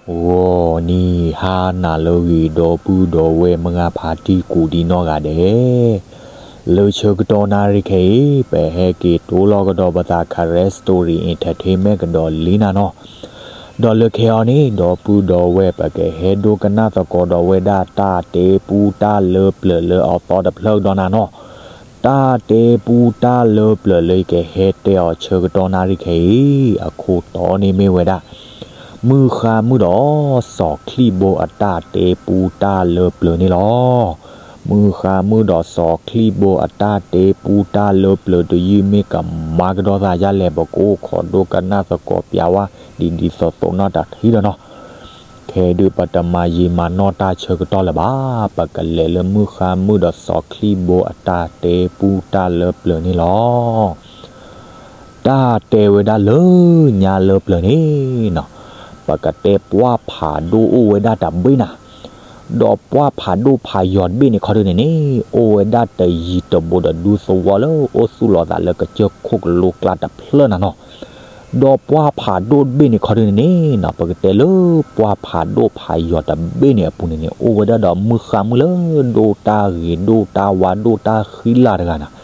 ဂီၤနံၤဟါနၤလၢအဂ့ၤ ဒီပုၢ်ဒီဝဲၢ်မုၢ်ဂၤဖါတံၢ်ကိးဒံနီၢ်ဂၤဒဲး, လၢဆၢကတီၢ်နၣ်ရံၣ်ခဲအံၤ ပဟဲက့ၤတိလီၤကဒီးပသး Karen Story Entertainment ကဒီးလံနၤနီၤ, ဒီးလၢခဲအံၤန့ၣ် ဒီပုၢ်ဒီဝဲၢ် ပကဟဲဒိကနၣ်သကိးဒီးဝဲဒၣ်တၢ်တဲပူတၢ်လၢပျၢၤလၢအသီတဖျၢၣ်ကဒီးနၤနီၤ. တၢ်တဲပူတၢ်လၢပျၢၤလၢယကဟဲတဲအီၤဆၢကတီၢ်နၣ်ရံၣ်ခဲအံၤ အခိၣ်တီန့ၣ်မ့ၢ်ဝဲဒၣ် မုၢ်ဃါမုၣ်ဒီးစီၤချံၣ်ဘိအတၢ်တဲပူတၢ်လၢပျၢၤန့ၣ်လီၤ. မုၢ်ဃါမုၣ်ဒီးစီၤချံၣ်ဘိအတၢ်တဲပူတၢ်လၢပျၢၤတယုၢ် မ့ၢ်ကမၤကဒီးသးဒ်လဲၣ် ပကအိၣ်ခိးဒိကနၣ်သကိးပျးဝဲ ဒ်ဒ်သိးသိးနီၢ်တထံၣ်ဒီးနီၤ. ခဲဒုးပတမၤယံာ်မၤနီၢ်တၢ်ဆၢကတီၢ်လၢၤဘၣ်, ပကလဲၤလၢမုၢ်ဃါမုၣ်ဒီးစီၤချံၣ်ဘိအတၢ်တဲပူတၢ်လၢပျၢၤန့ၣ်လီၤ. တၢ်တဲဝဲဒၣ်လၢညါလၢပျၢၤန့ၣ်နီၤ, ပကတဲပှၢ်ဖးဒိၣ်အိၣ်ဝဲဒၣ်တဘ့ၣ်နၤ, ဒီးပှၢ်ဖးဒိၣ်ဖးယီၤတဘ့ၣ်န့ၣ်ခီဒုန့ၣ်န့ၣ် အိၣ်ဝဲဒၣ်တယံၤတဘူးဒီးဒူသဝီလၢအိၣ်သူၣ်လီၤသးလၢကစၢၢ်ခိၣ်ကလိကျါတဖျၢၣ်နၤနီၤ. ဒီးပှၢ်ဖးဒိၣ်တဘ့ၣ်န့ၣ်ခီဒုန့ၣ်န့ၣ်နီၤ, ပကတဲလၢပှၢ်ဖးဒိၣ်ဖးယီၤတဘ့ၣ်န့ၣ်အပူၤန့ၣ်န့ၣ် အိၣ်ဝဲဒၣ်ဒီးမုၢ်ဃါမုၣ်လၢဒိၣ်တၢ်ဂ့ၤဒိၣ်တၢ်ဝါဒိၣ်တၢ်ဃံလၤတဂၤနၤ.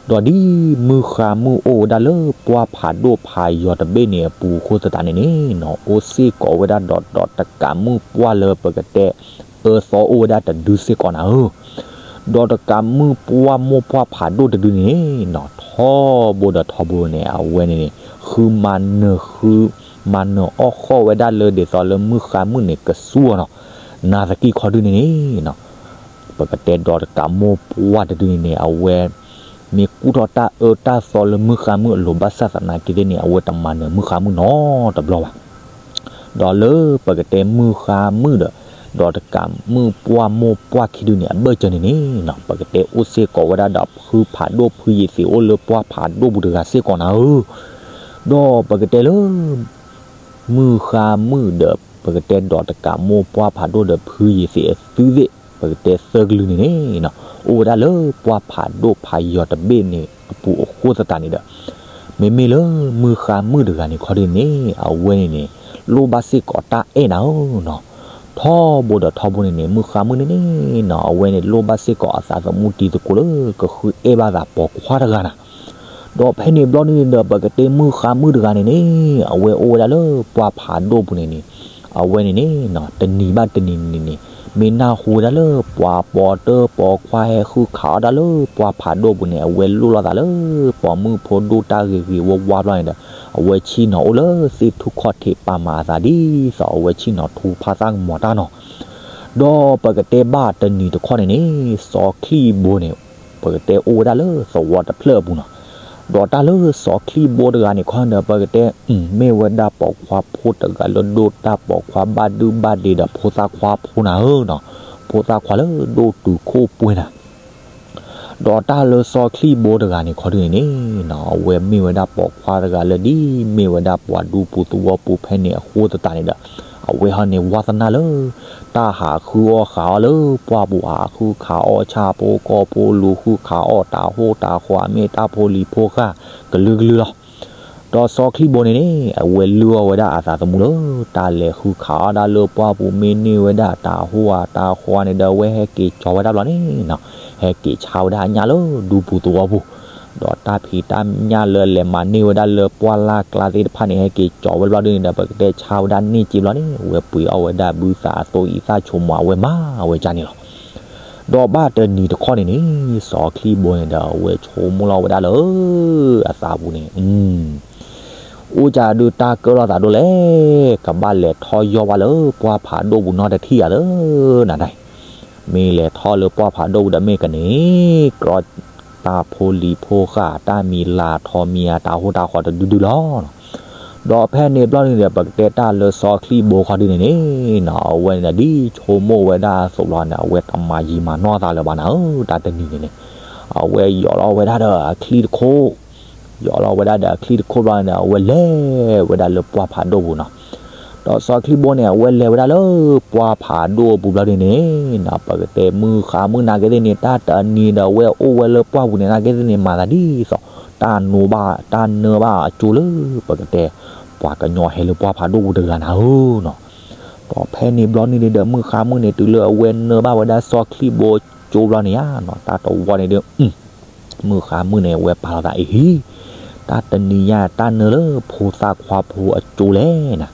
ဒီးဒ်မုၢ်ဃါမုၣ်အိၣ်ဝဲဒၣ်လၢပှၢ်ဖးဒိၣ်ဖးယီၤတဘ့ၣ်န့ၣ်အပူၤအဃိသတးန့ၣ်န့ၣ်နီၤ, အိၣ်စ့ၢ်ကီးဝဲဒၣ်ဒီး ဒီးတကးမုၢ်ပှၢ်လၢပကတဲ အၢသီအိၣ်ဝဲဒၣ်တဒုစ့ၢ်ကီးနၤဧၢ. ဒီးတကးမုၢ်ပှၢ်မိၢ်ပှၢ်ဖးဒိၣ်တဒုန့ၣ်နီၤ, ထီဘိဒီးထီဘိန့ၣ် အဝဲန့ၣ်န့ၣ် ဃုမၤနၢၤဃု မၤနၢၤအီၣ်ဃီၣ်ဝဲဒၣ်လၢဒ်သိးလၢမုၢ်ဃါမုၣ်န့ၣ်ကစူၢ်အီၤနီၤ. နာ်သက့ခီဒုန့ၣ်န့ၣ်နီၤ, ပကတဲဒီးတကးမိၢ်ပှၢ်တဒုန့ၣ်န့ၣ် အဝဲ မ့ၢ်ကူၣ်ထီၣ်တၢ်အၢတၢ်သီလၢမုၢ်ဃါမုၣ်အလိၤ ဘၣ်ဆၣ်သနာ်က့သ့ၣ်န့ၣ် အဝဲတမၤနၢၤမုၢ်ဃါမုၣ်နီတဘျီဘၣ်. ဒီးလၢပကတဲမုၢ်ဃါမုၣ်ဒီး ဒီးတကးမုၢ်ပှၢ်မိၢ်ပှၢ်ခံဒုန့ၣ် အဘၢၣ်စၢၤန့ၣ်န့ၣ်နီၤ, ပကတဲအိၣ်စ့ၢ်ကီးဝဲဒၣ်ဒီးဖုဖးဒိၣ်ဖုယံၤသ့ၣ်အိၣ်လၢပှၢ်ဖးဒိၣ်ပူၤတဂၤစ့ၢ်ကီးနၤဧၢ. ဒီးပကတဲလၢ မုၢ်ဃါမုၣ်ဒီး ပကတဲဒီးတကးမိၢ်ပှၢ်ဖးဒိၣ်ဒီးဖုယံၤသ့ၣ်အသုသ့ၣ် ပကတဲသၢကလုာ်န့ၣ်န့ၣ်နီၤ, အိၣ်ဝဲဒၣ်လၢပှၢ်ဖးဒိၣ်ဖးယီၤတဘ့ၣ်န့ၣ်အပူၤအဃိသတးန့ၣ်ဒီး မ့မ့ၢ်လၢမုၢ်ဃါမုၣ်တဂၤန့ၣ်ခီဒုန့ၣ် အဝဲန့ၣ်န့ၣ် လိၣ်ဘၣ်စ့ၢ်ကီးတၢ်အဲၣ်နၤဧၢနီၤ. ထီဘိဒီးထီဘိန့ၣ်န့ၣ် မုၢ်ဃါမုၣ်န့ၣ်န့ၣ်နီၤ အဝဲန့ၣ်လိၣ်ဘၣ်စ့ၢ်ကီးအသးသမူတံၤသကိးလၢကဃုအဲၣ်ဘၣ်သးပိာ်ခွါတဂၤနၤ. ဒီးဖဲန့ၣ်ဘျီန့ၣ်ဒီး ပကတဲမုၢ်ဃါမုၣ်တဂၤန့ၣ်န့ၣ် အဝဲအိၣ်ဝဲဒၣ်လၢပှၢ်ဖးဒိၣ်ပူၤန့ၣ်န့ၣ် အဝဲန့ၣ်န့ၣ်နီၤ တနံၤဘၣ်တနံၤန့ၣ်န့ၣ် မ့ၢ်နၢ်ဟူဝဲဒၣ်လၢပှၤပိာ်တၢၢ်ပိာ်ခွါဟဲဃုခးအီၣ်တၢ်လၢပှၢ်ဖးဒိၣ်ပူၤန့ၣ် အဝဲလိၣ်လိာ်သးလၢ ပိာ်မုၣ်ဖိဒိၣ်တၢ်ဂ့ၤဂ့ၤဝါဝါဘျီန့ၣ်ဒီး အဝဲဆ့ၣ်နီၤအိၣ်လၢသ့ၣ်ထူၣ်ခီၣ်ထံးပာ်မၤအသးဒ်သိးအဝဲဆ့ၣ်နီၤထူဖးသၣ်ကမီၤတၢ်နီၤ. ဒီးပကတဲဘၣ်တနံၤတခီန့ၣ်န့ၣ် စီၤချံၣ်ဘိန့ၣ် ပကတဲအိၣ်ဝဲဒၣ်လၢသဝီတဖျၢၣ်အပူၤနီၤ. ဒီးတၢ်လၢစီၤချံၣ်ဘိတဂၤန့ၣ်ခီဒီး ပကတဲ မ့ၢ်ဝဲဒၣ်ပိာ်ခွါဖိတဂၤလၢဒိၣ်တၢ်ပိာ်ခွါဘၣ်ဒုဘၣ်ဒ့ဒီးဖိသၣ်ခွါဖိနၤဧၢနီၤ, ဖိသၣ်ခွါလၢဒိၣ်တုာ်ခိၣ်ပှဲၤနၤ. ဒီးတၢ်လၢစီၤချံၣ်ဘိတဂၤန့ၣ်ခီဒုန့ၣ်န့ၣ်နီၤ အဝဲမ့ၢ်ဝဲဒၣ်ပိာ်ခွါတဂၤလၢဒ်မ့ၢ်ဝဲဒၣ်ပှၤဒူပူၤသဝီပူၤဖဲန့ၣ်အဃိသတးန့ၣ်ဒီး အဝဲဟီန့ၣ်ဝါသနာလၢ တၢ်ဟးဃုအီၣ်ဃုအီလၢပှၢ်ပူၤ ဟးဃုခးအီၣ်ဆၣ်ဖိကီၢ်ဖိ လူၤဃုခးအီၣ်တၢ်ဟိၣ်တၢ်ဃီ မ့ၢ်တၢ်ဖိလံၤဖိဃၢ်ကလုာ်ကလုာ်လီၤ. ဒီးစီၤချံၣ်ဘိန့ၣ်န့ၣ် အဝဲလုၢ်အီၣ်ဝဲဒၣ်အသးသမူလၢ တၢ်လဲၤဃုခးအီၣ်ဒၣ်လၢပှၢ်ပူၤ မ့ၢ်န့ၢ်ဝဲဒၣ်တၢ်ဟိၣ်ဧါတၢ်ဃီန့ၣ်ဒီး အဝဲဟဲက့ၤကၠီၤဝဲဒၣ်ဘျီန့ၣ်နီၤ, ဟဲက့ၤဆါဝဲဒၣ်အညၣ်လၢဒူပူၤသဝီပူၤ ဒီးတၢ်ဖံးတၢ်ညၣ်လၢလဲၤမၤန့ၢ်ဝဲဒၣ်လၢပှၢ်လၢ်ကျါသ့ၣ်တဖၣ်န့ၣ် ဟဲက့ၤကၠီၤဝဲဘျီဒုန့ၣ်ဒီး ပကတဲဆါဝဲဒၣ်န့ၢ်က့ဘျီန့ၣ် အဝဲပှ့ၤအီၣ်ဝဲဒၣ်ဘုသးအသိအံသၣ်ဆိမိၣ် အဝဲမၤဝဲကၢ်န့ၣ်လီၤ. ဒီးဘၣ်တနံၤတခီန့ၣ်န့ၣ် စီၤချံၣ်ဘိန့ၣ်ဒီး အဝဲဆိကမိၣ်လီၤဝဲဒၣ်လၢ အသးပူၤန့ၣ် အိၣ်ကၢ်ဒုးတၢ်ကၢၣ်လိာ်သးဒိၣ်လဲၣ်, ကဘၣ်လဲၤထီၣ်ယီၢ်ဘၣ်လၢပှၢ်ဖးဒိၣ်ပူၤနီတထံၣ်ဧါလၢနၤဒၣ်, မ့ၢ်လဲၤထီၣ်လၢပှၢ်ဖးဒိၣ်ပူၤဒီးမ့ၢ်ကန့ၢ် ကြီ တၢ်ဖိလံၤဖိဃၢ် တၢ်မံၤလၤထီမံၤအတၢ်ဟိၣ်တၢ်ဃီတဒုဒုလီၤ. ဒီးဖဲန့ၣ်ဘျီန့ၣ်ဒီး ပကတဲတၢ်လၢစီၤချံၣ်ဘိခီဒုန့ၣ်န့ၣ်နီၤ အဝဲန့ၣ်ဒီး ဒ်ဆိကမိၣ်ဝဲဒၣ်အသိးလီၤန့ၣ် အဝဲတမၤယံာ်မၤနီၢ်သးလၢၤဘၣ်နၤဧၢ, တၢ်တနံၤန့ၣ်န့ၣ် အဝဲယီၤလီၤဝဲဒၣ်ဒီးအချံတခိၣ် ယီၤလီၤဝဲဒၣ်ဒီးအချံတခိၣ်ဘျီန့ၣ်ဒီး အဝဲလဲၤဝဲဒၣ်လၢပှၢ်ဖးဒိၣ်ပူၤနီၤ. ဒီးစီၤချံၣ်ဘိန့ၣ် အဝဲလဲၤဝဲဒၣ်လၢပှၢ်ဖးဒိၣ်အပူၤဘျီဒုန့ၣ်နီၤ ပကတဲမုၢ်ဃါမုၢ်နာ်က့သ့ၣ်န့ၣ် တၢ်တနံၤဒီးအဝဲအိၣ်ဝဲလၢပှၢ်ပူၤန့ၣ် နာ်က့သ့ၣ်န့ၣ် မၤသးဒ်သိး တၢ်နိဘၣ် တၢ်နၢဘၣ်အကၠိလၢ ပကတဲ ပှၤကညီဟဲလၢပှၢ်ဖးဒိၣ်ပူၤတဂၤနၤဧၢနီၤ. ဒီးဖဲန့ၣ်ဘျီဒုန့ၣ်ဒီး မုၣ်ဃါမုၣ်န့ၣ် တုၤလၢအဝဲနၢဘၣ်ဝဲဒၣ်စီၤချံၣ်ဘိကၠိဘျီန့ၣ်ဧါနီၤ, တၢ်တဝီန့ၣ်ဒီး မုၣ်ဃါမုၣ်န့ၣ် အဝဲပာ်လီၤသးအံၤ, တၢ်တနံၤညါ တၢ်နၢလၢဖိသၣ်ခွါဖိအကၠိလဲၣ်နၤ,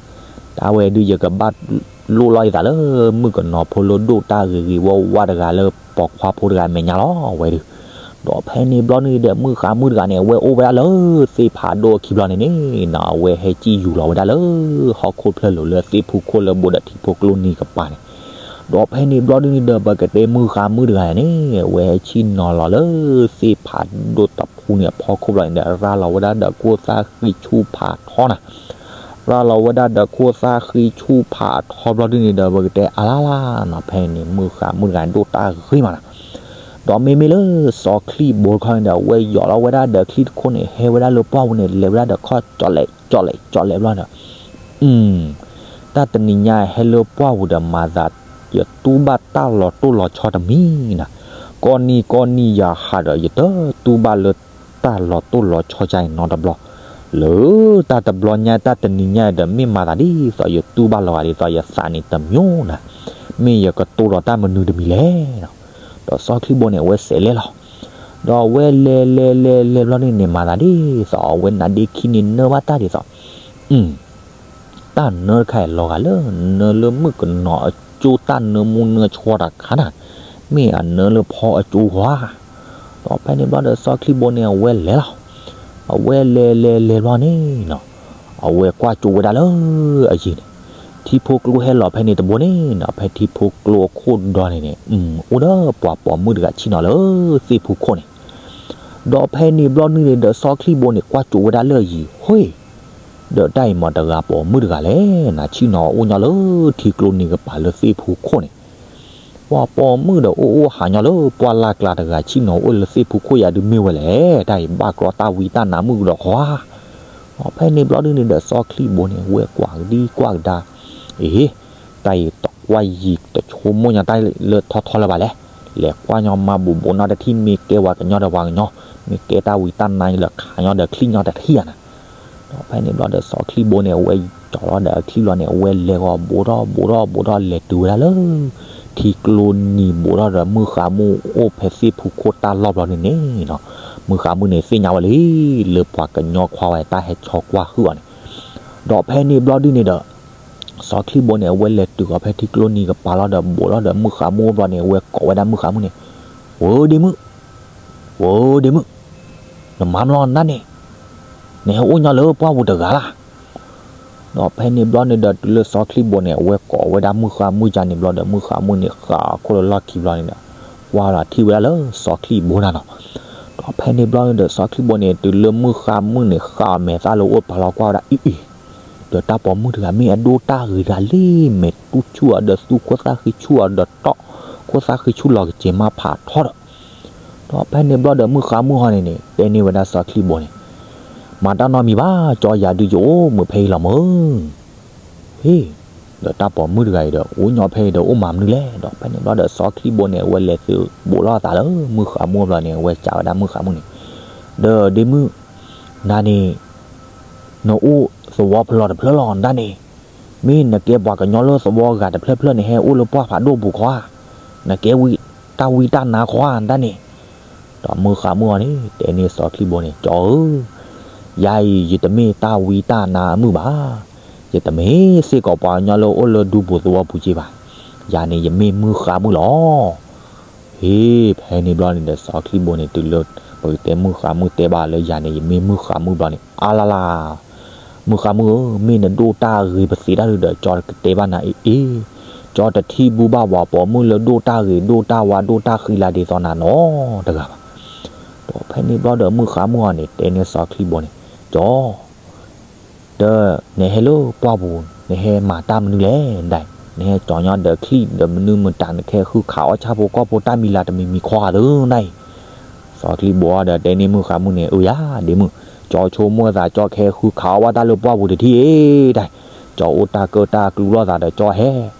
တၢ်ဝဲဒုးယကဘၣ်လိၣ်လီၤယသးလၢ မုၣ်ကနီၤဖိလၢဒိၣ်တၢ်ဂ့ၤဂ့ၤဝါဝါတဂၤလၢပိာ်ခွါဖိတဂၤမဲာ်ညါလီၤဝဲဒုး. ဒီးဖဲန့ၣ်ဘျီဒုန့ၣ်ဒီး မုၣ်ဃါမုၣ်တဂၤန့ၣ် အဝဲအိၣ်ဝဲဒၣ်လၢသ့ၣ်ဖးဒိၣ်အခံဘျီန့ၣ်န့ၣ်နီၤ, အဝဲဟဲစံၣ်ယူၤလီၤဝဲဒၣ်လၢ ဟီၣ်ခိၣ်ဖျၢၣ်လိၤလၢသ့ၣ်ဖူခိၣ်လၢဘိးဒီးထံဖိကျိနံၤကပၤန့ၣ်, ဒီးဖဲန့ၣ်ဘျီဒုန့ၣ်ဒီး ပကတဲမုၣ်ဃါမုၣ်တဂၤန့ၣ် အဝဲဟဲဆံၣ်နီၤလီၤလၢသ့ၣ်ဖးဒိၣ်တဖုန့ၣ်အဖီခိၣ်ဘျီန့ၣ်ဒီး ရၤလီၤဝဲဒၣ်ဒီးခိၣ်သၣ်ဃံဆူၣ်ဖးထီနၤ ရၤလီၤဝဲဒၣ်ဒီးခိၣ်သၣ်ဃံဆူၣ်ဖးထီဘျီဒုန့ၣ်ဒီး ပကတဲအလါလါနီၤ, ဖဲန့ၣ် မုၣ်ဃါမုၣ်တဂၤန့ၣ် ဒိၣ်တၢ်ဂ့ၤမးနီၤ. ဒီးမ့မ့ၢ်လၢစီၤချံၣ်ဘိတခီန့ၣ်ဒီး အဝဲယီၤလီၤဝဲဒၣ်ဒီးချံၣ်တခိၣ်န့ၣ် ဟဲဝဲဒၣ်လၢပှၢ်ပူၤန့ၣ် လဲၤဝဲဒၣ်ဒီးခီၣ်ကၠီလဲးကၠီလဲးကၠီလဲးဘျီဒီး တၢ်တနံၤညါဟဲလၢပှၢ်ပူၤဒီးမၤသး ယတူၢ်ဘၣ်တၢ်လီၤတိၢ်လီၤဆီတမံၤနီၤ, ကိးနံၤကိးနံၤယၤဟးဒီး ယတတူၢ်ဘၣ်လၢတၢ်လီၤတိၢ်လီၤဆီကါအံၤနီတဘျီ, လၢတၢ်တဘျီညါတၢ်တနံၤညါဒီး မ့ၢ်မၤသးဒ်သိးယတူၢ်ဘၣ်လီၤဂာ်ဒ်သိးယသးန့ၣ်တမံၤနီၤ, မ့ၢ်ယကတိၤဒီးတၢ်မနုၤတမံၤလဲၣ်နီၤ. ဒီးစီၤချံၣ်ဘိန့ၣ် အဝဲစဲးလဲၤလီၤ, ဒီးအဝဲလဲၤလဲၤလဲၤလဲၤဘျီန့ၣ်န့ၣ် မၤသးဒ်သိး အဝဲနါဒ့ခံန့ၣ်နၢဘၣ်တၢ်ဒ်သိး တၢ်နၢတခါအံၤလီၤဂာ်လၢနၢလၢမုၣ်ကနီၤအကၠိ တၢ်နၢမူနၢဆှီတခါနၤ, မ့ၢ်အနၢလၢဖီအကၠိဧါ. ဒီးဖဲန့ၣ်ဘျီဒီးစီၤချံၣ်ဘိန့ၣ် အဝဲလဲၤလီၤ, အဝဲလဲၤလဲၤလဲၤဘျီန့ၣ်နီၤ, အဝဲကွၢ်ကၠိဝဲဒၣ်လၢအယံၤန့ၣ်, ထံဖိကျိဟဲလီၤဖဲန့ၣ်တဘိန့ၣ်နီၤ, ဖဲထံဖိကျိအခိၣ်ဒီန့ၣ်န့ၣ် အိၣ်ဒီးပှၤပိာ်မုၣ်တဂၤဆံၣ်နီၤလၢသ့ၣ်ဖူခိၣ်န့ၣ် ဒီးဖဲန့ၣ်ဘျီဒုန့ၣ်ဒီးစီၤချံၣ်ဘိန့ၣ် ကွၢ်ကၠိဝဲဒၣ်လၢအယံၤ, ဟ့ၢ်, ဒီးတၢ်အံၤမ့ၢ်တဂၤပိာ်မုၣ်တဂၤလဲၣ်, နၤဆံၣ်နီၤအိၣ်ညီလၢထံကျိနံၤကပၤလၢသ့ၣ်ဖူခိၣ်န့ၣ်, ပှၤပိာ်မုၣ်ဒီးအိၣ်အိၣ်ဟးညီလၢပှၢ်လၢ်ကျါတဂၤ ဆံၣ်နီၤအိၣ်လၢသ့ၣ်ဖူခိၣ်ယၤဒုးမ့ၢ်ဝဲလဲၣ်, တၢ်အံၤဘၣ်ကြီတၢ်ဝံတၢ်နါမုၣ်ကဒီးဃီဧါ. ဒီးဖဲန့ၣ်ဘျီဒုန့ၣ်ဒီးစီၤချံၣ်ဘိန့ၣ် ဝဲကွၢ်ကဒံကွၢ်ကဒါ အ့ တၢ်အံၤတကွၢ်ယံၤတဆိကမိၣ်ညီတၢ်လၢထီထီလၢၤဘၣ်လဲၣ်, လဲၤကွၢ်ညီမၤဘူးဘူးနီတထံၣ် မ့ၢ်ကဲပှၤကညီဒီးပှၤကညီ, မ့ၢ်ကဲတၢ်ဝံတၢ်နါလၢခးညီဒီးချံၣ်ညီတထံၣ်ဧါနၤ. ဒီးဖဲန့ၣ်ဘျီဒီးစီၤချံၣ်ဘိန့ၣ် အဝဲကၠီၤလီၤဒီးအချံၣ်လီၤန့ၣ် အဝဲလဲၤဂီၤဘူးထီၣ်ဘူးထီၣ်ဘူးထီၣ်လဲၤတုၤဝဲဒၣ်လၢ ထံကျိနံၤဘူးထီၣ်ဒီးမုၣ်ဃါမုၣ်အိၣ်ဖဲသ့ၣ်ဖူခိၣ်တၢ်လီၢ်ဘျီန့ၣ်န့ၣ်နီၤ, မုၣ်ဃါမုၣ်န့ၣ်သ့ၣ်ညါဝဲလံ လၢပှၤကညီခွါဝဲတၢ်ဟဲဆီကွၢ်ဟုၣ်အီၤန့ၣ်, ဒီးဖဲန့ၣ်ဘျီဒုန့ၣ်ဒီး စီၤချံၣ်ဘိန့ၣ် အဝဲလဲၤတုၤဃီၤဖဲထံကျိနံၤကပၤလီၤဒီး ဘူးထီၣ်ဒီးမုၣ်ဃါမုၣ်အိၣ်ဘျီန့ၣ် အဝဲကိးဝဲဒၣ်မုၣ်ဃါမုၣ်န့ၣ်, ဝဲဒ့မုၣ်, ဝဲဒ့မုၣ်, နမၤမလီၤနတၢ်န့ၣ်, နဟဲအိၣ်ညီလၢပှၢ်ပူၤတဂၤလၢ်. ဒီးဖဲန့ၣ်ဘျီန့ၣ်ဒီး တုၤလၢစီၤချံၣ်ဘိန့ၣ် အဝဲကိးဝဲဒၣ်မုၣ်ဃါမုၣ်ယါန့ၣ်ဘျီဒီး မုၣ်ဃါမုၣ်န့ၣ် ဃၣ်အခိၣ်လၢလီၢ်ခံဘျီန့ၣ်ဒီး ကွၢ်လီၤထံၣ်ဝဲဒၣ်လၢစီၤချံၣ်ဘိနၤနီၤ. ဒီးဖဲန့ၣ်ဘျီန့ၣ်ဒီး စီၤချံၣ်ဘိန့ၣ် တုၤလၢမုၣ်ဃါမုၣ်န့ၣ် ဃၣ်အမဲာ်သၣ်လၢအိၣ်ပာ်လီၤကွၢ်ဝဲဒၣ်အံၤအံၤ, ဒီးတၢ်ပိာ်မုၣ်တဂၤမ့ၢ်အဒိၣ်တၢ်ဂ့ၤတဂၤလံ, မဲာ်တူၢ်ဆူၣ်အီၤဒီးသူခိၣ်သၣ်ဃံဆူၣ်အီၤဒီးတီၢ် ခိၣ်သၣ်ဃံဆူၣ်လီၤကစ့ၤမးဖးထီဒီး ဒီးဖဲန့ၣ်ဘျီဒီး မုၣ်ဃါမုၣ်ဟီန့ၣ်န့ၣ် တဲန့ၢ်ဝဲဒၣ်စီၤချံၣ်ဘိန့ၣ်, မၤတၢ်နီတမံၤဘၣ်, ကၠီယၤဒုးယအိၣ်မုာ်ဖဲအံၤလီၤမုၢ်. ဟ့ၣ်, ဒီးတၢ်ပိာ်မုၣ်တဂၤအံၤဒီး အိၣ်ညီဖဲအံၤဒီး အိၣ်မၤမနုၤလဲၣ်. ဒီးဖဲန့ၣ်ဘျီဒီး စီၤချံၣ်ဘိန့ၣ် အဝဲလဲၤသုးဘူးလိာ်သးလၢမုၣ်ဃါမုၣ်ဘျီန့ၣ် အဝဲစံးဝဲဒၣ်မုၣ်ဃါမုၣ်န့ၣ်, ဒီးဒ့မုၣ်, နၤန့ၣ် နအိၣ်သဝီဖျိတဖျၢၣ်လီၤနတၢ်န့ၣ်, မ့ၢ်နကဲပှၤကညီလၢသဝီဂၤတဖျၢၣ်ဖျၢၣ်န့ၣ် ဟဲအိၣ်လၢပှၢ်ဖးဒိၣ်ပူၤခီဧါ, နကဲဝံတၢ်ဝံတၢ်နါခီဧါနတၢ်န့ၣ်. ဒီးမုၣ်ဃါမုၣ်အီၤန့ၣ် တဲန့ၢ်စီၤချံၣ်ဘိန့ၣ်, ကၠီဧၢ, ယၤအံၤ ယတမ့ၢ်တၢ်ဝံတၢ်နါအမုၣ်ဘၣ်, ယတမ့ၢ်စ့ၢ်ကီးပှၤကညီလၢအိၣ်လၢဒူပူၤသဝီပူၤက့ဘၣ်, ယၤန့ၣ် ယမ့ၢ်မုၣ်ဃါမုၣ်လီၤ. ဟ့ၣ်, ဖဲန့ၣ်ဘျီန့ၣ်ဒီး စီၤချံၣ်ဘိန့ၣ် တုၤလၢ ပကတဲမုၣ်ဃါမုၣ်တဲဘၣ်လၢယၤန့ၣ် ယမ့ၢ်မုၣ်ဃါမုၣ်ဘျီန့ၣ် အါလါလါ မုၣ်ဃါမုၣ်ဧၢ, မ့ၢ်နဒိၣ်တၢ်ဂ့ၤပသ့တၢ်ဒုးဒီး ကၠီကတဲဘၣ်နၤအ့ၣ်အ့ၣ်, ကၠီတထံၣ်ဘူၣ်ဘၣ်ပှၤပိာ်မုၣ်လၢဒိၣ်တၢ်ဂ့ၤ ဒိၣ်တၢ်ဝါဒိၣ်တၢ်ဃံလၤဒ်သိးနၤနီတဂၤဘၣ်. ဒီးဖဲန့ၣ်ဘျီဒီး မုၣ်ဃါမုၣ်အီၤန့ၣ် တဲန့ၢ်စီၤချံၣ်ဘိန့ၣ်, ကၠီ ဒီးနဟဲလၢပှၢ်ပူၤ နဟဲမၤတၢ်မနုၤလဲၣ်, နဟဲကၠီညီဒီးချံၣ်ဒီးမနုၤမတၤ နကဟဲဃုခးအီၣ်ဆၣ်ဖိကီၢ်ဖိတၢ်မံၤလၤတမံၤမံၤခီဧါသၢနၤအံၤ. စီၤချံၣ်ဘိဒီးတဲန့ၢ်မုၣ်ဃါမုၣ်န့ၣ်, အၢယၤ ဒ့မုၣ်, ကၠီဆိကမိၣ်သး ကၠီကဟဲဃုခးအီၣ်ဘၣ်တၢ်လၢပှၢ်ပူၤတထံၣ်တၢ်, ကၠီအိၣ်တၢ်ကၢၣ်တၢ်ကျူလိာ်သးဒီးကၠီဟဲ,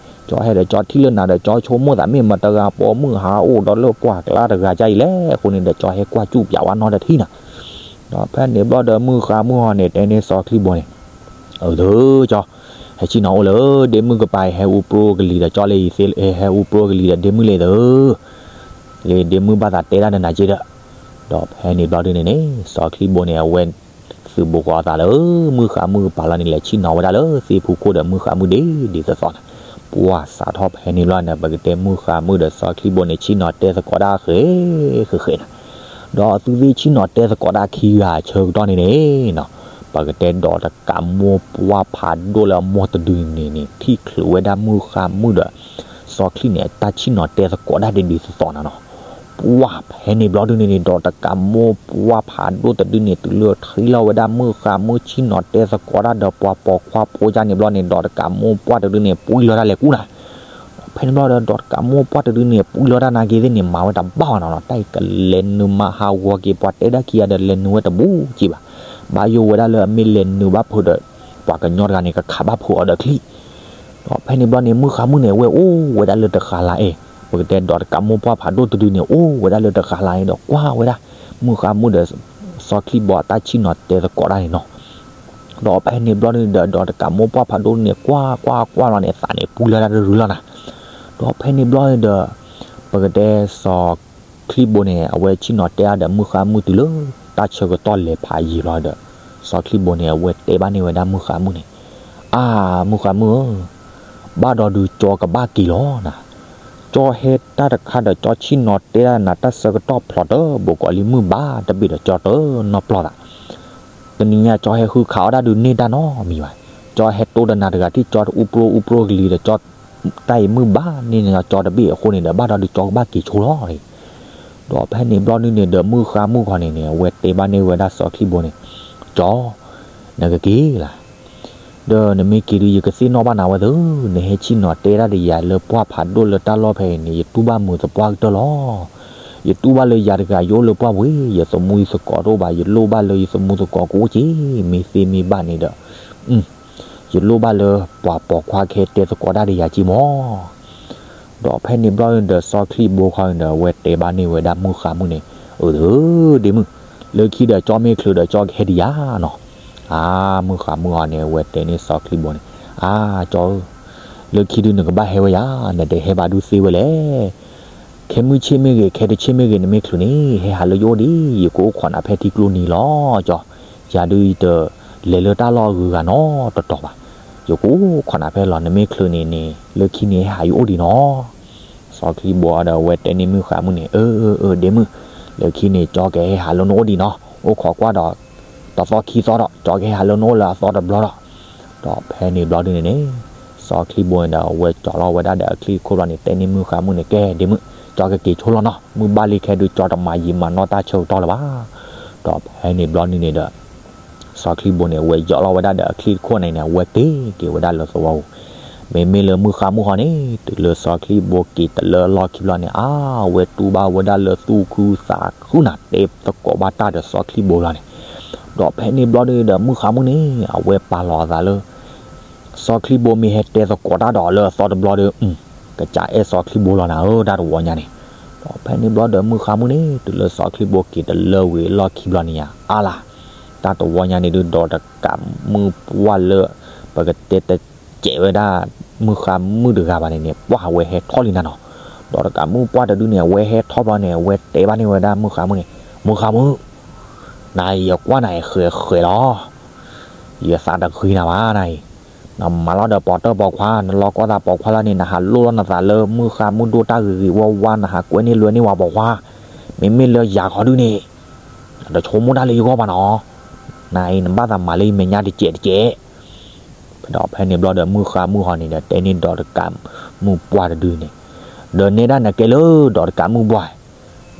ကၠီဟဲဒီးကၠီထံၣ်လၢနၤဒီး ကၠီဆိကမိၣ်သးမ့ၢ်မတဂၤပိာ်မုၣ်ဟးအိၣ်ဒီးလၢပှၢ်ကျါတဂၤကၢ်အံၤလဲၣ်အဃိန့ၣ်ဒီး ကၠီဟဲကွၢ်စူၣ်ပၠးဝဲနီတထံၣ်နၤ. ဒီးဖဲန့ၣ်ဘျီဒီး မုၣ်ဃါမုၣ်ဟီန့ၣ် တဲန့ၢ်စီၤချံၣ်ဘိန့ၣ်, အၢ ကၠီ ဟဲဆ့ၣ်နီၤအိၣ်လၢ ဒ့မုၣ်ကပၤ ဟဲအူပြိကလံၤဒီး ကၠီလၢယသ့ ဟဲအူပြိကလံၤဒီး ဒ့မုၣ်လဲၣ်သၢ, လၢဒ့မုၣ်ဘၣ်သးတဲဒၣ်ဒီးနၤက့ဒီး, ဒီးဖဲန့ၣ်ဘျီဒုန့ၣ်န့ၣ် စီၤချံဘိန့ၣ် အဝဲ သုးဘူးဃီအသးလၢ မုၣ်ဃါမုၣ်ကပၤလီၤန့ၣ် လဲၤဆ့ၣ်နီၤဝဲဒၣ်လၢသ့ၣ်ဖူခိၣ်ဒီး မုၣ်ဃါမုၣ်ဒ်ဒ်သိးသိးန့ၣ်, ပှၢ်စးထီၣ်ဖဲန့ၣ်ဘျီန့ၣ် ပကတဲမုၣ်ဃါမုၣ်ဒီးစီၤချံဘိန့ၣ် ဆ့ၣ်နီၤတဲသကိးဒၣ်ဃဲ ဃဲဃဲန့ၣ်, ဒီးသုသ့ၣ်ဆ့ၣ်နီၤတဲသကိးဒၣ်ခံဂၤဆၢကတီၢ်န့ၣ်န့ၣ်နီၤ, ပကတဲဒီးတကးမိၢ်ပှၢ်ဖးဒိၣ်လၢအမိၢ်တဒုန့ၣ်န့ၣ် ထံၣ်ချုးဝဲဒၣ်မုၣ်ဃါမုၣ်ဒီး စီၤချံန့ၣ် တၢ်ဆ့ၣ်နီၤတဲသကိးဒၣ်ဒ်ဒ်သိးသိးန့ၣ်နီၤ, ပှၢ်ဖဲန့ၣ်ဘျီဒုန့ၣ်န့ၣ် ဒီးတကးမိၢ်ပှၢ်ဖးဒိၣ်တဒုန့ၣ် တုၤလၢထံၣ်လီၤဝဲဒၣ်မုၣ်ဃါမုၣ်ဆ့ၣ်နီၤတဲသကိးဒၣ်ဒီးပှၤပိာ်ခွါဖိကါန့ၣ်ဘျီန့ၣ် ဒီးတကးမိၢ်ပှၢ်တဒုန့ၣ် ပှံၢ်လီၤတၢ်လဲၤကူၣ်နၤ ဖဲန့ၣ်ဘျီဒီး ဒီးတကးမိၢ်ပှၢ်တဒုန့ၣ် ပှံၢ်လီၤတၢ်နာ်က့သ့ၣ်န့ၣ် မၤဝဲတဘၣ်ဘၣ်နီၤနီၤ, တၢ်အံၤကလဲၤနုာ်မၤဟးဂီၤက့ၤပှၤတဲဒၣ်ခံဂၤဒီး လဲၤနုာ်ဝဲတဘူးက့ဘၣ်, ဘၣ်ယိၣ်ဝဲဒၣ်လၢအမ့ၢ်လဲၤနုာ်ဘၣ်ဖုးဒီး ပှၤကညီတဂၤန့ၣ် ကခးဘၣ်ဖုးအီၤဒီးချံ ဒီးဖဲန့ၣ်ဘျီန့ၣ် မုၣ်ဃါမုၣ်န့ၣ် အဝဲအိၣ်ဝဲဒၣ်လၢတဃၤလၤအံၤ, ပကတဲဒီးတကးမိၢ်ပှၢ်ဖးဒိၣ်တဒုန့ၣ် အိၣ်ဝဲဒၣ်လၢတဃၤလၤအံၤဒီး ကွၢ်ဝဲဒၣ် မုၣ်ဃါမုၣ်ဒီး စီၤချံဘိအတၢ်ဆ့ၣ်နီၤတဲသကိးတၢ်န့ၣ်နီၤ, ဒီးဖဲန့ၣ်ဘျီန့ၣ်ဒီး ဒီးတကးမိၢ်ပှၢ်ဖးဒိၣ်န့ၣ် ကွၢ်ကွၢ်ကွၢ်လီၤန့ၣ် သးန့ၣ်ပူၤလၢတၢ်တရူးလီၤနၤ, ဒီးဖဲန့ၣ်ဘျီန့ၣ်ဒီး ပကတဲစီၤချံဘိန့ၣ် အဝဲဆ့ၣ်နီၤတဲအါဒီးမုၣ်ဃါမုၣ်တုၤလၢ တၢ်ဆၢကတီၢ်လဲၤဖးယံာ်လီၤဒီး စီၤချံဘိန့ၣ် အဝဲတဲဘၣ်န့ၢ်ဝဲဒၣ်မုၣ်ဃါမုၣ်န့ၣ်, အါ မုၣ်ဃါမုၣ်ဧၢ, ဘၣ်ဒီးဒုးကၠီကဘၣ်က့ၤလီၤနၤ, ကၠီဟဲတၢ်တခါဒီးကၠီဆ့ၣ်နီၤတဲဒၣ်နၤတၢ်ဆၢကတီၢ်ဖျိးတဘိးကိးလံမုၢ်ဘၣ်တဘ့ၣ်ဒီး ကၠီတနီၣ်ပျီၢ်သး တနံၤညါကၠီဟဲဃုခးအီၣ်တၢ်ဒုးန့ၢ်တၢ်နီတမံၤဘၣ်, ကၠီဟဲတိၢ်ဒီးနၤတဂၤထံၣ်ကၠီတအူပြိအူပြိကလံၤဒီး ကၠီတၢ်အံၤမုၢ်ဘၣ်န့ၣ်န့ၣ် ကၠီတဘ့ၣ်အဃိန့ၣ်ဒီး ဘၣ်ဒီးဒုးကၠီကဘၣ်က့ၤဆိလီၤ, ဒီးဖဲန့ၣ်ဘျီဒုန့ၣ်ဒီး မုၣ်ဃါမုၣ်ခီန့ၣ်န့ၣ် အဝဲတဲဘၣ်န့ၢ်ဝဲဒၣ်စီၤချံဘိန့ၣ်, ကၠီ နကက့ၤလၢ ဒီးနမ့ၢ်က့ၤဒုး ယကသ့ၣ်နီၣ်ဘၣ်နၤဝဲသ့, နဟဲဆ့ၣ်နီၤတဲဒၣ်ဒီးယၤလၢပှၢ်ဖးဒိၣ်လၢတၢ်လီၢ်ဖဲအံၤန့ၣ် ယတူၢ်ဘၣ်မုာ်သပှၢ်ကတၢၢ်လီၤ. ယတူၢ်ဘၣ်လၢယၤတဂၤယအိၣ်လၢပှၢ်ပူၤ, ယသမူယသကိးတအိၣ်ဘၣ်, ယလိၣ်ဘၣ်လၢယသမူသကိးကအိၣ်က့ၤ, မ့ၢ်သ့မ့ၢ်ဘၣ်န့ၣ်ဒီး ယလိၣ်ဘၣ်လၢပှၤပိာ်ခွါခဲတဲသကိးတၢ်ဒီးယၤက့ၤမီၢ်. ဒီးဖဲန့ၣ်ဘျီန့ၣ်ဒီး စီၤချံဘိခီန့ၣ်ဒီး အဝဲတဲဘၣ်န့ၢ်ဝဲဒၣ်မုၣ်ဃါမုၣ်န့ၣ်, အၢ ဒ့မုၣ်, လၢခံဒီးကၠီမ့ၢ်ချုးဒီးကၠီကဟဲဒံးယၤနီၤ. အါ မုၣ်ဃါမုၣ်ခီန့ၣ် အဝဲတဲန့ၢ်စီၤချံဘိန့ၣ်, အါ ကၠီဧၢ, လၢခံဒုးနကဘၣ်ဟဲဝဲယၤ, နတဟဲဘၣ်ဒုးသ့ဝဲလဲၣ်. ခဲမုၢ်ဆ့ၣ်မ့ၢ်ဂ့ၤ, ခဲတဆ့ၣ်မ့ၢ်ဂ့ၤ, နမ့ၢ်ချုးန့ၣ် ဟဲဟးလၢယအိၣ်ဒံး, ယကအိၣ်ခိးနၤဖဲထံကျိနံၤလီၤ ကၠီ. ယၤဒုးယတလဲၤလၢတၢ်လီၢ်အဂုၤအဂၤနီတတီၤဘၣ်. ယကအိၣ်ခိးနၤဖဲလီၤ, နမ့ၢ်ချုးန့ၣ်န့ၣ် လၢခံန့ၣ်ဟဲဟးယအိၣ်ဒံးနီၤ. စီၤချံဘိဒီး အဝဲတဲန့ၢ်မုၣ်ဃါမုၣ်န့ၣ်, အၢ အၢ အၢ ဒ့မုၣ်, လၢခံန့ၣ် ကၠီကဟဲဟးလၢနအိၣ်ဒံးနီၤ, အိၣ်ခိးကွၢ်ဒီး တသီခံသီဒီး ကၠီကဟဲဟးလၢနအိၣ်လၢအသီတဘျီဒီး. ဒီးဖဲန့ၣ်ဘျီဒုန့ၣ်န့ၣ် စီၤချံဘိန့ၣ်ဒီး အဝဲကၠီလီၤဝဲဒၣ်ဒီးအချံတခိၣ်ဘျီန့ၣ် တဲန့ၢ်မုၣ်ဃါမုၣ်န့ၣ်, ကဲ ဒ့မုၣ်, ကၠီကက့ၤဆိလီၤနီၤ, မုၢ်ဘၣ်လံခဲဒုး ကၠီတမၤယံာ်မၤနီၢ်တၢ်ဆၢကတီၢ်လၢၤဘၣ်. ဒီးဖဲန့ၣ်ဘျီဒုန့ၣ်ဒီး စီၤချံဘိန့ၣ် အဝဲယီၤလီၤဝဲဒၣ်ဒီးအချံတခိၣ်န့ၣ်န့ၣ် အဝဲက့ၤက့ၤဝဲဒၣ်လၢသဝီပူၤ. မ့မ့ၢ်လၢမုၣ်ဃါမုၣ်ခီန့ၣ် တုၤလၢစီၤချံဘိက့ၤတလၢအလီၢ်ခံဘျီန့ၣ် အါ အဝဲတူၢ်ဘၣ်ဝဲဒၣ်လၢသူၣ်ခုသးခုနၤ တဲသကိးဘၣ်တၢ်ဒီးစီၤချံဘိလီၤန့ၣ်. ဒီးဖဲန့ၣ်ဘျီဒုဒီး မုၣ်ဃါမုၣ်န့ၣ် အဝဲပာ်လီၤအသးလၢ စီၤချံဘိမ့ၢ်ဟဲတဲသကိးတၢ်ဒီးလၢအသီတဘျီဒီး ကစၢ်အဲၣ်စီၤချံဘိလီၤနၤဧၢ တၢ်တဝီညါန့ၣ်. ဒီးဖဲန့ၣ်ဘျီဒီး မုၣ်ဃါမုၣ်န့ၣ် တုၤလၢစီၤချံဘိက့ၤတလၢဝံၤအလီၢ်ခံဘျီန့ၣ်ယါ အါလၢ် တၢ်တဝီညါန့ၣ်ဒုး ဒီးတကးမုၣ်ပှၢ်လၢ ပကတဲတစဲးဝဲဒၣ် မုၣ်ဃါမုၣ်တဂၤဘၣ်န့ၣ်န့ၣ် ပှၢ်ဝဲဟဲထီၣ်လံနၤနီၤ. ဒီးတကးမုၣ်ပှၢ်တဒုန့ၣ် အဝဲဟဲထီၣ်ဘျီန့ၣ် အဝဲတဲဘၣ်န့ၢ်ဝဲဒၣ်မုၣ်ဃါမုၣ်န့ၣ်, မုၣ်ဃါမုၣ်, နၤအံၤယကွၢ်နၤအံၤဃဲးဃဲးလီၤ. ယသးတဂ့ၤနၤဘၣ်နၤအံၤ, နမၤလီၤဒီးပိာ်တၢ်ပိာ်ခွါ, နလီၤကီသးပိာ်ခွါလီၤန့ၣ် နဟးလိၣ်လီၤနသးလၢမုၣ်ဃါမုၣ်ဒိၣ်တၢ်ဂ့ၤဂ့ၤဝါဝါ, နဟးကွဲန့ၢ်လွဲန့ၢ်ဝဲပိာ်ခွါ. မ့မ့ၢ်လၢယၤခီဒုန့ၣ် တဆိကမိၣ်တၢ်လၢယဂီၢ်ဘၣ်နီၤ. နၤအံၤနဘၣ်သးမၤလၢယမဲာ်ညါတစဲးတစဲး. ဒီးဖဲန့ၣ်ဘျီဒီး မုၣ်ဃါမုၣ်ဟီန့ၣ်ဒီး တဲန့ၢ်ဒီးတကးမုၣ်ပှၢ်တဒုန့ၣ်, ဒီးနဲဒၣ်နကဲလၢဒီးတကးမုၣ်ပှၢ်,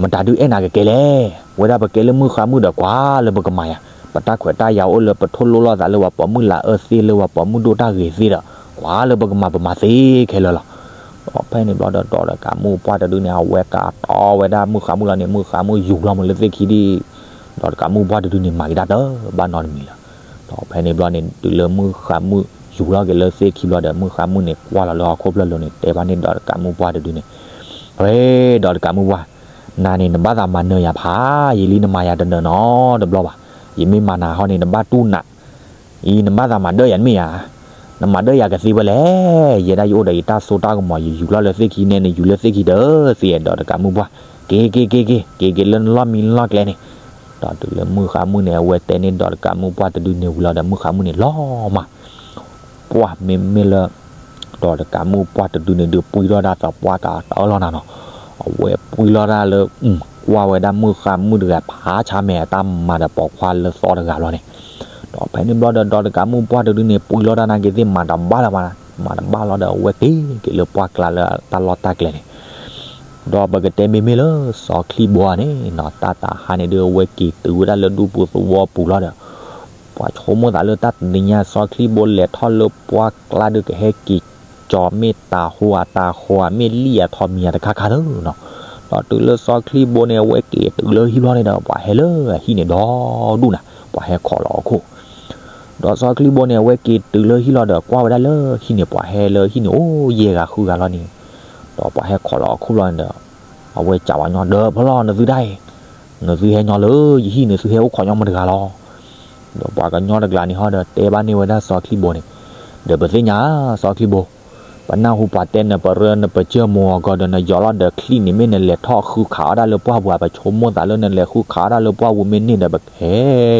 မတၤဒုအဲၣ်နၤကကဲလဲၣ်. ဝဲဒၣ်ပကဲလၢမုၣ်ဃါမုၣ်ဒီး ကွၢ်လၢပကမၤယၤ, ပတၢ်ခွဲးတၢ်ယာ်အိၣ်လၢပထိၣ်လိၣ်လိာ်သးလၢပှၤပိာ်မုၣ်လၢအအၢသ့ လၢပှၤပိာ်မုၣ်ဒိၣ်တၢ်ဂ့ၤသ့ဒီး ကွၢ်လၢပကမၤပမၤသ့ခဲလၢာ်လီၤ. ဒီးဖဲန့ၣ်ဘျီဒီး ဒီးတကးမုၣ်ပှၢ်တဒုန့ၣ် အဝဲကးတီဝဲဒၣ်မုၣ်ဃါမုၣ်လီၤန့ၣ် မုၣ်ဃါမုၣ်ယူၤလီၤမးလၢသ့ၣ်ခံဒံး, ဒီးတကးမုၣ်ပှၢ်တဒုန့ၣ် မၤက့ၤတၢ်တဘၣ်နီတမံၤလၢၤ. ဒီးဖဲန့ၣ်ဘျီန့ၣ် တုၤလၢမုၣ်ဃါမုၣ်ယူၤလီၤက့ၤလၢသ့ၣ်ခံဘျီဒီး မုၣ်ဃါမုၣ်န့ၣ် ကွၢ်လီၤလၢဟီၣ်ခိၣ်ဖျၢၣ်လိၤန့ၣ် တဲဘၣ်န့ၢ်ဒီးတကးမုၣ်ပှၢ်တဒုန့ၣ်, ဝဲဒီးတကးမုၣ်ပှၢ်, နၤန့ၣ်နဘၣ်သးမၤနၢၤယၤဖးယံာ်လံ နမၤယၤတနၢၤနီတဘျီဘၣ်. ယမ့ၢ်မၤနၤဟီန့ၣ် နဘၣ်တူၢ်နး အံၤနဘၣ်သးမၤဒၢယၤတမ့ၢ်ဧါ. နမၤဒၢယၤကသ့ဝဲလဲၣ်, ယဲဒၣ်ယအိၣ်ဒီးယတၢ်စိတၢ်ကမီၤ ယယူၤလီၤလၢသ့ၣ်ခံန့ၣ် နယူၤလၢသ့ၣ်ခံဒီး သ့ၣ်အဲၣ်ဒိးတကးမုၢ်ပှၢ်, က့ၤက့ၤက့ၤက့ၤ က့ၤက့ၤလၢနလီၢ်မံလီၢ်ကျဲန့ၣ်, ဒီးတုၤလၢမုၣ်ဃါမုၣ်န့ၣ် အဝဲတဲန့ၢ်ဒီးတကးမုၢ်ပှၢ်တဒုန့ၣ်ဝံၤလီၤဒီး မုၣ်ဃါမုၣ်န့ၣ်လီၤမၢ် ပှၢ်မ့မ့ၢ်လၢ ဒီးတကးမုၢ်ပှၢ်တဒုန့ၣ်ဒုး ပှံၢ်ထီၣ်တၢ်သးပှၢ်တအၢၣ်လီၤနၤနီၤ, အဝဲပှံၢ်လီၤတၢ်လၢ ကွၢ်ဝဲဒၣ်မုၣ်ဃါမုၣ်တဂၤဖးဆါမဲာ်အတၢ်မၤဒီးပိာ်ခွါလၢသီတဂၤဘျီန့ၣ်, ဒီးဖဲန့ၣ်ဘျီဒီး ဒီးတကးမုၢ်ပှၢ်တဒုန့ၣ် ပှံၢ်လီၤတၢ်နာ်က့ၤသ့ၣ်မၤတဘၣ်လၢၤဘၣ်, မၤတဘၣ်လီၤဒီး အဝဲက့ၤက့ၤလၢပှၢ်ကျါလၢတၢ်လီၢ်တၢ်ကျဲန့ၣ်, ဒီးပကတဲမ့မ့ၢ်လၢစီၤချံဘိန့ၣ်နီၤ တၢ်တဟါန့ၣ်ဒုး အဝဲက့ၤတုၤဝဲဒၣ်လၢဒူပူၤသဝီပူၤလီၤဒီး ပှၤဆိကမိၣ်သးလၢတၢ်တနံၤညါ စီၤချံဘိလဲၤထီၣ်လၢပှၢ်ကျါဒုး ကဟဲက့ၤကၠီၤမ့ၢ်တၤဟိအတၤဟိဧါ မ့ၢ်လံၣ်အထီမံၤအတခါခါသနီၤ, ဒီးတုၤလၢစီၤချံဘိန့ၣ် အဝဲက့ၤတုၤလၢဟံၣ်ဘျီန့ၣ်ဒီး ပှၤဟဲလၢဟံၣ်န့ၣ်ဒီဒူၣ်နၤ, ပှၤဟဲခိးလီၤအခိၣ် ဒီးစီၤချံဘိန့ၣ် အဝဲက့ၤတုၤလၢဟံၣ်လီၤဒီး ကွၢ်ဝဲဒၣ်လၢဟံၣ်န့ၣ် ပှၤဟဲလၢဟံၣ်န့ၣ် အိၣ်ယဲၢ်ဂၤဃုဂၤလီၤန့ၣ်, ဒီးပှၤဟဲခိးလီၤအခိၣ်ဘျီန့ၣ်ဒီး အဝဲစံးဝဲညီ ဒီးဖဲလီၤ နသုတၢ်အံၤ, နသုဟဲညီလၢယဟံၣ် နသုဟဲအိၣ်ခိးညီမတဂၤလီၤ. ဒီးပှၤကညီတကျါန့ၣ်ဟီဒီး တဲဘၣ်န့ၢ်ဝဲဒၣ်စီၤချံဘိန့ၣ်, ဒီးပသ့ၣ်ညါ စီၤချံဘိ, ပနၢ်ဟူပှၤတဲနပရၢနပစၢၢ်မိၢ်အဂီၢ်ဒီး နယီၤလီၤဒီးချံန့ၣ် မ့ၢ်နလဲၤထီၣ်ဃုခးအီၣ်တၢ်လၢပှၢ်ပူၤဧါ, ပဆိကမိၣ်သးလၢနလဲၤဃုခးအီၣ်တၢ်လၢပှၢ်ပူၤမ့ၢ်န့ၣ်ဒီး ပကဟဲ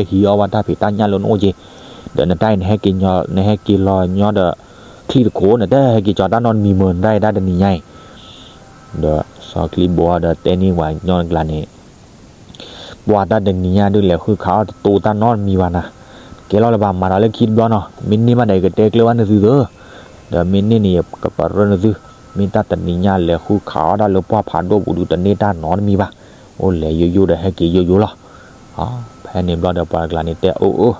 ဟံးအီၣ်ဘၣ်တၢ်ဖံးတၢ်ညၣ်လၢနအိၣ်က့ၤ, ဒီးနတၢ်အံၤ နဟဲက့ၤလီၤညီဒီး ချံတခိၣ် နတဟဲက့ၤကၠီၤတၢ်နီတမံၤမ့ၢ် နတၢ်အံၤတၢ်တနံၤညါအံၤ ဒီးစီၤချံဘိဒီးတဲန့ၢ်ပှၤကညီတကျါန့ၣ်, ပှၤတၢ်တနံၤညါဒုး လဲၤဃုခးအီၣ်တတိတၢ်နီတမံၤဘၣ်နၤ, ကဲလီၤလၢၤဘၣ် မၤဒီးလၢခံတဘျီနီၤ, မ့ၢ်န့ၢ်ဘၣ်ဒီး ယကတဲကျၢၤဘၣ်နသုသ့, ဒီးမ့ၢ်န့ၢ်န့ၣ် ယကပရၢနသု, မ့ၢ်တၢ်တနံၤညါလဲၤဃုခးအီၣ်တၢ်လၢပှၢ်ဖးဒိၣ်ပူၤဒုး တန့ၢ်တၢ်နီတမံၤဘၣ်, အိၣ်လဲၤယိယိဒီးဟဲက့ၤယိယိလီၤ. ဖဲန့ၣ်ဘျီဒီးပှၤတကျါန့ၣ်တဲအီၤ,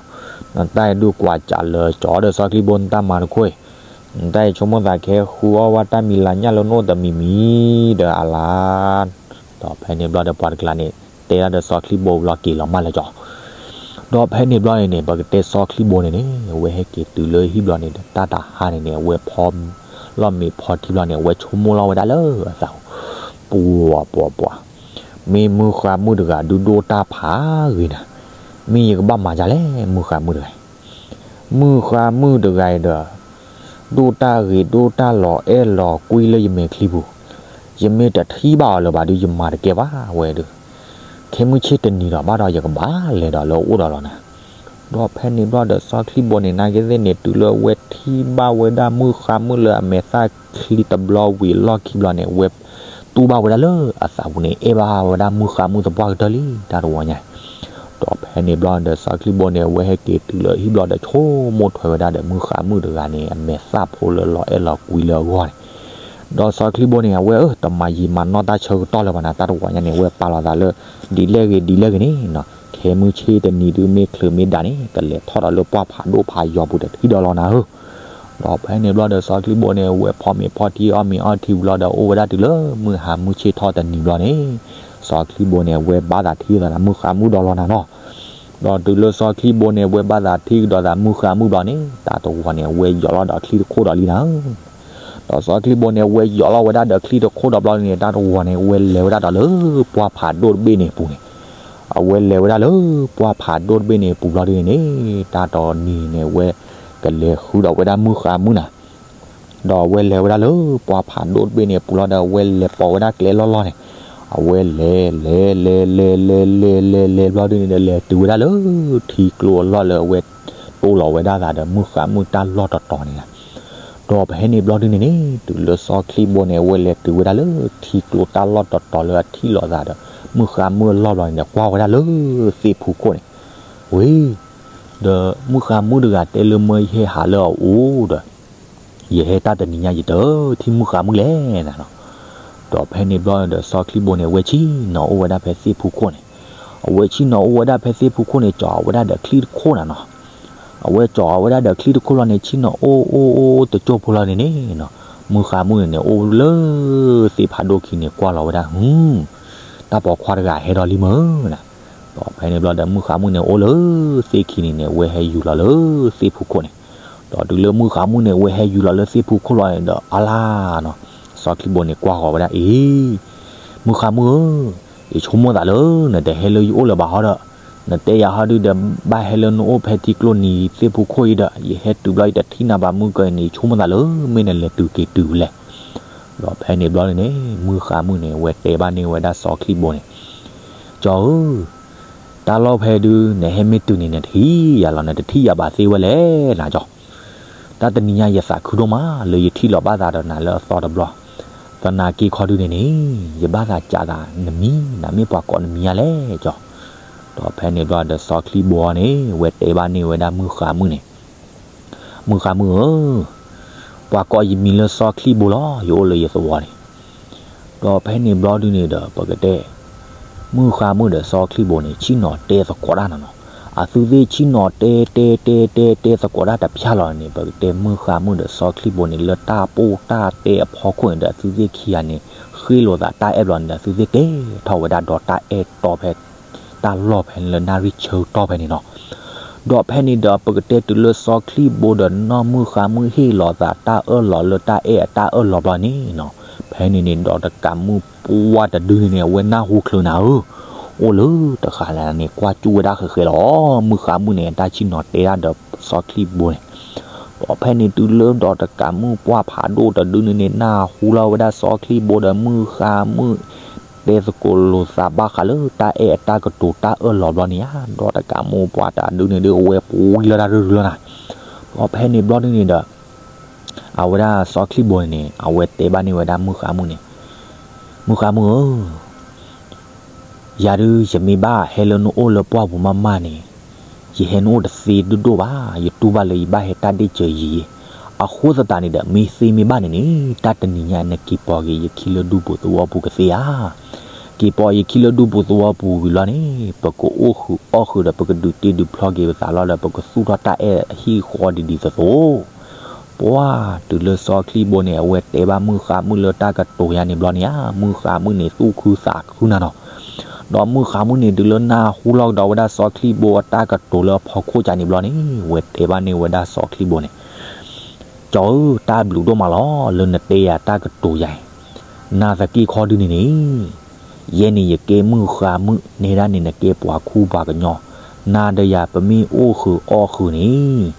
နတၢ်အံၤဒုးကွၢ်စးလၢကၠီဒီး စီၤချံဘိ နတၢ်မၤတခိၣ်အံၤ, နတၢ်အံၤဆိကမိၣ်သးကဟဲဃုအီၣ်ဝဲတၢ်မံၤလၤညၣ်လၢနအိၣ်တမံၤမံၤဒီးအလါ ဒီးဖဲန့ၣ်ဘျီဒီးပှၤတကျါန့ၣ် တဲဒၣ်ဒီးစီၤချံဘိဘျီက့ၤလီၤမၢ်လၢကၠီ, ဒီးဖဲန့ၣ်ဘျီန့ၣ်န့ၣ် ပကတဲစီၤချံဘိန့ၣ်န့ၣ် အဝဲဟဲက့ၤတုၤလၢဟံၣ်ဘျီန့ၣ်ဒီး တၢ်တဟါန့ၣ်န့ၣ် အဝဲဖီ လီၢ်မ့ၤဖီထံဘျီန့ၣ် အဝဲဆိကမိၣ်လီၤဝဲဒၣ်လၢအသး, ပှၤပှၤပှၤ, မ့ၢ်မုၢ်ဃါမုၣ်တဂၤဒုးဒိၣ်တၢ်ဖးဂ့ၤနၤ, မ့ၢ်ယကဘၣ်မၤဒ်လဲၣ် မုၢ်ဃါမုၣ်တဂၤ မုၢ်ဃါမုၣ်တဂၤအံၤဒီး ဒိၣ်တၢ်ဂ့ၤဒိၣ်တၢ်လီၤအဲၣ်လီၤကွံလၢယမဲာ်ချံပူၤ, ယမ့ၢ်တထံၣ်ဘၣ်အီၤလၢၤဘၣ်ဒုး ယမၤတကဲဘၣ်ဝဲဒုး, ခဲမုၢ်ဆ့ၣ်တနံၤဒီးဘၣ်ဒီး ယကဘၣ်လဲၤဒီးလၢအအိၣ်ဒီးလီၤနၤ. ဒီးဖဲန့ၣ်ဘျီဒီးစီၤချံဘိန့ၣ် နာ်က့သ့ၣ်န့ၣ် တုၤလၢအဝဲထံၣ်ဘၣ်ဝဲဒၣ်မုၢ်ဃါမုၣ်လၢအမဲာ်သၣ်ချံတဘျီဝံၤအလီၢ်ခံဘျီန့ၣ် အဝဲတူၢ်ဘၣ်ဝဲဒၣ်လၢအသးပူၤန့ၣ် အဲၣ်ဘၣ်ဝဲဒၣ်မုၢ်ဃါမုၣ်သပှၢ်ကတၢၢ်လံ တၢ်တဝီညါ ဒီးဖဲန့ၣ်ဘျီဒီးစီၤချံဘိန့ၣ် အဝဲဟဲက့ၤတုၤလၢဟံၣ်ဘျီဒီး ဆိကမိၣ်ထွဲဝဲဒၣ်ဒီးမုၢ်ဃါမုၣ်တဂၤန့ၣ် အမဲာ်သၣ်ဖိလၢလီၤအဲၣ်လီၤကွံလၢအဂီၢ်န့ၣ်, ဒီးစီၤချံဘိန့ၣ် အဝဲအၢ တမၤယံာ်မၤနီၢ်တၢ်ဆၢကတီၢ်လၢၤဘၣ်နၤ တၢ်တဝီညါန့ၣ် အဝဲပာ်လီၤသးလၢ ဒ်လဲၣ်ဂ့ၤဒ်လဲၣ်ဂ့ၤန့ၣ်နီၤ ခဲမုၢ်ဆ့ၣ်တနံၤဒုးမ့ၢ်ချုးမ့ၢ်ဒၣ်န့ၣ် ကလဲၤထီၣ်ဒီးလၢပှၢ်ဖးဒိၣ်ဖးယီၤပူၤတထံၣ်ဒီးလီၤနၤဧၢ. ဒီးဖဲန့ၣ်ဘျီဒီးစီၤချံဘိန့ၣ် အဝဲဖီမ့ၤဖီထံအီၣ်မ့ၤအီထံဝံၤလီၤဒီး အိၣ်ဝဲဒၣ်တုၤလၢမုၢ်ဟါမုၢ်ဆ့ၣ်ထီၣ်တနံၤဘျီန့ၣ် စီၤချံဘိန့ၣ် အဝဲဘၣ်သးထံၣ်သးမုၢ်ဃါမုၣ်ဒီးလီၤနၤနီၤ. ဒီးတုၤလၢစီၤချံဘိန့ၣ် အဝဲဘၣ်သးထံၣ်ကဒီးသးမုၢ်ဃါမုၣ်ဘျီန့ၣ် တၢ်တဝီန့ၣ် အဝဲယီၤလီၤဒီးချံတခိၣ်ဒီးလံနၤဧၢ. ဒီးစီၤချံဘိန့ၣ် အဝဲယီၤလီၤဝဲဒၣ်ဒီးချံတခိၣ်ဒီးဘျီန့ၣ် တၢ်တဝီန့ၣ် အဝဲလဲၤဝဲဒၣ်ဒီးလၢပှၢ်ဖးဒိၣ်တဘ့ၣ်န့ၣ်အပူၤန့ၣ်, အဝဲလဲၤဝဲဒၣ်လၢပှၢ်ဖးဒိၣ်တဘ့ၣ်န့ၣ်အပူၤဘျီဒ်န့ၣ်န့ၣ် တၢ်တနံၤန့ၣ် အဝဲကလဲၤဃုဒီးဝဲဒၣ်မုၢ်ဃါမုၣ်နၤ. ဒီးအဝဲလဲၤဝဲဒၣ်လၢပှၢ်ဖးဒိၣ်တဘ့ၣ်န့ၣ်အပူၤလီၤဒီး အဝဲလဲၤပိာ်ဝဲဒၣ်ကျဲလီၢ်လီၢ်န့ၣ်, အဝဲလဲၤလဲၤလဲၤလဲၤလဲၤလဲၤလဲၤလဲၤဘျီဒ်န့ၣ်ဒီး လဲၤတုၤဝဲဒၣ်လၢထံကျိအလီၢ်လၢအဝဲတိၢ်လီၤဝဲဒၣ်သးဒီးမုၢ်ဃါမုၣ်တၢ်လီၢ်တတီၤန့ၣ်လီၤ. ဒီးဖဲန့ၣ်ဘျီဒ်န့ၣ်န့ၣ် တုၤလၢစီၤချံဘိန့ၣ် အဝဲလဲၤတုၤဝဲဒၣ်လၢထံကျိတၢ်လီၢ်တတီၤလၢအထံၣ်လိာ်သးဒီး မုၢ်ဃါမုၣ်အလီၢ်ဘျီန့ၣ်ဒီး ကွၢ်ဝဲဒၣ်လၢသ့ၣ်ဖူခိၣ်န့ၣ်, ဝ့ၢ် ဒီးမုၢ်ဃါမုၣ်တဂၤတဲလၢ မၢယဟဲဟးလၢအအိၣ်ဒီး ယဟဲတၢ်တနံၤညါ ယတထံၣ်မုၢ်ဃါမုၣ်လဲၣ်နၤနီၤ. ဒီးဖဲန့ၣ်ဘျီဒီးစီၤချံဘိန့ၣ် အဝဲဆ့ၣ်နီၤအိၣ်ဝဲဒၣ်ဖဲသ့ၣ်ဖူခိၣ်န့ၣ်, အဝဲဆ့ၣ်နီၤအိၣ်ဝဲဒၣ်ဖဲသ့ၣ်ဖူခိၣ်န့ၣ် ကၠီၤဝဲဒၣ်ဒီးချံတခိၣ်နၤနီၤ. အဝဲကၠီၤဝဲဒၣ်ဒီးချံတခိၣ်လီၤန့ၣ် ဆ့ၣ်နီၤအိၣ်အိၣ်အိၣ်တကၠိၢ်ဖိလီၤန့ၣ်န့ၣ်နီၤ, မုၢ်ဃါမုၣ်န့ၣ်န့ၣ် အိၣ်လၢသ့ၣ်ဖးဒိၣ်ခံန့ၣ် ကွၢ်လီၤဝဲဒၣ် ဟု တၢ်ပိာ်ခွါတဂၤဟဲဒီးလံမၢ်နၤ. ဒီးဖဲန့ၣ်ဘျီဒီး မုၢ်ဃါမုၣ်န့ၣ် အိၣ်လၢသ့ၣ်ခံန့ၣ်န့ၣ် အဝဲဟဲယူၤလီၤလၢသ့ၣ်ဖူခိၣ်န့ၣ်, ဒီးတုၤလၢမုၢ်ဃါမုၣ်န့ၣ် အဝဲဟဲယူၤလီၤလၢသ့ၣ်ဖူခိၣ်လီၤန့ၣ်ဒီး အါလါနီၤ, စီၤချံဘိန့ၣ် ကွၢ်ဃီၤဝဲဒၣ် အ့ မုၢ်ဃါမုၣ်ဧၢ, ယဆိကမိၣ်သးလၢ နတဟဲလၢယအိၣ်လၢၤဘၣ်ဟီဒီး နတဲယၤဟီဒုဒီး ဘၣ်ဟဲလၢနအိၣ်ဖဲထံကျိနံၤသ့ၣ်ဖူခိၣ်အံၤဒီး ယဟဲတုၤဘျီယတထံၣ်နၤဘၣ် မုၢ်ကၢအံၤန့ၣ် ယဆိကမိၣ်သးလၢ မ့ၢ်နလဲၤတုၤက့ၤတုၤလဲၣ်. ဒီးဖဲန့ၣ်ဘျီန့ၣ် မုၢ်ဃါမုၣ်န့ၣ် အဝဲတဲဘၣ်န့ၢ်ဝဲဒၣ်စီၤချံၣ်ဘိန့ၣ်, ကၠီဧၢ, တၢ်လီၢ်ဖဲဒု နဟဲမ့ၢ်တုၤန့ၣ် နတထံၣ်ယၤလီၤ, နတထံၣ်ယၤဘၣ်သ့ဝဲလဲၣ်နၤကၠီ. တၢ်တနံၤညါယသးခုဒိၣ်မး လၢယထံၣ်လီၤဘၣ်သးဒီးနၤလၢအသီတဘျီ, သနာ်က့ခီဒုန့ၣ်န့ၣ် ယဘၣ်သးကးသးနမံၤ, နမ့ၢ်ပှၤကိးနမံၤညါလဲၣ်ကၠီ. ဒီးဖဲန့ၣ်ဘျီဒီးစီၤချံၣ်ဘိန့ၣ် အဝဲတဲဘၣ်န့ၢ်ဝဲဒၣ်မုၢ်ဃါမုၣ်န့ၣ်, မုၢ်ဃါမုၣ်ဧၢ, ပှၤကိးယမံၤလၢစီၤချံၣ်ဘိလီၤ, ယအိၣ်လၢယသဝီန့ၣ်. ဒီးဖဲန့ၣ်ဘျီဒုန့ၣ်ဒီး ပကတဲ မုၢ်ဃါမုၣ်ဒီးစီၤချံၣ်ဘိန့ၣ် ဆ့ၣ်နီၤတဲသကိးတၢ်နီၤနီၤ, အသုသ့ၣ်ဆ့ၣ်နီၤတဲတဲတဲတဲတဲသကိးတၢ်တဖၠၣ်လီၤန့ၣ် ပကတဲမုၢ်ဃါမုၣ်ဒီးစီၤချံၣ်ဘိန့ၣ် လၢတၢ်ပိၢ်တၢ်တဲအဖီခိၣ်န့ၣ်ဒီး အသုသ့ၣ်ခံဂၤန့ၣ် ဃ့လိာ်သးတၢ်အဲၣ်ဘျီန့ၣ်ဒီး အသုသ့ၣ်ကဲထီၣ်ဝဲဒၣ်ဒီးတၢ်အဲၣ်တီဖဲ တၢ်လီၢ်ဖဲန့ၣ်လၢနၣ်ရံၣ်ဆၢကတီၢ်ဖဲန့ၣ်နီၤ. ဒီးဖဲန့ၣ်ဒီး ပကတဲတုၤလၢစီၤချံၣ်ဘိဒီးနီၢ်မုၢ်ဃါမုၣ်ဟ့ၣ်လီၤသးတၢ်အၢၣ်လီၤလၢတၢ်အဲၣ်အတၢ်အၢၣ်လီၤဘျီန့ၣ်နီၤ, ဖဲန့ၣ်န့ၣ် ဒီးတကးမုၢ်ပှၢ်တဒုန့ၣ်န့ၣ် အဝဲနၢ်ဟူချုးနၤဧၢ, အိၣ်လၢတဃာ်လၢ်န့ၣ် ကွၢ်ကၠူၣ်ဝဲဒၣ်ဃဲးဃဲးလီၤ. မုၢ်ဃါမုၣ်န့ၣ် အတၢ်ဆ့ၣ်နီၤတဲဒၣ်ဒီးစီၤချံၣ်ဘိန့ၣ်, ဒီးဖဲန့ၣ်တုၤလၢဒီးတကးမုၢ်ပှၢ်ဖးဒိၣ်တဒုန့ၣ်န့ၣ် နၢ်ဟူလီၤဝဲဒၣ်စီၤချံၣ်ဘိဒီးမုၢ်ဃါမုၣ် တဲသကိးလိာ်သးဘၣ်ဃးလၢတၢ်အဲၣ်အတၢ်ကတိၤတၢ်အၢၣ်လီၤဘျီန့ၣ်ဧါ, ဒီးတကးမုၢ်ပှၢ်တဒုန့ၣ်ဒုး အဝဲပှံၤလီၤတၢ်ရုၢ်ရုၢ်လီၤနၤ. ဒီးဖဲန့ၣ်ဘျီဒုန့ၣ်ဒီး အဝဲဒၣ်စီၤချံၣ်ဘိန့ၣ်န့ၣ် အဝဲတဲဘၣ်န့ၢ်ဝဲဒၣ်မုၢ်ဃါမုၣ်န့ၣ်, မုၢ်ဃါမုၣ်ဧၢ, ယၤဒုး ယမ့ၢ်ဘၣ်ဟဲလၢနအိၣ်လၢပှၢ်ပူၤမးမးန့ၣ်, ယဟဲနအိၣ်တသ့ဒိၣ်ဒိၣ်ဘၣ်, ယတူၢ်ဘၣ်လၢယဘၣ်ဟဲတၢ်ဒ့ၣ်စၢၤယံၤယံၤ, အဃိသတးန့ၣ်ဒီး မ့ၢ်သ့မ့ၢ်ဘၣ်န့ၣ်န့ၣ် တၢ်တနံၤညါနက့ၤပိာ်က့ၤယခံလၢဒူပူၤသဝီပူၤကသ့ဧါ. က့ၤပိာ်ယခံလၢဒူပူၤသဝီပူၤဝံၤလီၤန့ၣ် ပကအိၣ်ဃုာ်အီၣ်ဃုာ်ဒီး ပကဒုးတ့ဒုးဖျီက့ၤပသးလီၤဒီး ပကသူၣ်ထီၣ်တၢ်အဲၣ်ဟံၣ်ဃီဒ်ဒ်သိးသိး. ပှၢ်တုၤလၢစီၤချံၣ်ဘိန့ၣ် အဝဲတဲဘၣ်မုၢ်ဃါမုၣ်လၢတၢ်ကတိၤယါန့ၣ်ဘျီန့ၣ်ဧါ, မုၢ်ဃါမုၣ်န့ၣ် သူၣ်ခုသးခုနၤနီၤ. ဒီးမုၢ်ဃါမုၣ်န့ၣ် တုၤလၢနၢ်ဟူလီၤကဒီးဝဲဒၣ်စီၤချံၣ်ဘိအတၢ်ကတိၤလၢအဖီခိၣ်ကန့ၣ်ဘျီန့ၣ် အဝဲတဲဘၣ်န့ၢ်ဝဲဒၣ်စီၤချံၣ်ဘိန့ၣ်, ကၠီဧၢ, တၢ်ဘျုးဒိၣ်မးလီၤ လၢနတဲယၤတၢ်ကတိၤယၤအံၤ, နာ်သက့ခီဒုန့ၣ်န့ၣ် ယဲန့ၣ်ယကဲမုၢ်ဃါမုၣ် နဲဒၣ်န့ၣ် နကဲပှၤခူပှၤကညီ, နၤဒီးယၤပမ့ၢ်အိၣ်ဃုာ်အီၣ်ဃုာ်န့ၣ်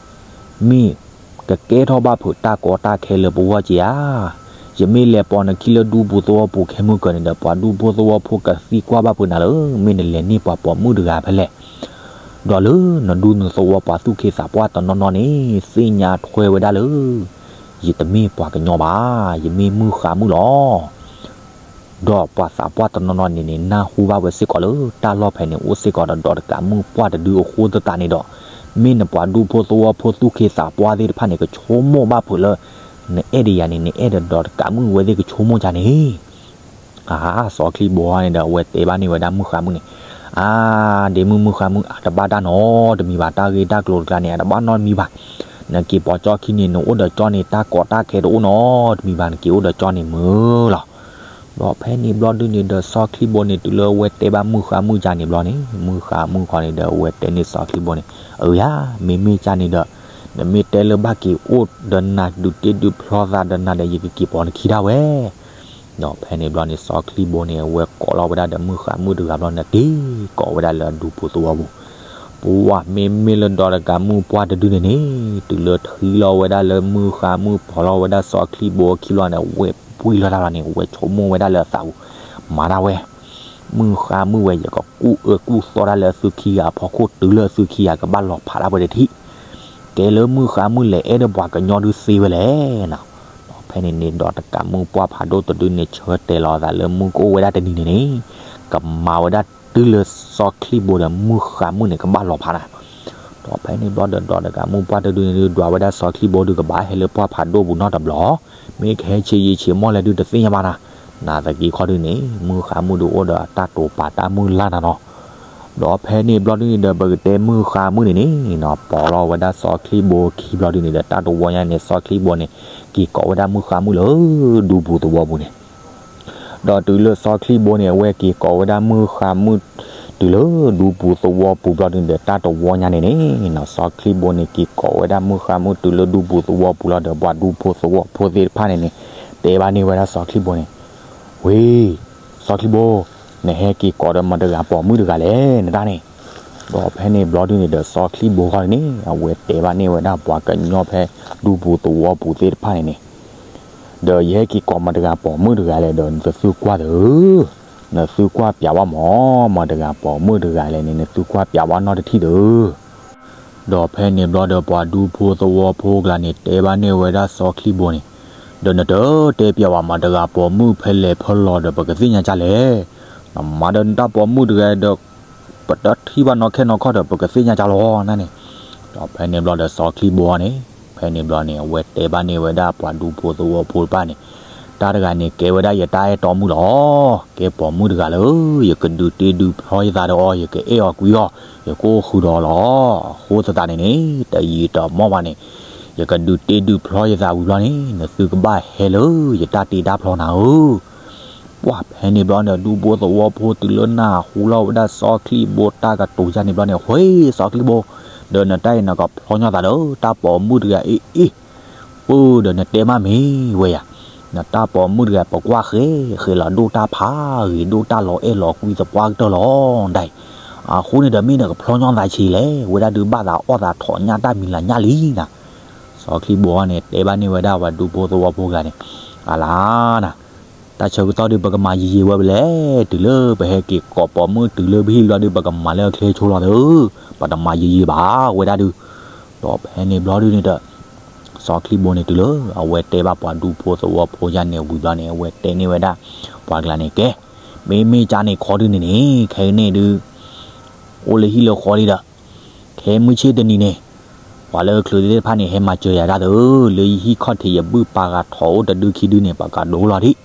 မ့ၢ်ကကဲထီၣ်ဘၣ်ဖုးတၢ်ကီတၢ်ခဲလၢပဂီၢ်က့ဧါ. ယမ့ၢ်လဲၤပိာ်နခံလၢဒူပူၤသဝီပူၤခဲမုၢ်ကၢၤန့ၣ်ဒီး ပှၤဒူဖိသဝီဖိကသံကွၢ်ဘၣ်ဖုးနၤလၢ မ့ၢ်နလဲၤန့ၢ်ပှၤပိာ်မုၣ်တဂၤဖဲလဲၣ်, ဒီးလၢနဒူနသဝီပှၤသူၣ်က့သးပှၢ်တနီၤနီၤန့ၣ် သ့ၣ်ညါထွဲဝဲဒၣ်လၢ ယတမ့ၢ်ပှၤကညီဘၣ်, ယမ့ၢ်မုၢ်ဃါမုၣ်လီၤ. ဒီးပှၤသးပှၢ်တနီၤနီၤန့ၣ်န့ၣ် နၢ်ဟူဘၣ်ဝဲစ့ၢ်ကီးလၢ တၢ်လီၢ်ဖဲန့ၣ် အိၣ်စ့ၢ်ကီးဒီးဒီးတကးမုၢ်ပှၢ်တဒုအဃိသတးန့ၣ်ဒီး, မ့ၢ်နပှၤဒူဖိသဝီဖိသူၣ်က့သးပှၢ်သ့ၣ်တဖၣ်န့ၣ် ကဆိကမိၣ်ဘၣ်ဖုးလၢ နအဲၣ်ဒိးယၤန့ၣ် နအဲၣ်ဒိးဒီးတကးမုၢ်ဝဲသ့ၣ်ကဆိကမိၣ်ကန့ၣ် အါ, စီၤချံၣ်ဘိန့ၣ်ဒီး အဝဲတဲဘၣ်န့ၢ်ဝဲဒၣ်မုၢ်ဃါမုၣ်န့ၣ်, အါ, ဒ့မုၢ်မုၢ်ဃါမုၣ် အတဘၣ်တၢ်နီတမံၤဘၣ်, တၢ်ဂ့ၢ်တၢ်ကျိၤတကျါန့ၣ် အတဘၣ်နီတမံၤဘၣ်. နက့ၤပိာ်ကၠီခံန့ၣ် နအိၣ်ဒီးကၠီန့ၣ် တၢ်ကီတၢ်ခဲတအိၣ်နီတမံၤဘၣ်, နက့ၤအိၣ်ဒီးကၠီန့ၣ်မုာ်လီၤ. ဒီးဖဲန့ၣ်ဘျီဒုန့ၣ်ဒီး စီၤချံၣ်ဘိန့ၣ် တုၤလၢအဝဲတဲဘၣ်မုၢ်ဃါမုၣ်ကန့ၣ်ဘျီန့ၣ် မုၢ်ဃါမုၣ်ခီန့ၣ်ဒီး အဝဲတဲန့ၢ်စီၤချံၣ်ဘိန့ၣ်, အၢယၤ, မ့မ့ၢ်ကန့ၣ်ဒီး နမ့ၢ်တဲလၢဘၣ်က့ၤအိၣ်ဒီးနၤ ဒုးတ့ဒုးဖျီသးဒီးနၤဒီး ယကက့ၤပိာ်နခံဒၣ်ဝဲ ဒီးဖဲန့ၣ်ဘျီန့ၣ် စီၤချံၣ်ဘိန့ၣ် အဝဲကိးလီၤဝဲဒၣ်ဒီးမုၢ်ဃါမုၣ်တဂၤဘျီန့ၣ် က့ၤကိးဝဲဒၣ်လၢအဒူပူၤသဝီပူၤ, ပှၢ်မ့မ့ၢ်လၢဒီးတကးမုၢ်ပှၢ်တဒုန့ၣ်န့ၣ် တုၤလၢထံၣ်လီၤဝဲဒၣ်လၢမုၢ်ဃါမုၣ်ပိာ်လီၤဝဲဒၣ်စီၤချံၣ်ဘိအခံလီၤန့ၣ် အဝဲပှံၢ်လီၤတၢ်လီၤန့ၣ် အဝဲဆိကမိၣ်ဝဲဒၣ်လၢအသးပူၤ, မၤတၢ်ဝဲ မုၢ်ဃါမုၣ်ဝဲ ယကကူၣ်အၢကူၣ်သီတၢ်လၢအသုခံဂၤအဖီခိၣ် တုၤလၢအသုခံဂၤကဘၣ်လီၤဖးဒၣ်ဝဲတထံၣ်, ကဲလၢမုၢ်ဃါမုၣ်လဲၤအဲၣ်ဒိးပှၤကညီဒုးသ့ဝဲလဲၣ်နီၤ. ဒီးဖဲန့ၣ်န့ၣ်ဒီးတကးမုၢ်ပှၢ်ဖးဒိၣ်တဒုန့ၣ် ဆၢတဲာ်လီၤအသးလၢမုၢ်ကအိၣ်ဝဲဒၣ်တနံၤန့ၣ်န့ၣ် ကမၤဝဲဒၣ်တုၤလၢစီၤချံၣ်ဘိဒီးမုၢ်ဃါမုၣ်န့ၣ် ကဘၣ်လီၤဖးနၤ. ဒီးဖဲန့ၣ်ဘျီဒီး ဒီးတကးမုၢ်ပှၢ်တဒုန့ၣ်ဒုး ဒွးဝဲဒၣ်စီၤချံၣ်ဘိဒုး ကဘၣ်ဟဲလၢပှၢ်ဖးဒိၣ်ပူၤနီတဘျီ, မ့ၢ်ကဟဲဆံးယံာ်ဆံးမီၢ်လဲၣ်ဒုးတသ့ၣ်ညါဘၣ်နၤ. နာ်သက့ခီဒုန့ၣ် မုၢ်ဃါမုၣ်ဒုးအိၣ်ဒီးအတၢ်တိာ်ပာ်တၢ်မုၢ်လၢ်နၤနီၤ. ဒီးဖဲန့ၣ်ဘျီဒုန့ၣ်ဒီး ပကတဲမုၢ်ဃါမုၣ်န့ၣ်န့ၣ်နီၤ ပိာ်လီၤဝဲဒၣ်စီၤချံၣ်ဘိခံဘျီဒုန့ၣ်ဒီး တၢ်တဝီညါန့ၣ် စီၤချံၣ်ဘိန့ၣ် က့ၤကိးဝဲဒၣ်မုၢ်ဃါမုၣ်လၢဒူပူၤသဝီပူၤန့ၣ် ဒီးတုၤလၢစီၤချံၣ်ဘိန့ၣ် အဝဲက့ၤကိးဝဲဒၣ်မုၢ်ဃါမုၣ် တုၤလၢဒူပူၤသဝီပူၤဘျီဒုန့ၣ်ဒီး တၢ်တဝီညါန့ၣ်န့ၣ်နီၤ စီၤချံၣ်ဘိန့ၣ် က့ၤကိးဝဲဒၣ်မုၢ်ဃါမုၣ်တုၤလၢဒူပူၤသဝီပူၤလီၤဒီး ပှၤဒူဖိသဝီဖိသ့ၣ်တဖၣ်န့ၣ်န့ၣ် တဲဘၣ်န့ၢ်ဝဲဒၣ်စီၤချံၣ်ဘိန့ၣ်, ဝ့ၢ်, စီၤချံၣ်ဘိ, နဟဲက့ၤကိးဒီးမတၤတဂၤပိာ်မုၣ်တဂၤလဲၣ် နတၢ်န့ၣ် ဒီးဖဲန့ၣ်ဘျီဒုန့ၣ်ဒီး စီၤချံၣ်ဘိဃီန့ၣ် အဝဲတဲဘၣ်န့ၢ်ဝဲဒၣ်ပှၤကညီဖဲဒူပူၤသဝီပူၤသ့ၣ်တဖၣ်န့ၣ်န့ၣ်, ဒီးယဟဲက့ၤကိးမတၤတဂၤပိာ်မုၣ်တဂၤလဲၣ်ဒီး နသုကွၢ်သု, နသုကွၢ်ပျးဝဲမး, မတၤတဂၤပိာ်မုၣ်တဂၤလဲၣ်န့ၣ် နသုကွၢ်ပျးဝဲနီတထံၣ်သု. ဒီးဖဲန့ၣ်ဘျီဒီးပှၤဒူဖိသဝီဖိကျါန့ၣ် တဲဘၣ်န့ၢ်ဝဲဒၣ်စီၤချံၣ်ဘိန့ၣ်, ဒီးနတတဲပျးဝဲမတၤတဂၤပိာ်မုၣ်ဖဲလဲၣ်ဖဲလဲၣ်ဒီး ပကသ့ၣ်ညါကၢ်လဲၣ်. နမၤဒီးနတၢ်ပိာ်မုၣ်တဂၤဒီး ပတထံၣ်ဘၣ်နီၢ်ခဲနီၢ်ခီဒီး ပကသ့ၣ်ညါကၢ်လီၤနၤန့ၣ်. ဒီးဖဲန့ၣ်ဘျီဒီးစီၤချံၣ်ဘိန့ၣ် ဖဲန့ၣ်ဘျီန့ၣ် အဝဲတဲဘၣ်န့ၢ်ဝဲဒၣ်ပှၤဒူဖိသဝီဖိတဖၣ်န့ၣ်, တၢ်တဂၤန့ၣ် ကဲဝဲဒၣ်ယတၢ်အဲၣ်တီမုၣ်လီၤ. ကဲပိာ်မုၣ်တဂၤလၢ ယကဒုးတ့ဒုးဖျီယသးဒီးအီၤ, ယကအဲၣ်အီၤကွံအီၤ, ယကအိၣ်ဃုာ်ဒီးအီၤလီၤ. အဃိသတးန့ၣ်န့ၣ် တယံာ်တမီၢ်ဘၣ်န့ၣ် ယကဒုးတ့ဒုးဖျီယသးဝံၤဘျီန့ၣ် နသုကဘၣ်ဟဲလၢယတၢ်တ့တၢ်ဖျီနၤဧၢ. ပှၢ်ဖဲန့ၣ်ဘျီန့ၣ် ဒူဖိသဝီဖိတုၤလၢနၢ်ဟူလီၤဝဲဒၣ်စီၤချံၣ်ဘိတၢ်ကတိၤယါန့ၣ်ဘျီန့ၣ်, ဃ့စီၤချံၣ်ဘိ, ဒီးနတၢ်အံၤနကဖျီညီသးဒီးတၢ်ပိာ်မုၣ်တဂၤအ့ၣ်အ့ၣ်, ပၢ်ဒီးနတဲမးမ့ၢ်ဝဲယၤ, နတၢ်ပိာ်မုၣ်တဂၤပကွၢ်ဃဲဃဲလီၤဒိၣ်တၢ်ဖးဂ့ၤ ဒိၣ်တၢ်လီၤအဲၣ်လီၤကွံသပှၢ်ကတၢၢ်လီၤဒၣ်အံၤ, အဃိန့ၣ်ဒီးမ့ၢ်နကဖျီညီသးဆံးလဲၣ်, ဝဲဒၣ်ဒုးဘၣ်သးအီၣ်သးထီၣ်ညၣ်တၢ်မံၤလၤညၣ်လံနၤ. စီၤချံၣ်ဘိန့ၣ် တဲဘၣ်န့ၢ်ဝဲဒၣ်ပှၤဒူဖိသဝီဖိကျါန့ၣ်, အလါနၤ, တၢ်ဆၢကတီၢ်ဒုး ပကမၤယံာ်ယံာ်ဝဲဘၣ်လဲၣ်, တုၤလၢပဟဲက့ၤကိးပိာ်မုၣ်တုၤလၢပဟံၣ်ဘျီဒုး ပကမၤလၢအချ့ဆိလီၤသၢ, ပတမၤယံာ်ယံာ်ဘၣ်ဝဲဒၣ်ဒုး. ဒီးဖဲန့ၣ်ဘျီဒုးန့ၣ်ဒီး စီၤချံၣ်ဘိန့ၣ်တုၤလၢ အဝဲတဲဘၣ်ပှၤဒူဖိသဝီဖိယါန့ၣ်ဝံၤဘျီန့ၣ် အဝဲတဲန့ၢ်ဝဲဒၣ် ပှၤကျါန့ၣ်ကဲ, မ့မ့ၢ်ကၢ်န့ၣ်ခီဒုးန့ၣ်န့ၣ် ခဲအံၤန့ၣ်ဒုး အိၣ်လၢဟံၣ်လၢဃီလံဒီး ခဲမုၢ်ဆ့ၣ်တနံၤန့ၣ် ပှၤလၢချုးသ့ၣ်တဖၣ်န့ၣ် ဟဲမၤစၢၤယၤတၢ်သၢ, လၢယဟံၣ်ခီၣ်ထံးယဘုၣ်ပာ်ဂၤထီၣ်အိၣ်တဒုခံဒုန့ၣ် ပကဒိလီၤဒံး,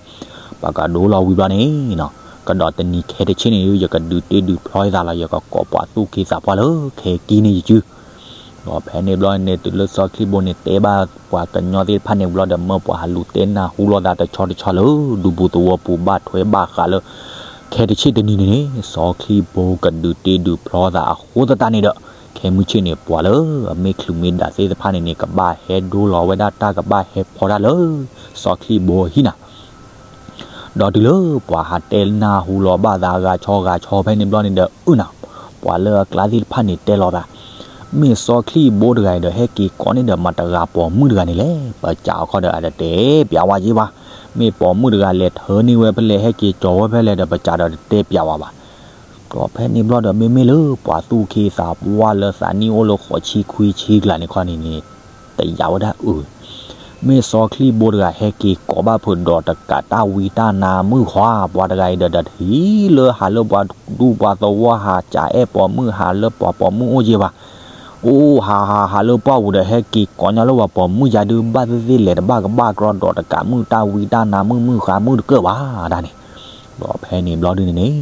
ပကဒိလီၤဝံၤဘျီန့ၣ် ကဒီးတနံၤခဲတဆ့န့ၣ် ယကဒုးတ့ဒုးဖျီယသးလီၤ, ယကကိးပှၤသူၣ်က့သးပှၢ်လၢခဲကံန့ၣ်ယစု ဒီးဖဲန့ၣ်ဘျီန့ၣ် တုၤလၢစီၤချံၣ်ဘိန့ၣ် တဲဘၣ်ပှၤကညီသ့ၣ်တဖၣ်န့ၣ်ဘျီဒီး မၢပှၤဟးလူၤတဲနၢ်ဟူလိာ်သးတဆီတဆီလၢ ဒူပူၤသဝီပူၤဘၣ်ထွဲဘၣ်ဃးလၢ ခဲတဆ့တနံၤန့ၣ်န့ၣ် စီၤချံၣ်ဘိကဒုးတ့ဒုးဖျီသးအဃိသတးန့ၣ်ဒီး ခဲမုၢ်ဆ့ၣ်န့ၣ် ပှၤလၢအမ့ၢ်ချုးမ့ၢ်ဒၣ်သ့ၣ်တဖၣ်န့ၣ်န့ၣ် ကဘၣ်ဟဲဒိလီၤဝဲဒၣ်တၢ်ကဘၣ်ဟဲဖီတၢ်လၢ စီၤချံၣ်ဘိအဟံၣ်နၤ ဒီးတုၤလၢပှၤဟးတဲနၢ်ဟူလီၤဘၣ်သးဂၤဆီဂၤဆီဖဲန့ၣ်ဘျီန့ၣ်ဒီး အုၣ်နၤ, ပှၤလၢအကျါသ့ၣ်တဖၣ်န့ၣ်တဲလီၤသး, မ့ၢ်စီၤချံၣ်ဘိတဂၤအံၤဒီး ဟဲက့ၤကိးန့ၢ်ဒီးမတၤတဂၤပိာ်မုၣ်တဂၤန့ၣ်လဲၣ်, ပစံးအခီဒီး အတတဲပျးဝဲက့ဘၣ်, မ့ၢ်ပိာ်မုၣ်တဂၤလဲၤထၢန့ၢ်ဝဲဖဲလဲၣ် ဟဲက့ၤကၠီၤဝဲဖဲလဲၣ်ဒီး ပစံးဒီးတတဲပျးဝဲဘၣ် ဒီးဖဲန့ၣ်ဘျီဒီး မ့မ့ၢ်လၢပှၤသူၣ်က့သးပှၢ်လၢသးနံၣ်အိၣ်လၢဃိးဆံခွံဆံကျါန့ၣ်ခီန့ၣ်န့ၣ် တယာ်ဝဲဒၣ်အုၣ်, မ့ၢ်စီၤချံၣ်ဘိတဂၤဟဲက့ၤကိးဘၣ်ဖုးဒီးတကးတၢ်ဝံတၢ်နါမုၣ်ဃါ ပှၤတဂၤအံၤဒီး တထံၣ်လၢဟးလၢပှၤဒူပှၤသဝီ ဟးစံးအဲၣ်ပိာ်မုၣ် ဟးလၢပှၤပိာ်မုၣ်အိၣ်က့ဘၣ်, အိၣ်ဟးဟးဟးလၢပှၢ်ပူၤဒီး ဟဲက့ၤကိးညီလၢပှၤပိာ်မုၣ်ယါဒုး ဘၣ်သ့ၣ်သ့ၣ်လဲၤတဘၣ်ကဘၣ်ကြီဒီးတကးမုၣ်တၢ်ဝံတၢ်နါမုၣ်မုၣ်ဃါမုၣ်တကၢၢ်ဘၣ် ဒၣ်န့ၣ်, ဒီးဖဲန့ၣ်ဘျီဒုန့ၣ်န့ၣ်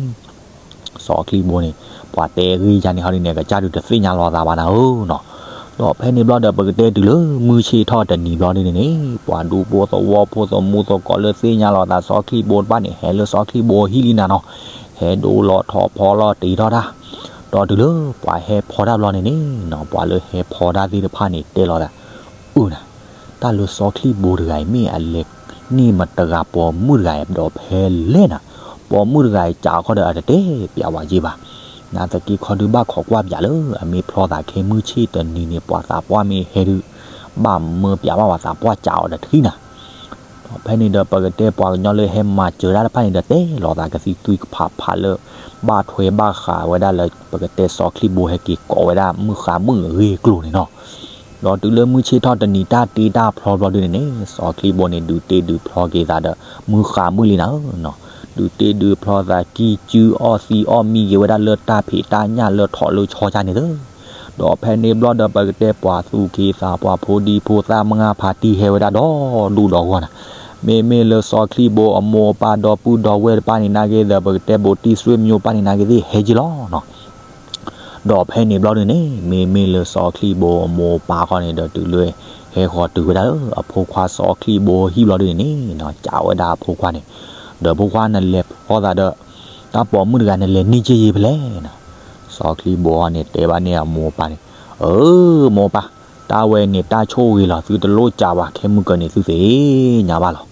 စီၤချံၣ်ဘိန့ၣ် ပှၤတဲဂ့ၢ်ယါန့ၣ်ဟီဒုန့ၣ် ကစၢ်ဒုးတသ့ၣ်ညါလီၤသးဘၣ်နၤဧၢနီၤ, ဒီးဖဲန့ၣ်ဘျီဒီး ပကတဲတုၤလၢမုၢ်ဆ့ၣ်ထီၣ်တနံၤဘျီဒုန့ၣ်န့ၣ် ပှၤဒူဖိသဝီဖိသမူသကိးလၢသ့ၣ်ညါလီၤသးစီၤချံၣ်ဘိတဖၣ်န့ၣ် ဟဲလၢစီၤချံၣ်ဘိအဟံၣ်လံနၤနီၤ, ဟဲဒိလီၤထီၣ်ဖီလီၤတ့ထီၣ်တၢ်, ဒီးတုၤလၢပှၤဟဲဖီတၢ်ဘျီန့ၣ်န့ၣ်နီၤ ပှၤလၢဟဲဖီတၢ်သ့ၣ်တဖၣ်န့ၣ်တဲလီၤသး, အုၣ်နၤ တၢ်လၢစီၤချံၣ်ဘိတဂၤအံၤ မ့ၢ်အလဲၤန့ၢ်မတၤတဂၤပိာ်မုၣ်တဂၤဒီးဖဲလဲၣ်နၤ, ပိာ်မုၣ်တဂၤအံၤစံးအခီဒီး အတတဲပျးဝဲက့ဘၣ်, နာ်သက့ခီဒုးဘၣ်ခိးကွၢ်ပျးလၢအမ့ၢ်ဖျီသးခဲမုၢ်ဆ့ၣ်တနံၤန့ၣ် ပှၤသးပှၢ်မ့ၢ်ဟဲဒုး ဘၣ်မၢပျးဘၣ်ပှၤသးပှၢ်စံးအီၤတထံၣ်နၤ ဒီးဖဲန့ၣ်ဒီး ပကတဲပှၤကညီလၢဟဲမၤစၢၤတၢ်တဖၣ်န့ၣ်ဒီး တဲလီၤသးကသံၣ်သွံၣ်ကဖးဖးလၢ ဘၣ်ထွဲဘၣ်ဃးဝဲဒၣ်လၢ ပကတဲစီၤချံၣ်ဘိဟဲက့ၤကိးဝဲဒၣ်မုၣ်ဃါမုၣ်အဂ့ၢ်အကျိၤန့ၣ်နီၤ, ဒီးတုၤလၢမုၢ်ဆ့ၣ်ထီၣ်တနံၤတၢ်တ့တၢ်ဖျီဘျီဒုန့ၣ်န့ၣ် စီၤချံၣ်ဘိန့ၣ် ဒုးတ့ဒုးဖျီက့ၤသးဒီး မုၣ်ဃါမုၣ်လံနၤဧၢနီၤ, ဒုးတ့ဒုးဖျီသးကံၢ်ကုအီၣ်သံးအီၣ်မံဂ့ၤဝဲဒၣ်လၢတၢ်ဖံးတၢ်ညၣ်လၢထီၣ်လၢဆီကၢ်န့ၣ်သၢ ဒီးဖဲန့ၣ်ဘျီဒီး ပကတဲပှၤသူၣ်က့သးပှၢ်ဖိဒံဖိသၣ်မုၢ်ဂၢ်ဖးတံၢ်ဟဲဝဲဒၣ်ဒီဒူၣ်ဒီဂီၢ်နၤ, မ့မ့ၢ်လၢစီၤချံၣ်ဘိအမိၢ်အပၢ်ဒီပုၢ်ဒီဝဲၢ်တဖၣ်န့ၣ်နာ်က့ဒီး ပကတဲဘူးတံၢ်ဆွေမျိုးတဖၣ်န့ၣ်နာ်က့သ့ၣ်ဟဲက့ၤလီၤနီၤ, ဒီးဖဲန့ၣ်ဘျီဒုန့ၣ် မ့မ့ၢ်လၢစီၤချံၣ်ဘိအမိၢ်အပၢ်ခီန့ၣ်ဒီး တုၤလၢဟဲဃီၤတုၤဝဲဒၣ်လၢအဖိခွါစီၤချံၣ်ဘိအဟံၣ်ဘျီဒုန့ၣ်န့ၣ် စံးဝဲဒၣ်အဖိခွါန့ၣ်, ဒီးဖိခွါနလဲၤဖျီသးဒီး တၢ်ပိာ်မုၣ်တဂၤနလဲၤန့ၢ်က့ၤယဲဖဲလဲၣ်နီၤ, စီၤချံၣ်ဘိန့ၣ်တဲဘၣ်န့ၢ်အမိၢ်အပၢ်န့ၣ်, အၢ မိၢ်ပၢ်, တၢ်ဝဲန့ၣ်တၢ်ဆိၣ်ဂ့ၤလီၤ သုတလိၣ်စံးဘၣ် ခဲမုၢ်ကၢန့ၣ်သုသ့ၣ်ညါဘၣ်လီၤ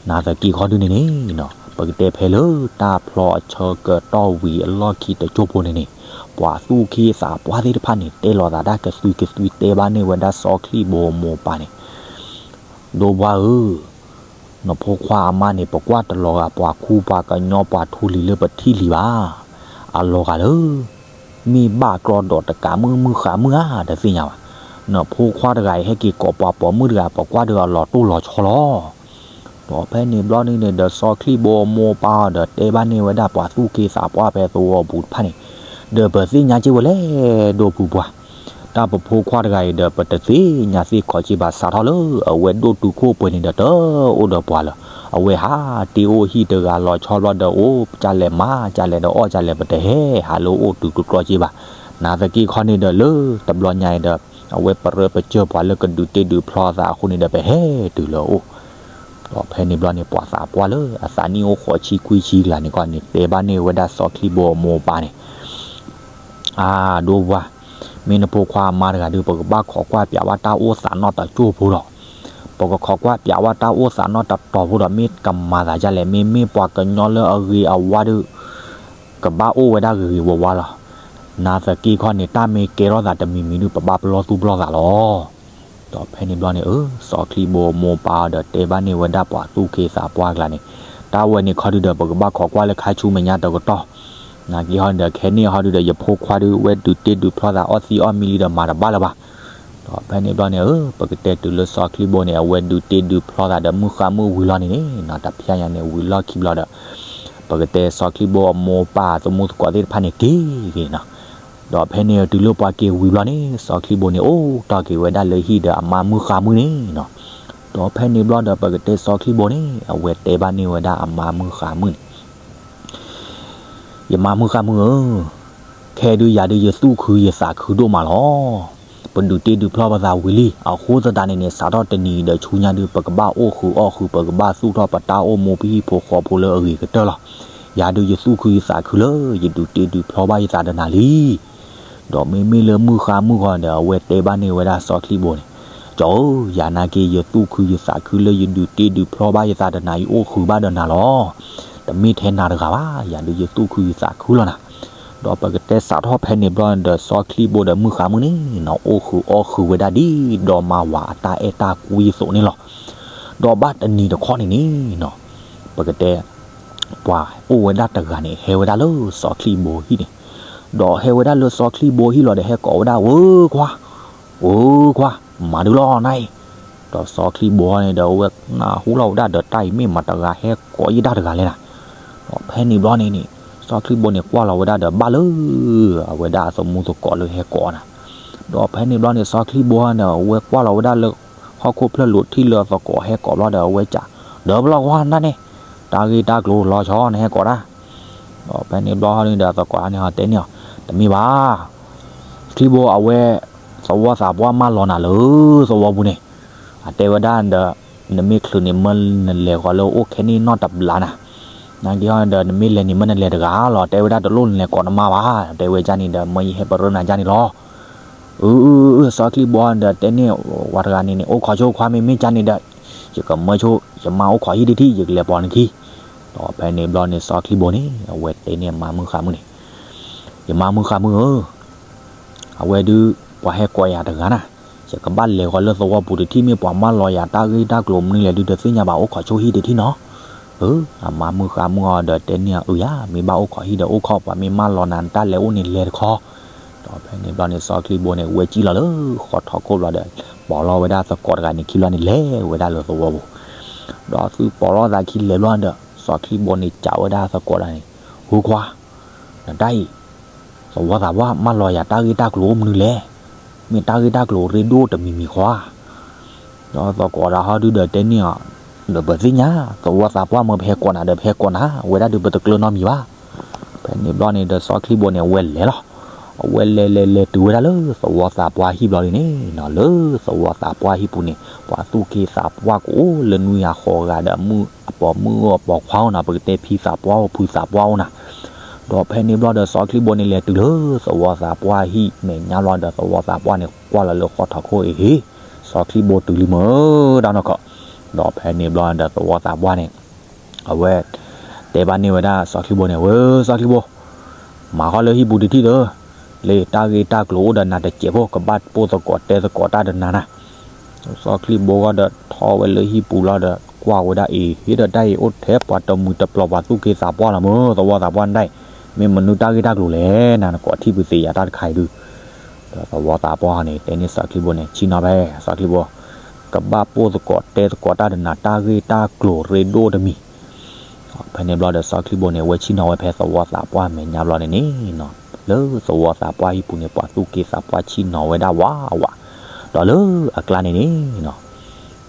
နာ်သက့ခီဒုန့ၣ်န့ၣ်နီၤ ပကတဲဖဲလၢတၢ်ဖျီအဆၢကတီၢ်ဝံၤအလီၢ်ခံတစိၢ်ဖိန့ၣ်န့ၣ် ပှၤသူၣ်က့သးပှၢ်သ့ၣ်တဖၣ်န့ၣ် တဲလီၤသးတၢ်ကသွံကသွံ တဲဘၣ်န့ၢ်ဝဲဒၣ်စီၤချံၣ်ဘိအမိၢ်ပၢ်န့ၣ်, ဒိၣ်ဘှါဧၢ, နဖိခွါအမါန့ၣ် ပကွၢ်တလီၤဂာ်ပှၤခူပှၤကညီပှၤထူလံၤလၢပထံၣ်လံဘၣ်. အလီၤဂာ်လၢ မ့ၢ်ဘၣ်ကြီဒီးတကးမုၢ်မုၢ်ဃးမုၢ်ဧါ တသ့ၣ်ညါဘၣ်. နဖိခွါတဂၤအံၤ ဟဲက့ၤကိးပှၤပိာ်မုၣ်တဂၤ ပကွၢ်ဒီးအလီၤတိၢ်လီၤဆီလီၤ. ဒီးဖဲန့ၣ်ဘျီန့ၣ်န့ၣ်ဒီး စီၤချံၣ်ဘိအမိၢ်ပၢ်ဒီးတဲဘၣ်န့ၢ်ဝဲဒၣ်ပှၤသူၣ်က့သးပှၢ်ဖဲသဝီပူၤတဖၣ်န့ၣ်, ဒီးပသ့ၣ်ညါက့ၤဝဲလဲၣ် ဒိၣ်ဖုပှၢ်, တၢ်ပဖိခွါတဂၤအံၤဒီး ပတသ့ၣ်ညါသ့ၣ်ခီက့ၤဘၣ် စးထီၣ်လၢအဝဲဒိၣ်တုၤခိၣ်ပှဲၤန့ၣ်ဒီး တအိၣ်ဒီးပှၤလၢၤ. အဝဲဟးတ့အိၣ်ဟံၣ်တဂၤလီၤဆီဘျီဒီး အိၣ်ကလဲာ်မၤကလဲာ်ဒီးအီၣ်ကလဲာ် ပတဟဲဟးလၢအိၣ်တုၤကျီကျီက့ၤဘၣ်. နာ်သက့ခီန့ၣ်ဒီး လၢတဘျီညါအံၤဒီး အဝဲပရၢပစၢၢ်ပှၤလၢကဒုးတ့ဒုးဖျီသးအဃိန့ၣ်ဒီး ပဟဲတုၤလၢအအိၣ်. ဒီးဖဲန့ၣ်ဘျီန့ၣ် ပှၤသးပှၢ်လၢအသးနံၣ်အိၣ်ဃိးဆံခွံဆံကျါန့ၣ်ခီန့ၣ် တဲဘၣ်န့ၢ်ဝဲဒၣ်စီၤချံၣ်ဘိအမိၢ်ပၢ်န့ၣ်, အၢ ဒိၣ်ဘှါ, မ့ၢ်နဖိခွါအမါတဂၤဒီး ပကဘၣ်ခိးကွၢ်ပၠးဝဲတၢ်အိၣ်သးနီၢ်တကၠိၢ်ဖိဒီး, ပကခိးကွၢ်ပၠးဝဲတၢ်အိၣ်သးနီၢ်တတီၤဖိဒီး မ့ၢ်ကမၤသးဒ်လဲၣ်, မ့မ့ၢ်ပှၤကညီလၢအဂ့ၤအဝါဒီး ကဘၣ်အိၣ်ဝဲဒၣ်ဂ့ၤဂ့ၤဝါဝါလီၤ. နာ်သက့ခီန့ၣ် တၢ်မ့ၢ်ကဲထီၣ်သးတမံၤမံၤဒီး ပဘၣ်ပလီၢ်သူၣ်ပလီၢ်သးလီၤ. ဒီးဖဲန့ၣ်ဘျီန့ၣ် အၢ စီၤချံၣ်ဘိအမိၢ်ပၢ်ဒီးတဲဘၣ်န့ၢ်ဝဲဒၣ်ပှၤသူၣ်က့သးပှၢ်ကျါန့ၣ်, တၢ်ဝဲန့ၣ်ခီဒုဒီး ပကဘၣ်ခိးကွၢ်လၢခါဆူမဲာ်ညါတကတီၢ်. နာ်က့ဟီဒုဒီး ခဲန့ၣ်ဟီဒုဒီး ယဖိခွါဒီး ဝဲဒုးတ့ဒုးဖျီသး အီၣ်သံအီၣ်မံလံဒီးမၤတဘၣ်လၢၤဘၣ်. ဒီးဖဲန့ၣ်ဘျီန့ၣ် အၢ ပကတဲတုၤလၢစီၤချံၣ်ဘိန့ၣ် အဝဲဒုးတ့ဒုးဖျီသးဒီး မုၢ်ဃါမုၢ်ဝံၤလီၤန့ၣ်န့ၣ် တဖျါညါန့ၣ်ဝံၤလီၢ်ခံဘျီဒီး ပကတဲစီၤချံၣ်ဘိအမိၢ်ပၢ်သမူသကိးသ့ၣ်တဖၣ်န့ၣ်က့ၤက့ၤနီၤ. ဒီးဖဲန့ၣ်တုၤလၢပှၤက့ၤဝံၤဘျီန့ၣ် စီၤချံၣ်ဘိန့ၣ် အိၣ်တီၢ်က့ၤဝဲဒၣ်လၢဟံၣ်ဒီးအမါမုၢ်ဃါမုၣ်န့ၣ်နီၤ. ဒီးဖဲန့ၣ်ဘျီဒီး ပကတဲစီၤချံၣ်ဘိန့ၣ် အဝဲတဲဘၣ်န့ၢ်ဝဲဒၣ်အမါမုၢ်ဃါမုၣ်န့ၣ် ယမါမုၢ်ဃါမုၣ်ဧၢ, ခဲဒုးယၤဒုးယသူၣ်ခုယသးခုဒိၣ်မးလီၤ. ပဒုးတ့ဒုးဖျီပသးဝံၤလံ အဃိသတးန့ၣ်န့ၣ် စးထီၣ်တနံၤဒီးဆူညါဒုး ပကဘၣ်အိၣ်ဃုာ်အီၣ်ဃုာ် ပကဘၣ်သူၣ်ထီၣ်ပတၢ်အိၣ်မူပဟံၣ်ဖိဃီဖိလၢအဂ့ၤကတၢၢ်လီၤ. ယၤဒုးယသူၣ်ခုယသးခုလၢ ယဒုးတ့ဒုးဖျီဘၣ်ယသးဒီးနၤလံ. ဒီးမ့မ့ၢ်လၢမုၢ်ဃါမုၢ်ဃီဒီး အဝဲတဲဘၣ်န့ၢ်ဝဲဒၣ်စီၤချံၣ်ဘိန့ၣ်, ကၠီဧၢ, ယၤနာ်က့ ယသူၣ်ခုယသးခုလၢယဒုးတ့ဒုးဖျီဘၣ်ယသးဒီးနၤ ယအိၣ်ဃုာ်ဘၣ်ဒီးနၤလီၤ. တမ့ၢ်ထဲနၤတဂၤဘၣ်, ယၤဒုးယသူၣ်ခုယသးခုလီၤနၤ. ဒီးပကတဲစးထီၣ်ဖဲန့ၣ်ဘျီဒီး စီၤချံၣ်ဘိဒီးမုၢ်ဃါမုၣ်န့ၣ်နီၤ အိၣ်ဃုာ်အီၣ်ဃုာ်ဝဲဒၣ်ဒ်ဒီမါဝၤအတၢ်အဲၣ်တၢ်ကွံအသိးန့ၣ်လီၤ. ဒီးဘၣ်တနံၤတခီန့ၣ်န့ၣ်နီၤ ပကတဲ ပှၤအိၣ်ဝဲဒၣ်တဂၤန့ၣ် ဟဲဝဲဒၣ်လၢစီၤချံၣ်ဘိဟံၣ်န့ၣ်, ဒီးဟဲဝဲဒၣ်လၢစီၤချံၣ်ဘိဟံၣ်လီၤဒီး ဟဲကိးဝဲဒၣ် ဝဲခွါ, ဝဲခွါ, မၤဒုလီၤနၤအံၤ. ဒီးစီၤချံၣ်ဘိန့ၣ်ဒီး အဝဲနၢ်ဟူလီၤဝဲဒၣ်ဒီး တၢ်အံၤမ့ၢ်မတၤတဂၤဟဲကိးယတၢ်တဂၤလဲၣ်နၤ. ဒီးဖဲန့ၣ်ဘျီန့ၣ်န့ၣ် စီၤချံၣ်ဘိန့ၣ်ကွၢ်လီၤဝဲဒၣ်ဒီး ဘၣ်လၢ အဝဲဒၣ်အသမူသကိးလၢဟဲကိးနၤ. ဒီးဖဲန့ၣ်ဘျီန့ၣ် စီၤချံၣ်ဘိန့ၣ် အဝဲကွၢ်လီၤဝဲဒၣ်လၢ ဟီၣ်ခိၣ်ဖျၢၣ်လိၤထံၣ်လၢအသကိးဟဲကိးဘျီဒီး အဝဲကး ဒီးပလီၢ်ကွၢ်နၤန့ၣ် တၢ်ဂ့ၢ်တၢ်ကျိၤလီၤဆီ နဟဲကိးတၢ်. ဒီးဖဲန့ၣ်ဘျီန့ၣ်ဒီး သကိးန့ၣ်တဲန့ၢ်အီၤ, တမ့ၢ်ဘၣ်, ချံၣ်ဘိ အဝဲ သဝီသးပှၢ်မၢလီၤနၤလၢသဝီပူၤန့ၣ်, အတဲဝဲဒၣ်ဒီး နမ့ၢ်ချုးန့ၣ် မၢနလဲၤဃီၤလၢအိၣ်ခဲန့ၣ်နီတဘျီနၤ, နာ်က့ဟီဒီး နမ့ၢ်လဲၤန့ၣ် မၢနလဲၤတဂၤလီၤ, တဲဝဲဒၣ်တလိၣ်နလဲၤကိးနမါဘၣ်, တဲဝဲဒ်န့ၣ်ဒီး မၢယဟဲပရၢနၤဒ်န့ၣ်လီၤ. အၢ အၢ အၢ စီၤချံၣ်ဘိဒီးတဲန့ၢ်ဝဲတဂၤန့ၣ်န့ၣ် အိၣ်ခိးဆိခွါ မ့မ့ၢ်ဒ်န့ၣ်ဒီး ယကမၢဆိ ယမါအိၣ်ခိးဟံၣ်တထံၣ် ယကလဲၤပိာ်နခံ. ဒီးဖဲန့ၣ်ဘျီန့ၣ် စီၤချံၣ်ဘိန့ၣ် အဝဲတဲန့ၢ်မါမုၢ်ဃါမုၣ်န့ၣ်, ယမါမုၢ်ဃါမုၣ်ဧၢ, အဝဲဒုး ပှၤဟဲကိးယၤတဂၤနၤ, ယကဘၣ်လဲၤဃီၤလၢသဝီပူၤတထံၣ် မ့ၢ်ပှၤမၢလီၤယၤတၢ်ဂ့ၢ်တၢ်ကျိၤမနုၤလဲၣ်ဒုးတသ့ၣ်ညါဘၣ် အိၣ်ခိးဆိဟံၣ်တထံၣ်နီၤ. အၢ အမါမုၢ်ဃါမုၣ်အီၤဒီးတဲန့ၢ်အီၤ အုယၤ မ့ၢ်ဘၣ်အိၣ်ခိးဟံၣ်ဒီးအိၣ်ခိး ပှၤမ့ၢ်မၢလီၤနၤတၢ်လဲၤအိၣ်န့ၣ်လဲၤတခီ. ဒီးဖဲန့ၣ်ဘျီန့ၣ် စီၤချံၣ်ဘိန့ၣ် ဝဲကံၣ်လီၤလၢဃီထီခိၣ်ဘျီဒီး ပိာ်လီၤဝဲဒၣ်သကိးတဂၤန့ၣ်ခံဘျီန့ၣ် လဲၤဝဲဒၣ်လၢသဝီပူၤ, ဒီးသုပိာ်လီၤသးခံလဲၤဘျီဒီး စီၤချံၣ်ဘိန့ၣ် ကးဝဲဒၣ်သကိးတဂၤန့ၣ်, ဟူခွါ, နတၢ်အံၤ သဝီသးပှၢ်မၢလီၤယၤတၢ်ဂ့ၢ်တၢ်ကျိၤအိၣ်မနုၤလဲၣ်, မ့ၢ်တၢ်ဂ့ၢ်တၢ်ကျိၤရ့ဒိၣ်တမံၤမံၤဃီဧါ. ဒီးသကိးတဂၤဟီဒုဒီးတဲန့ၢ်အီၤ, ဒီးပသ့ၣ်ညါ သဝီသးပှၢ်မၢပဟဲကိးနၤဒီး ပဟဲကိးနၤ အဝဲဒၣ်ဒုးပတကျၢၤနီတမံၤဘၣ်. ဖဲန့ၣ်ဘျီန့ၣ်ဒီး စီၤချံၣ်ဘိန့ၣ် အဝဲလဲၤလီၤ. အဝဲလဲၤလဲၤလဲၤတုၤဝဲဒၣ်လၢသဝီသးပှၢ်ဟံၣ်ဘျီဒုန့ၣ်နီၤ, လၢသဝီသးပှၢ်ဟံၣ်ပူၤန့ၣ် ပှၤသူၣ်က့သးပှၢ်ကအိၣ်လၢနွံဂၤဃိးဂၤဒီး အပိာ်မုၣ်အပိာ်ခွါအိၣ်နီၤ, ပကတဲဖံသးပှၢ်အိၣ် ဖုသးပှၢ်အိၣ်နီၤ. ဒီးဖဲန့ၣ်ဘျီဒီး စီၤချံၣ်ဘိန့ၣ်လဲၤတုၤလၢသဝီသးပှၢ်ဟံၣ်မဲာ်ညါလီၤဒီး သဝီသးပှၢ်န့ၣ် ကွၢ်လီၤလၢဃီထီခိၣ်အံၤ, စီၤချံၣ်ဘိတုၤလံမၢ် တၢ်နီၢ်ခီ. ဒီးဖဲန့ၣ်ဘျီဒီး သဝီသးပှၢ်န့ၣ် အဝဲ တဲဘၣ်န့ၢ်ဝဲဒၣ်စီၤချံၣ်ဘိန့ၣ်, ဝဲစီၤချံၣ်ဘိ, မၤဃီလၢဟံၣ်ပူၤတထံၣ်ဒီး, လ့ၤတၢ်ဂ့ၢ်တၢ်ကျိၤအိၣ်ဒီးနၤတစဲးဖိ ကဘၣ်ပိၢ်သကိးတဲသကိးတၢ်ဒီးနၤနၤ. စီၤချံဘိဃီဒီးထီၣ်ဝဲလၢဟံၣ်ပူၤလီၤဒီး ကွၢ်ဝဲဒၣ်အံၤ ဟ့ၣ်ဒီးတၢ်အံၤအိၣ်ထဲပှၤတမုာ်တပျီၤပှၤသူၣ်က့သးပှၢ်လီၤမ့ၢ် သဝီသးပှၢ်နဒၣ်အံၤ, မ့ၢ်မနုၤတၢ်ဂ့ၢ်တၢ်ကျိၤလဲၣ် နၤနကိးထံၣ်ပသ့ယၤတၢ်တခါအံၤဒုး. ဒီးသဝီသးပှၢ်န့ၣ် တဲန့ၢ်စီၤချံဘိန့ၣ် ဆ့ၣ်နီၤဖဲ စီၤချံဘိ ကဘၣ်ပိၢ်သကိးတဲသကိးတၢ်ဒီးနၤ တၢ်ဂ့ၢ်တၢ်ကျိၤရ့ဒိၣ်တမံၤ. ဖဲန့ၣ်ဘျီဒီးစီၤချံဘိန့ၣ် အဝဲဆ့ၣ်နီၤဝဲဖဲသဝီသးပှၢ်မဲာ်ညါဘျီန့ၣ်န့ၣ်နီၤ, လၢသဝီသးပှၢ်ဟံၣ်ပူၤန့ၣ် ပှၤသူၣ်က့သးပှၢ်ဆ့ၣ်နီၤဝဲဒၣ်ဝးဝး, ဒီးလၢအကျါန့ၣ်န့ၣ်နီၤ,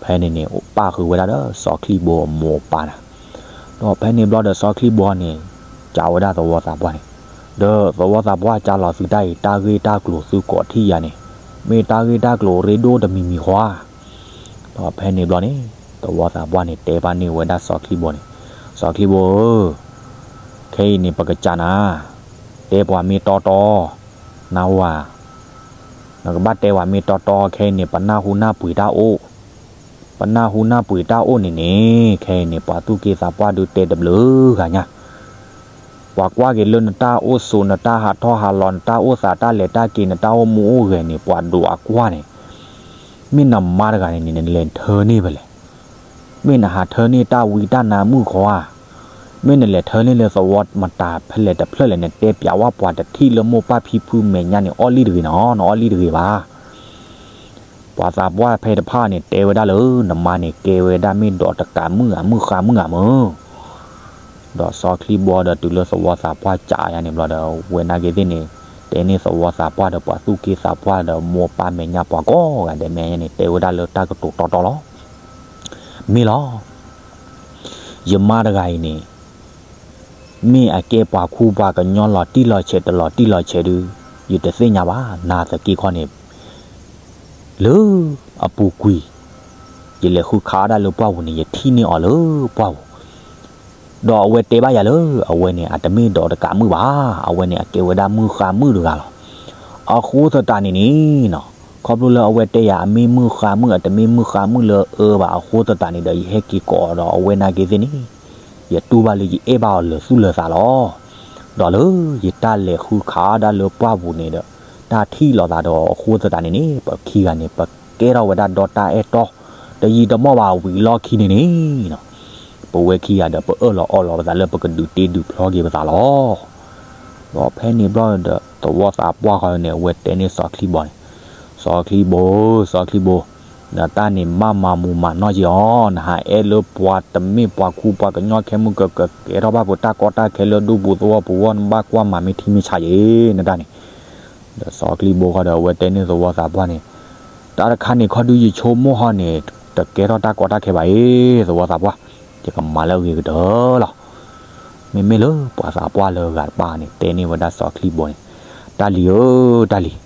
ဖဲန့ၣ်န့ၣ် ပၣ်ဃုာ်ဝဲဒၣ်ဒီးစီၤချံဘိအမိၢ်အပၢ်နၤ. ဒီးဖဲန့ၣ်ဘျီဒီးစီၤချံဘိန့ၣ် ကးဝဲဒၣ်သဝီသးပှၢ်န့ၣ်, ဒီးသဝီသးပှၢ် ကးလီၤသုတၢ်အံၤ တၢ်ဂ့ၢ်တၢ်ကျိၤသုကိးထံၣ်ယၤန့ၣ် မ့ၢ်တၢ်ဂ့ၢ်တၢ်ကျိၤရ့ဒိၣ်တမံၤမံၤဃီဧါ. ဒီးဖဲန့ၣ်ဘျီန့ၣ် သဝီသးပှၢ်န့ၣ် တဲဘၣ်န့ၢ်ဝဲဒၣ်စီၤချံဘိန့ၣ်, စီၤချံဘိဧၢ, ခဲအံၤန့ၣ် ပကစၢ်နၤ တဲပှၤမ့ၢ်တီတီ, နၢ်ဟူဧါ, နကဘၣ်တဲပှၤမ့ၢ်တီတီ ခဲအံၤန့ၣ် ပနၢ်ဟူနၢ်ပှ့ၤတၢ်အိၣ်, ပနၢ်ဟူနၢ်ပှ့ၤတၢ်အိၣ်န့ၣ်န့ၣ် ခဲအံၤန့ၣ် ပှၤသူၣ်က့သးပှၢ်ဒုးတဲတဘျုးဂၤညါ ပှၤကွၢ်က့ၤလၢနတၢ်အိၣ်ဆိး နတၢ်ဟးထီၣ်ဟးလီၤ နတၢ်အိၣ်သးတၢ်လဲၤတၢ်က့ၤ နတၢ်အိၣ်မူအိၣ်ဂဲၤန့ၣ် ပှၤဒိးအကွၢ်န့ၣ်, မ့ၢ်နမါတဂၤန့ၣ်န့ၣ် နလဲၤထၢန့ၢ်ဖဲလဲၣ်, မ့ၢ်နဟးထၢန့ၢ်တၢ်ဝံတၢ်နါမုၣ်ဃီဧါ, မ့ၢ်နလဲၤထၢန့ၢ်လၢသဝီမတၤဖဲလဲၣ်တဖျၢၣ်လဲၣ် နတဲပျးဝဲပှၤတထံၣ်လၢမိၢ်ပၢ်ဖံဖုမဲာ်ညါန့ၣ် အီၣ်လံတဂ့ၤနီၤ နအီၣ်လံတဂ့ၤဘၣ်. ပှၤသးပှၢ်ဖဲတဖၣ်န့ၣ် တဲဝဲဒၣ်လၢ နမါန့ၣ် ကဲဝဲဒၣ်မ့ၢ်ဒိးတကးမုၣ်ဧါ မုၣ်ဃါမုၣ်ဧါမ့ၢ် ဒီးစီၤချံဘိဒီးတုၤလၢသဝီသးပှၢ်ကးယၤန့ၣ်ဘျီဒီး ဝဲနာ်က့ၤသ့ၣ်န့ၣ် တဲန့ၢ်သဝီသးပှၢ်ဒီးပှၤသူၣ်က့သးပှၢ်ဒီးမိၢ်ပၢ်မဲာ်ညါပှၤကိးဂၤဒဲးမဲာ်ညါန့ၣ် တဲဝဲဒၣ်လၢတၢ်ကတိၤတီတီလီၤ. မ့ၢ်လီၤ. ယမါတဂၤအံၤန့ၣ် မ့ၢ်အကဲပှၤခူပှၤကညီလီၤတံၢ်လီၤဆဲးတလီၤတံၢ်လီၤဆဲးဒုး ယတသ့ၣ်ညါဘၣ် နၤသက့ခီန့ၣ် လၢအပူၤကွံာ် ယလဲၤဃုခးဒၣ်လၢပှၢ်ပူၤန့ၣ် ယထံၣ်န့ၢ်အီၤလၢပှၢ်ပူၤ, ဒီးအဝဲတဲဘၣ်ယၤလၢ အဝဲန့ၣ် အတမ့ၢ်ဒိးတကးမုၣ်ဘၣ်, အဝဲန့ၣ် အကဲဝဲဒၣ်မုၣ်ဃါမုၣ်တဂၤလီၤ. အဃိသတးန့ၣ်န့ၣ်နီၤ, ခီဖျိလၢအဝဲတဲယၤ အမ့ၢ်မုၣ်ဃါမုၣ် အတမ့ၢ်မုၣ်ဃါမုၣ်လၢအအၢဘၣ်အဃိသတးန့ၣ်ဒီး ယဟဲက့ၤကိးအီၤဒီး အဝဲနာ်က့ၤသ့ၣ်န့ၣ် ယတူၢ်ဘၣ်လၢယအဲၣ်ဘၣ်အီၤလၢာ်သူၣ်လၢာ်သးလီၤ. ဒီးလၢယတၢ်လဲၤဃုခးဒၣ်လၢပှၢ်ပူၤန့ၣ်ဒီး တၢ်ထံၣ်လိာ်သးဒီးအဃိသတးန့ၣ်န့ၣ် ပခံဂၤန့ၣ် ပကဲထီၣ်ဝဲဒၣ်ဒီတၢ်အဲၣ်တီ တယံာ်တမီၢ်ဘၣ်ဝံၤလီၢ်ခံန့ၣ်န့ၣ်နီၤ, ပဝဲခံဂၤဒီး ပအၢၣ်လီၤအီလီၤပသးလၢပကဒုးတ့ဒုးဖျီက့ၤပသးလီၤ. ဒီးဖဲန့ၣ်ဘျီဒီး သဝီသးပှၢ်ဃီန့ၣ် အဝဲတဲန့ၢ်စီၤချံဘိန့ၣ်, စီၤချံဘိ, စီၤချံဘိ, နတၢ်န့ၣ် ဘၣ်မၤမူးမၤနီၢ်က့ၤအီၤ, နဟးအဲၣ်လၢပှၤတမ့ၢ်ပှၤခူပှၤကညီခဲမုၢ်ကကကဲထီၣ်ဘၣ်ဖုးတၢ်ကီတၢ်ခဲလၢဒူပူၤသဝီပူၤအဂီၢ် နဘၣ်ကွၢ်မၤမ့ၢ်ထံမ့ၢ်ဆးက့ၤ နတၢ်န့ၣ် ဒီးစီၤချံဘိဃီဒီး အဝဲတဲန့ၢ်သဝီသးပှၢ်န့ၣ်, တၢ်တခါန့ၣ်ခီဒုးယဆိကမိၣ်ဟီန့ၣ် တကဲထီၣ်တၢ်ကီတၢ်ခဲဘၣ်အံၤ သဝီသးပှၢ်, ယကမၤလၢအဂ့ၤကတၢၢ်လီၤ. မ့မ့ၢ်လၢပှၤသးပှၢ်လၢအဂၤတပၤန့ၣ် တဲန့ၢ်ဝဲဒၣ်စီၤချံဘိန့ၣ်, တၢ်လံၤဧၢ, တၢ်လံၤ,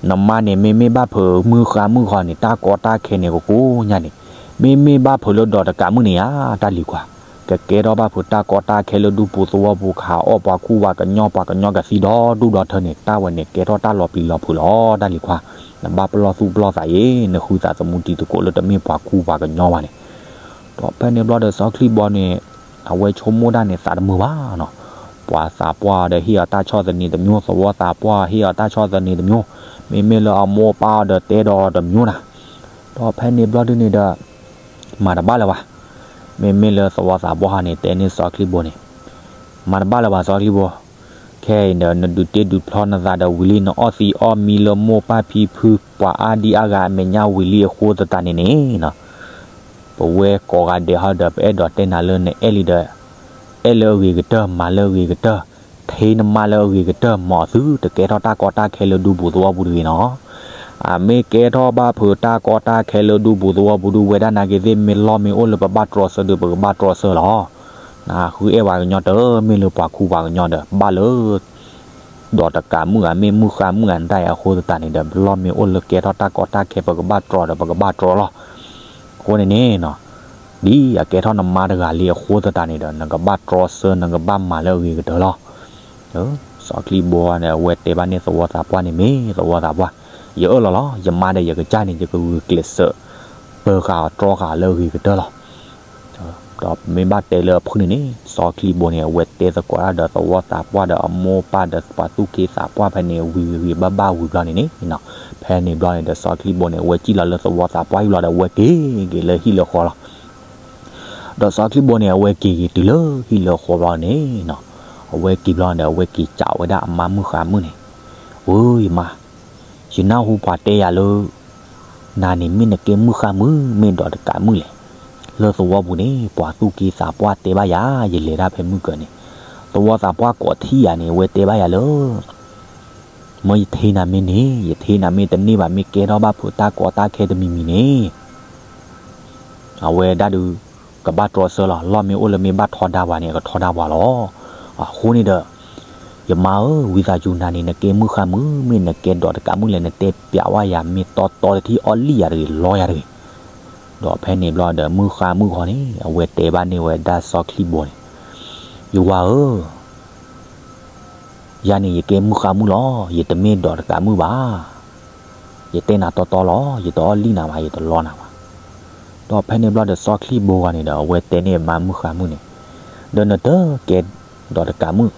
နမါန့ၣ် မ့မ့ၢ်ဘၣ်ဖုးမုၢ်ဃါမုၢ်ဃီန့ၣ် တၢ်ကီတၢ်ခဲန့ၣ် ကကိးညါန့ၣ်, မ့မ့ၢ်ဘၣ်ဖုးလၢဒိးတကးမုၣ်န့ၣ်ဧါ, တၢ်လံၤခွါ, ကကဲထီၣ်ဘၣ်ဖုးတၢ်ကီတၢ်ခဲလၢဒူပူၤသဝီပူၤ ကဟးအီၣ်ပှၤခူပှၤကညီ ပှၤကညီကသံဒီဒူၣ်ဒီထၢန့ၣ် တၢ်ဝဲန့ၣ် ကဲထီၣ်တၢ်လီၤပျံၤလီၤဖုးလီၤ တၢ်လံၤခွါ, နဘၣ်ပလီၢ်သူၣ်ပလီၢ်သးအံၤ နဃုသးသမူတံၤသကိးလၢတမ့ၢ်ပှၤခူပှၤကညီဘၣ်န့ၣ် ဒီးဖဲန့ၣ်ဘျီဒီးစီၤချံဘိန့ၣ် အဝဲဆိကမိၣ်တၢ်န့ၣ် သးတမုာ်ဘၣ်နီၤ, ပှၤသးပှၢ်ဒီးဟ့ၣ်အီၤတၢ်ဆီၣ်သနံးတမျိုး, သဝီသးပှၢ်ဟ့ၣ်အီၤတၢ်ဆီၣ်သနံးတမျိုး, မ့မ့ၢ်လၢအမိၢ်အပၢ်ဒီးတဲဒီးတမျိုးနၤ, ဒီးဖဲန့ၣ်ဘျီဒုန့ၣ်ဒီး မၤတဘၣ်လၢၤဘၣ်, မ့မ့ၢ်လၢသဝီသးပှၢ်ဟီန့ၣ် တဲန့ၢ်စီၤချံဘိန့ၣ်, မၤတဘၣ်လၢၤဘၣ်စီၤချံဘိ, ခဲအံၤဒီး နဒုးတ့ဒုးဖျီနသးဒီးဝံၤလံ နအီၣ်သံးအီၣ်မံလၢမိၢ်ပၢ်ဖံဖု ပှၤအါဒံအါဂၤအမဲာ်ညါဝံၤလံအဃိသတးန့ၣ်န့ၣ်နီၤ, ပဝဲကိးဂၤဒဲးဟီဒီး ပအဲၣ်ဒိးတဲနၤလၢနအဲၣ်လံဒီး အဲၣ်လၢအဂ့ၤကတၢၢ် မၤလၢအဂ့ၤကတၢၢ်, ထံနမါလၢအဂ့ၤကတၢၢ် မ်အသုတကဲထီၣ်တၢ်ကီတၢ်ခဲလၢဒူပူၤသဝီပူၤတဂ့ၤနီၤ, အမ့ၢ်ကဲထီၣ်ဘၣ်ဖုးတၢ်ကီတၢ်ခဲလၢဒူပူၤသဝီပူၤဒုး ဝဲဒၣ်နာ်က့ၤသ့ၣ် မ့ၢ်လီၢ်မ့ၢ်အိၣ်လၢပဘၣ်တြီဆၢဒုး ပကဘၣ်တြီဆၢလီၤ, နဃုအဲၣ်ပှၤကညီတမ့ၢ်လၢပှၤခူပှၤကညီဒီး ဘၣ်လၢ ဒိးတကးမုၣ်ဧါ မ့ၢ်မုၣ်ဃါမုၣ်ဧါ နတၢ်အံၤအဃိသတးန့ၣ်ဒီး လီၢ်မ့ၢ်အိၣ်လၢကဲထီၣ်တၢ်ကီတၢ်ခဲ ပကဘၣ်တြီဒီး ပကဘၣ်တြီလီၤ, အဃိန့ၣ်န့ၣ်နီၤ, ဒ်အကဲထီၣ်နမါတဂၤလံအဃိသတးန့ၣ်ဒီး နကဘၣ်တြီဆၢ နကဘၣ်မၤလၢအဂ့ၤကတၢၢ်လီၤ, စီၤချံဘိန့ၣ် အဝဲတဲဘၣ်န့ၣ်သဝီသးပှၢ်န့ၣ် မ့ၢ်သဝီသးပှၢ်, ယအၢၣ်လီၤလီၤ ယမါဒီးယကစၢ်န့ၣ် ယကဂုာ်ကျဲးစၢး ပၢၤဃာ်အီၤတြီဃာ်အီၤလၢအဂ့ၤကတၢၢ်လီၤ. ဒီးမ့ၢ်ဘၣ်တဲလၢအဖုၣ်န့ၣ်န့ၣ် စီၤချံဘိန့ၣ် အဝဲတဲသကိးတၢ်ဒီးသဝီသးပှၢ်ဒီးအမိၢ်ပၢ်ဒီးပှၤသူၣ်က့သးပှၢ်ဖဲန့ၣ် ဝံၤဂ့ၤဂ့ၤဘၣ်ဘၣ်ဝံၤဘျီန့ၣ်န့ၣ်, ဖဲန့ၣ်ဘျီန့ၣ်ဒီး စီၤချံဘိန့ၣ် အဝဲစံၣ်လီၤလၢသဝီသးပှၢ်ဟံၣ်ဘျီဒီး အဝဲက့ၤက့ၤလၢဟံၣ်လၢဃီလီၤ. ဒီးစီၤချံဘိန့ၣ် အဝဲက့ၤက့ၤတုၤလၢဟံၣ်လၢဃီဘျီန့ၣ်, အဝဲက့ၤဘျီန့ၣ်ဒီး အဝဲက့ၤစံးဝဲဒၣ်အမါမုၣ်ဃါမုၣ်န့ၣ်, ဝဲယမါ, ယနၢ်ဟူပှၤတဲယၤလၢ နၤန့ၣ်မ့ၢ်နကဲမုၣ်ဃါမုၣ် မ့ၢ်ဒီးတကးမုၣ်လဲၣ်. လၢသဝီပူၤန့ၣ် ပှၤသူၣ်က့သးပှၢ်တဲဘၣ်ယၤ ယလဲၤတၢ်ဖဲမုၢ်ကၢၤန့ၣ်, သဝီသးပှၢ်ကိးထံၣ်ယၤန့ၣ် အဝဲတဲဘၣ်ယၤလၢ မ့ၢ်ယထံၣ်နၤမ့ၢ်န့ၣ် ယထံၣ်နၤမ့ၢ်တန့ၢ်ဘၣ် မ့ၢ်ကဲထီၣ်ဘၣ်ဖုးတၢ်ကီတၢ်ခဲတမံၤမံၤန့ၣ် အဝဲဒၣ်ဒုး ကဘၣ်တြီဆၢလီၤ. လီၢ်မ့ၢ်အိၣ်လၢမ့ၢ်ဘၣ်ထီဒါပှၤန့ၣ် အကထီဒါပှၤလီၤ. အဃိန့ၣ်ဒီး ယမါဧၢ, ဝံသးစူၤနၤန့ၣ် နကဲမုၣ်ဃါမုၣ် မ့ၢ်နကဲဒီးတကးမုၣ်လဲၣ် နတဲပျးဝဲယၤ မ့ၢ်တီတီတထံၣ်အီၣ်လံၣ်ယၤတဂ့ၤ လီယၤတဂ့ၤ. ဒီးဖဲန့ၣ်ဘျီဒီး မုၣ်ဃါမုၣ်ဃီန့ၣ် အဝဲတဲဘၣ်န့ၢ်ဝဲဒၣ်စီၤချံဘိန့ၣ်, ယဝၤဧၢ ယၤန့ၣ်ယကဲမုၣ်ဃါမုၣ်လီၤ. ယတမ့ၢ်ဒီးတကးမုၣ်ဘၣ်. ယတဲနၤတီတီလီၤ. ယတအီၣ်လံၣ်နၤဘၣ်, ယတလီနၤဘၣ်. ဒီးဖဲန့ၣ်ဘျီဒီး စီၤချံဘိဂီၢ်န့ၣ်ဒီး အဝဲတဲန့ၢ်မါမုၣ်ဃါမုၣ်န့ၣ်, ဒီးနတကဲဒီးတကးမုၣ်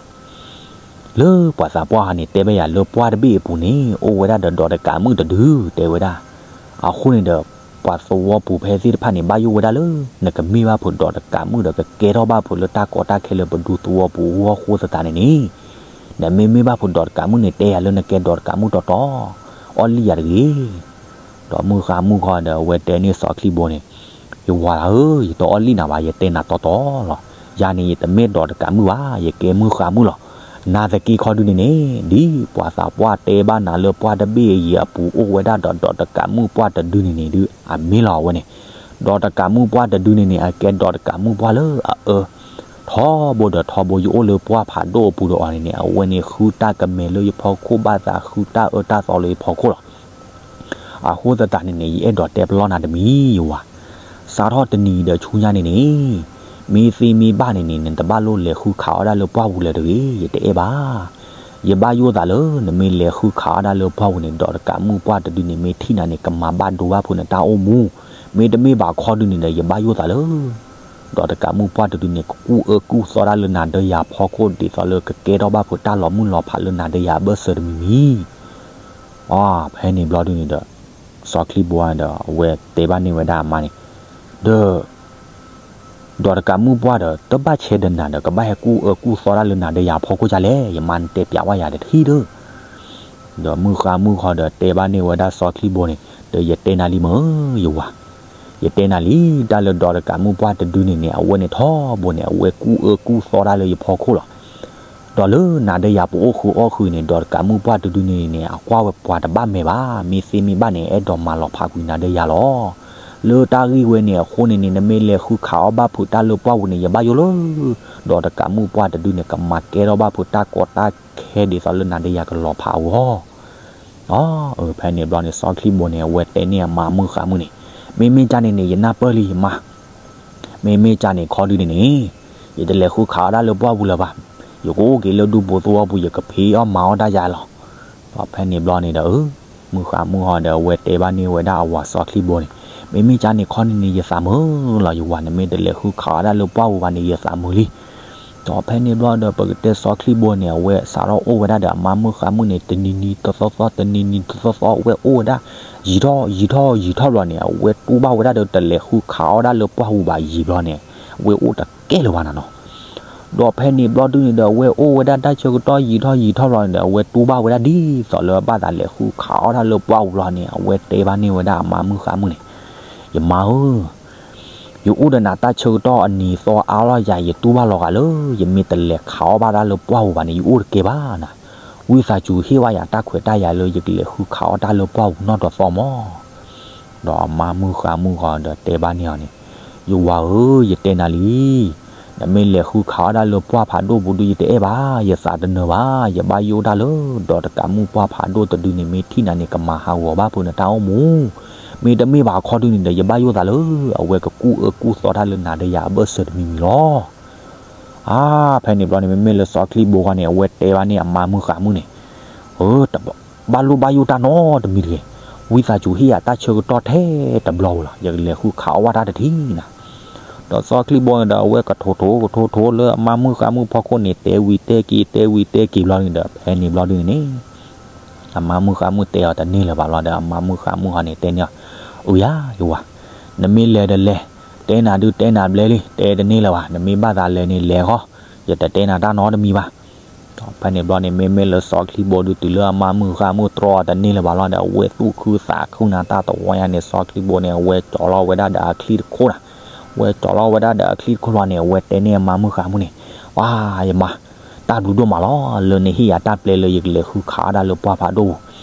လၢပှၤသးပှၢ်ဟီန့ၣ် တဲဘၣ်ယၤလၢပှၢ်တဘ့ၣ်အပူၤန့ၣ် အိၣ်ဝဲဒၣ်ဒီးဒီးတကးမုၣ်တဒု တဲဝဲဒၣ်. အဃိန့ၣ်ဒီး ပှၤသဝီပူၤဖဲသ့ၣ်တဖၣ်န့ၣ် ဘၣ်ယိၣ်ဝဲဒၣ်လၢ နကမ့ၢ်ဘၣ်ဖုးဒီးတကးမုၣ်ဒီး ကကဲထီၣ်ဘၣ်ဖုးလၢတၢ်ကီတၢ်ခဲလၢပဒူသဝီပူၤအဂီၢ်အဃိသတးန့ၣ်န့ၣ်, နမ့ၢ်မ့ၢ်ဘၣ်ဖုးဒီးတကးမုၣ်န့ၣ် တဲယၤလၢနကဲဒီးတကးမုၣ်တီတီ, အီၣ်လံၣ်ယၤတဂ့ၤ. ဒီးမုၣ်ဃါမုၣ်ဃီဒီး အဝဲတဲန့ၢ်စီၤချံဘိန့ၣ်, ယဝၤဧၢ, ယတအီၣ်လံၣ်နၤဘၣ်, ယတဲနၤတီတီလီၤ. ယၤန့ၣ် ယတမ့ၢ်ဒီးတကးမုၣ်ဘၣ်, ယကဲမုၣ်ဃါမုၣ်လီၤ. နာ်သက့ခီဒုန့ၣ်န့ၣ် ဒ်ပှၤသးပှၢ်တဲဘၣ်နၤလၢပှၢ်တဘ့ၣ်အံၤအပူၤ အိၣ်ဝဲဒၣ်ဒီးဒီးတကးမုၣ်ပှၢ်တဒုန့ၣ်န့ၣ်ဒုး အမ့ၢ်လီၤအဝဲန့ၣ်. ဒီးတကးမုၣ်ပှၢ်တဒုန့ၣ်န့ၣ် အကဲဒီးတကးမုၣ်ပှၢ်လၢအအၢ ထီဘိဒီးထီဘိ ယအိၣ်လၢပှၢ်ဖးဒိၣ်အပူၤဒီးအီၤန့ၣ်န့ၣ် အဝဲန့ၣ်ဃုတၢ်ကမဲာ်လၢယဖီခိၣ် ဘၣ်သးဃုတၢ်အၢတၢ်သီလၢယဖီခိၣ်လီၤ. အဃိသတးန့ၣ်န့ၣ် ယအဲၣ်ဒိးတဲပလီၢ်နၤတမံၤ ယဝၤ, စးထီၣ်တနံၤဒီးဆူညါန့ၣ်န့ၣ် မ့ၢ်သ့မ့ၢ်ဘၣ်န့ၣ်န့ၣ် နတဘၣ်လိၣ်လဲၤဃုခးအီၣ်ဒၣ်လၢပှၢ်ပူၤလၢၤတဂ့ၤ, ယတအဲၣ်ဘၣ်. ယဘၣ်ယိၣ်သးလၢ နမ့ၢ်လဲၤဃုခးအီၣ်ဒၣ်လၢပှၢ်ပူၤန့ၣ် ဒီးတကးမုၣ်ပှၢ်တဒုန့ၣ် မ့ၢ်ထံၣ်နၤန့ၣ် ကမၤဘၣ်ဒိဘၣ်ဖုးနတၢ်အိၣ်မူ, မ့တမ့ၢ်ဘၣ်ခီဒုန့ၣ်ဒီး ယဘၣ်ယိၣ်သးလၢ ဒီးတကးမုၣ်ပှၢ်တဒုန့ၣ် ကကူၣ်အၢကူၣ်သီတၢ်လၢနၤဒီးယၤဖီခိၣ် ဒ်သိးလၢကကဲထီၣ်ဘၣ်ဖုးတၢ်လီၤမုၢ်လီၤဖးလၢနၤဒီးယၤအဘၢၣ်စၢၤတမံၤမံၤ. အဖဲန့ၣ်ဘျီဒုန့ၣ်ဒီး စီၤချံဘိဒီး အဝဲတဲဘၣ်န့ၢ်ဝဲဒၣ်အမါန့ၣ်, ဒီး ဒီးတကးမုၣ်ပှၢ်ဒီး တဘၣ်ဆဲးဒီးနၤဒီး ကဘၣ်ဟဲကူၣ်အၢကူၣ်သီတၢ်လၢနၤဒီးယၤဖီခိၣ်ဒ်လဲၣ်, ယမါနတဲပျးဝဲယၤတထံၣ်ဒီး ဒီးမုၣ်ဃါမုၣ်ဃီဒီးတဲဘၣ်န့ၢ်ဝဲဒၣ်စီၤချံဘိန့ၣ်, ဒီးယတဲနၤလံမ့ၢ် ယဝၤ, ယတဲနၤလံ, တၢ်လၢဒီးတကးမုၣ်ပှၢ်တဒုန့ၣ်န့ၣ် အဝဲန့ၣ်ထီဘိန့ၣ် အဝဲကူၣ်အၢကူၣ်သီတၢ်လၢယဖီခိၣ်လီၤ. ဒီးလၢနၤဒီးယၤပအိၣ်ဃုာ်အီၣ်ဃုာ်န့ၣ် ဒီးတကးမုၣ်ပှၢ်တဒုန့ၣ်န့ၣ် အကွၢ်ဝဲပှၤတဘၣ်မဲာ်ဘၣ်, မ့ၢ်သ့မ့ၢ်ဘၣ်န့ၣ် အဲၣ်ဒိးမၤလီၤဖးကွံာ်နၤဒီးယၤလီၤ. လၢတၢ်ဂ့ၢ်ဝဲန့ၣ်အဃိန့ၣ်န့ၣ် နမ့ၢ်လဲၤဃုခးအီၣ်ဘၣ်ဖုးတၢ်လၢပှၢ်ပူၤန့ၣ် ယဘၣ်ယိၣ်လၢ ဒီးတကးမုၣ်ပှၢ်တဒုန့ၣ် ကမၤကဲထီၣ်ဘၣ်ဖုးတၢ်ကီတၢ်ခဲဒ်သိးလၢနၤဒီးယၤကလီၤဖးအဂီၢ် အ ဖဲန့ၣ်ဘျီန့ၣ် စီၤချံဘိန့ၣ် အဝဲတဲန့ၢ်အမါမုၣ်ဃါမုၣ်န့ၣ်, မ့မ့ၢ်ကၢ်န့ၣ်န့ၣ် ယနၢ်ပၢၢ်လံယမါ, မ့မ့ၢ်ကၢ်န့ၣ်ခီဒုန့ၣ်န့ၣ် ယတလဲၤဃုခးအီၣ်ဒၣ်လၢပှၢ်ပူၤလၢၤဘၣ်, ယကအိၣ်က့ၤလၢဒူပူၤသဝီပူၤ ယကဖံးအီၣ်မၤအီၣ်ဒၣ်ယၤလီၤ. ဒီးဖဲန့ၣ်ဘျီန့ၣ်ဒီး မုၣ်ဃါမုၣ်ဃီဒီး အဝဲတဲဘၣ်န့ၢ်ဝဲဒၣ်အဝၤစီၤချံဘိန့ၣ်, မ့မ့ၢ်ကၢ်န့ၣ်ခီန့ၣ်န့ၣ် ယသးမုာ်လီၤ ယဝၤ, နမ့ၢ်တလဲၤဃုခးအီၣ်ဒၣ်လၢပှၢ်ပူၤဘၣ်န့ၣ် ယသးမုာ်လံ. ဒီးဖဲန့ၣ်ဘျီဒီး ပကတဲစီၤချံဘိန့ၣ် အဝဲစးထီၣ်အိၣ်ဝဲဒၣ်ဒီးအမါမုၣ်ဃါမုၣ်န့ၣ် တနံၤနံၤတသီသီ တနံၤနံၤတသီသီ အဝဲအိၣ်ဝဲဒၣ် ယံာ်ထီၣ်ယံာ်ထီၣ်ယံာ်ထီၣ်ဘျီန့ၣ် အဝဲတူၢ်ဘၣ်ဝဲဒၣ်ဒီး တလဲၤဃုခးအီၣ်ဒၣ်လၢပှၢ်ပူၤဘၣ်ယံာ်ဘျီန့ၣ် အဝဲအိၣ်တကဲလၢၤဘၣ်နၤနီၤ. ဒီးဖဲန့ၣ်ဘျီဒုန့ၣ်ဒီး အဝဲအိၣ်ဝဲဒၣ်တၢ်ဆၢကတီၢ်ယံာ်ထီၣ်ယံာ်ထီၣ်ဘျီန့ၣ်ဒီး အဝဲတူၢ်ဘၣ်ဝဲဒၣ်ဒ်သိးလၢဘၣ်သးလဲၤဃုခးအီၣ်ဒၣ်လၢပှၢ်ပူၤဘျီန့ၣ် အဝဲတဲဘၣ်န့ၢ်ဝဲဒၣ်အမါမုၣ်ဃါမုၣ်န့ၣ်, ယမါဧၢ ယအိၣ်ဒီးနၤတၢ်ဆၢကတီၢ်အနံၤသီအါလီၤယၤ ယတူၢ်ဘၣ်လီၤဂာ်လၢ ယမ့ၢ်တလဲၤခးအီၣ်ဘၣ်ဒၣ်လၢပှၢ်ပူၤဘၣ်န့ၣ် ယအိၣ်တကဲဘၣ်နၤ. ဝံသးစူၤဟ့ၣ်ဝဲယၤတၢ်ခွဲးတၢ်ယာ်လၢ ယကလဲၤဃုခးအီၣ်တၢ်လၢပှၢ်ပူၤနီၢ်တသီမီၢ်. ဒီးအမါမုၣ်ဃါမုၣ်ဃီဒီးတဲဘၣ်န့ၢ်အီၤန့ၣ်, ယဝၤဧၢ, ယတဲနၤလံ နမ့ၢ်လဲၤဃုခးအီၣ်ဒၣ်လၢပှၢ်ဖးဒိၣ်ပူၤဒု ယတအဲၣ်ဘၣ်, ယသးတနၢၤဘၣ်, ယဘၣ်ယိၣ်တၢ်လၢ ဒီးတကးမုၣ်ပှၢ်ဖးဒိၣ်တဒုန့ၣ် မ့ၢ်ထံၣ်နၤန့ၣ် ကမၤဟးဂီၤဘၣ်ဖုးနတၢ်အိၣ်မူ, မ့တမ့ၢ်ဘၣ်ခီဒုန့ၣ်ဒီး ယဘၣ်ယိၣ်သးလၢ အဝဲကကူၣ်အၢကူၣ်သီတၢ်လၢနၤဒီးယၤအဘၢၣ်စၢၤတမံၤမံၤလီၤ. အါ ဖဲန့ၣ်ဘျီန့ၣ် မ့မ့ၢ်လၢစီၤချံဘိဂီၢ်န့ၣ် အဝဲတဲဘၣ်န့ၢ်အမါမုၣ်ဃါမုၣ်န့ၣ်, ဘၣ်လိၣ်ဘၣ်ယိၣ်တၢ်နီတမံၤတဂ့ၤ, ဝံသးစူၤဟ့ၣ်ယၤတၢ်ဆၢကတီၢ်ထဲတဘျီဧိၤလီၤ, ယကလဲၤဃုခးအီၣ်ဘၣ်တၢ်တထံၣ်နၤ. ဒီးစီၤချံဘိန့ၣ်ဒီး အဝဲကထိၣ်ထိၣ်ကထိၣ်ထိၣ်လၢအမါမုၣ်ဃါမုၣ်ဖီခိၣ်န့ၣ် တဲဝံၤတဲက့ၤ တဲဝံၤတဲက့ၤဘျီန့ၣ်ဒီး ဖဲန့ၣ်ဘျီဒုန့ၣ်န့ၣ် အမါမုၣ်ဃါမုၣ်တဲအီၤတန့ၢ်လၢၤဘၣ်လီၤဒီး အမါမုၣ်ဃါမုၣ်ဟီန့ၣ် တဲန့ၢ်အီၤ, အုယၤယဝၤ, နမ့ၢ်လဲၤဒီးလဲၤ, တဲနၤဒုးတဲနၤဘျဲလံ, တဲတန့ၢ်လၢၤဘၣ်, နမ့ၢ်ဘၣ်သးလဲၤန့ၣ်လဲၤဃီ, ယတတဲနၤတၢ်နီတမံၤဘၣ်. ဒီးဖဲန့ၣ်ဘျီန့ၣ် မ့မ့ၢ်လၢစီၤချံဘိဒုးတုၤလၢအမါမုၣ်ဃါမုၣ်တြီအီၤတန့ၢ်လၢၤဘၣ်လီၤဒီး အဝဲသူၣ်ခုသးခုနၤတၢ်တဝီညါန့ၣ် စီၤချံဘိန့ၣ် အဝဲကၠီၤလီၤဝဲဒၣ်ဒီးအချံတခိၣ်နၤ, အဝဲကၠီၤလီၤဝဲဒၣ်ဒီးအချံတခိၣ်လီၤန့ၣ် အဝဲတဲန့ၢ်အမါမုၣ်ဃါမုၣ်န့ၣ်, ပှၤယမါ, တၢ်ဘျုးဒိၣ်မးလီၤ လၢနဟ့ၣ်ယၤတၢ်ပျဲလၢယကလဲၤဃုခးဒၣ်လၢပှၢ်ဖးဒိၣ်ပူၤ,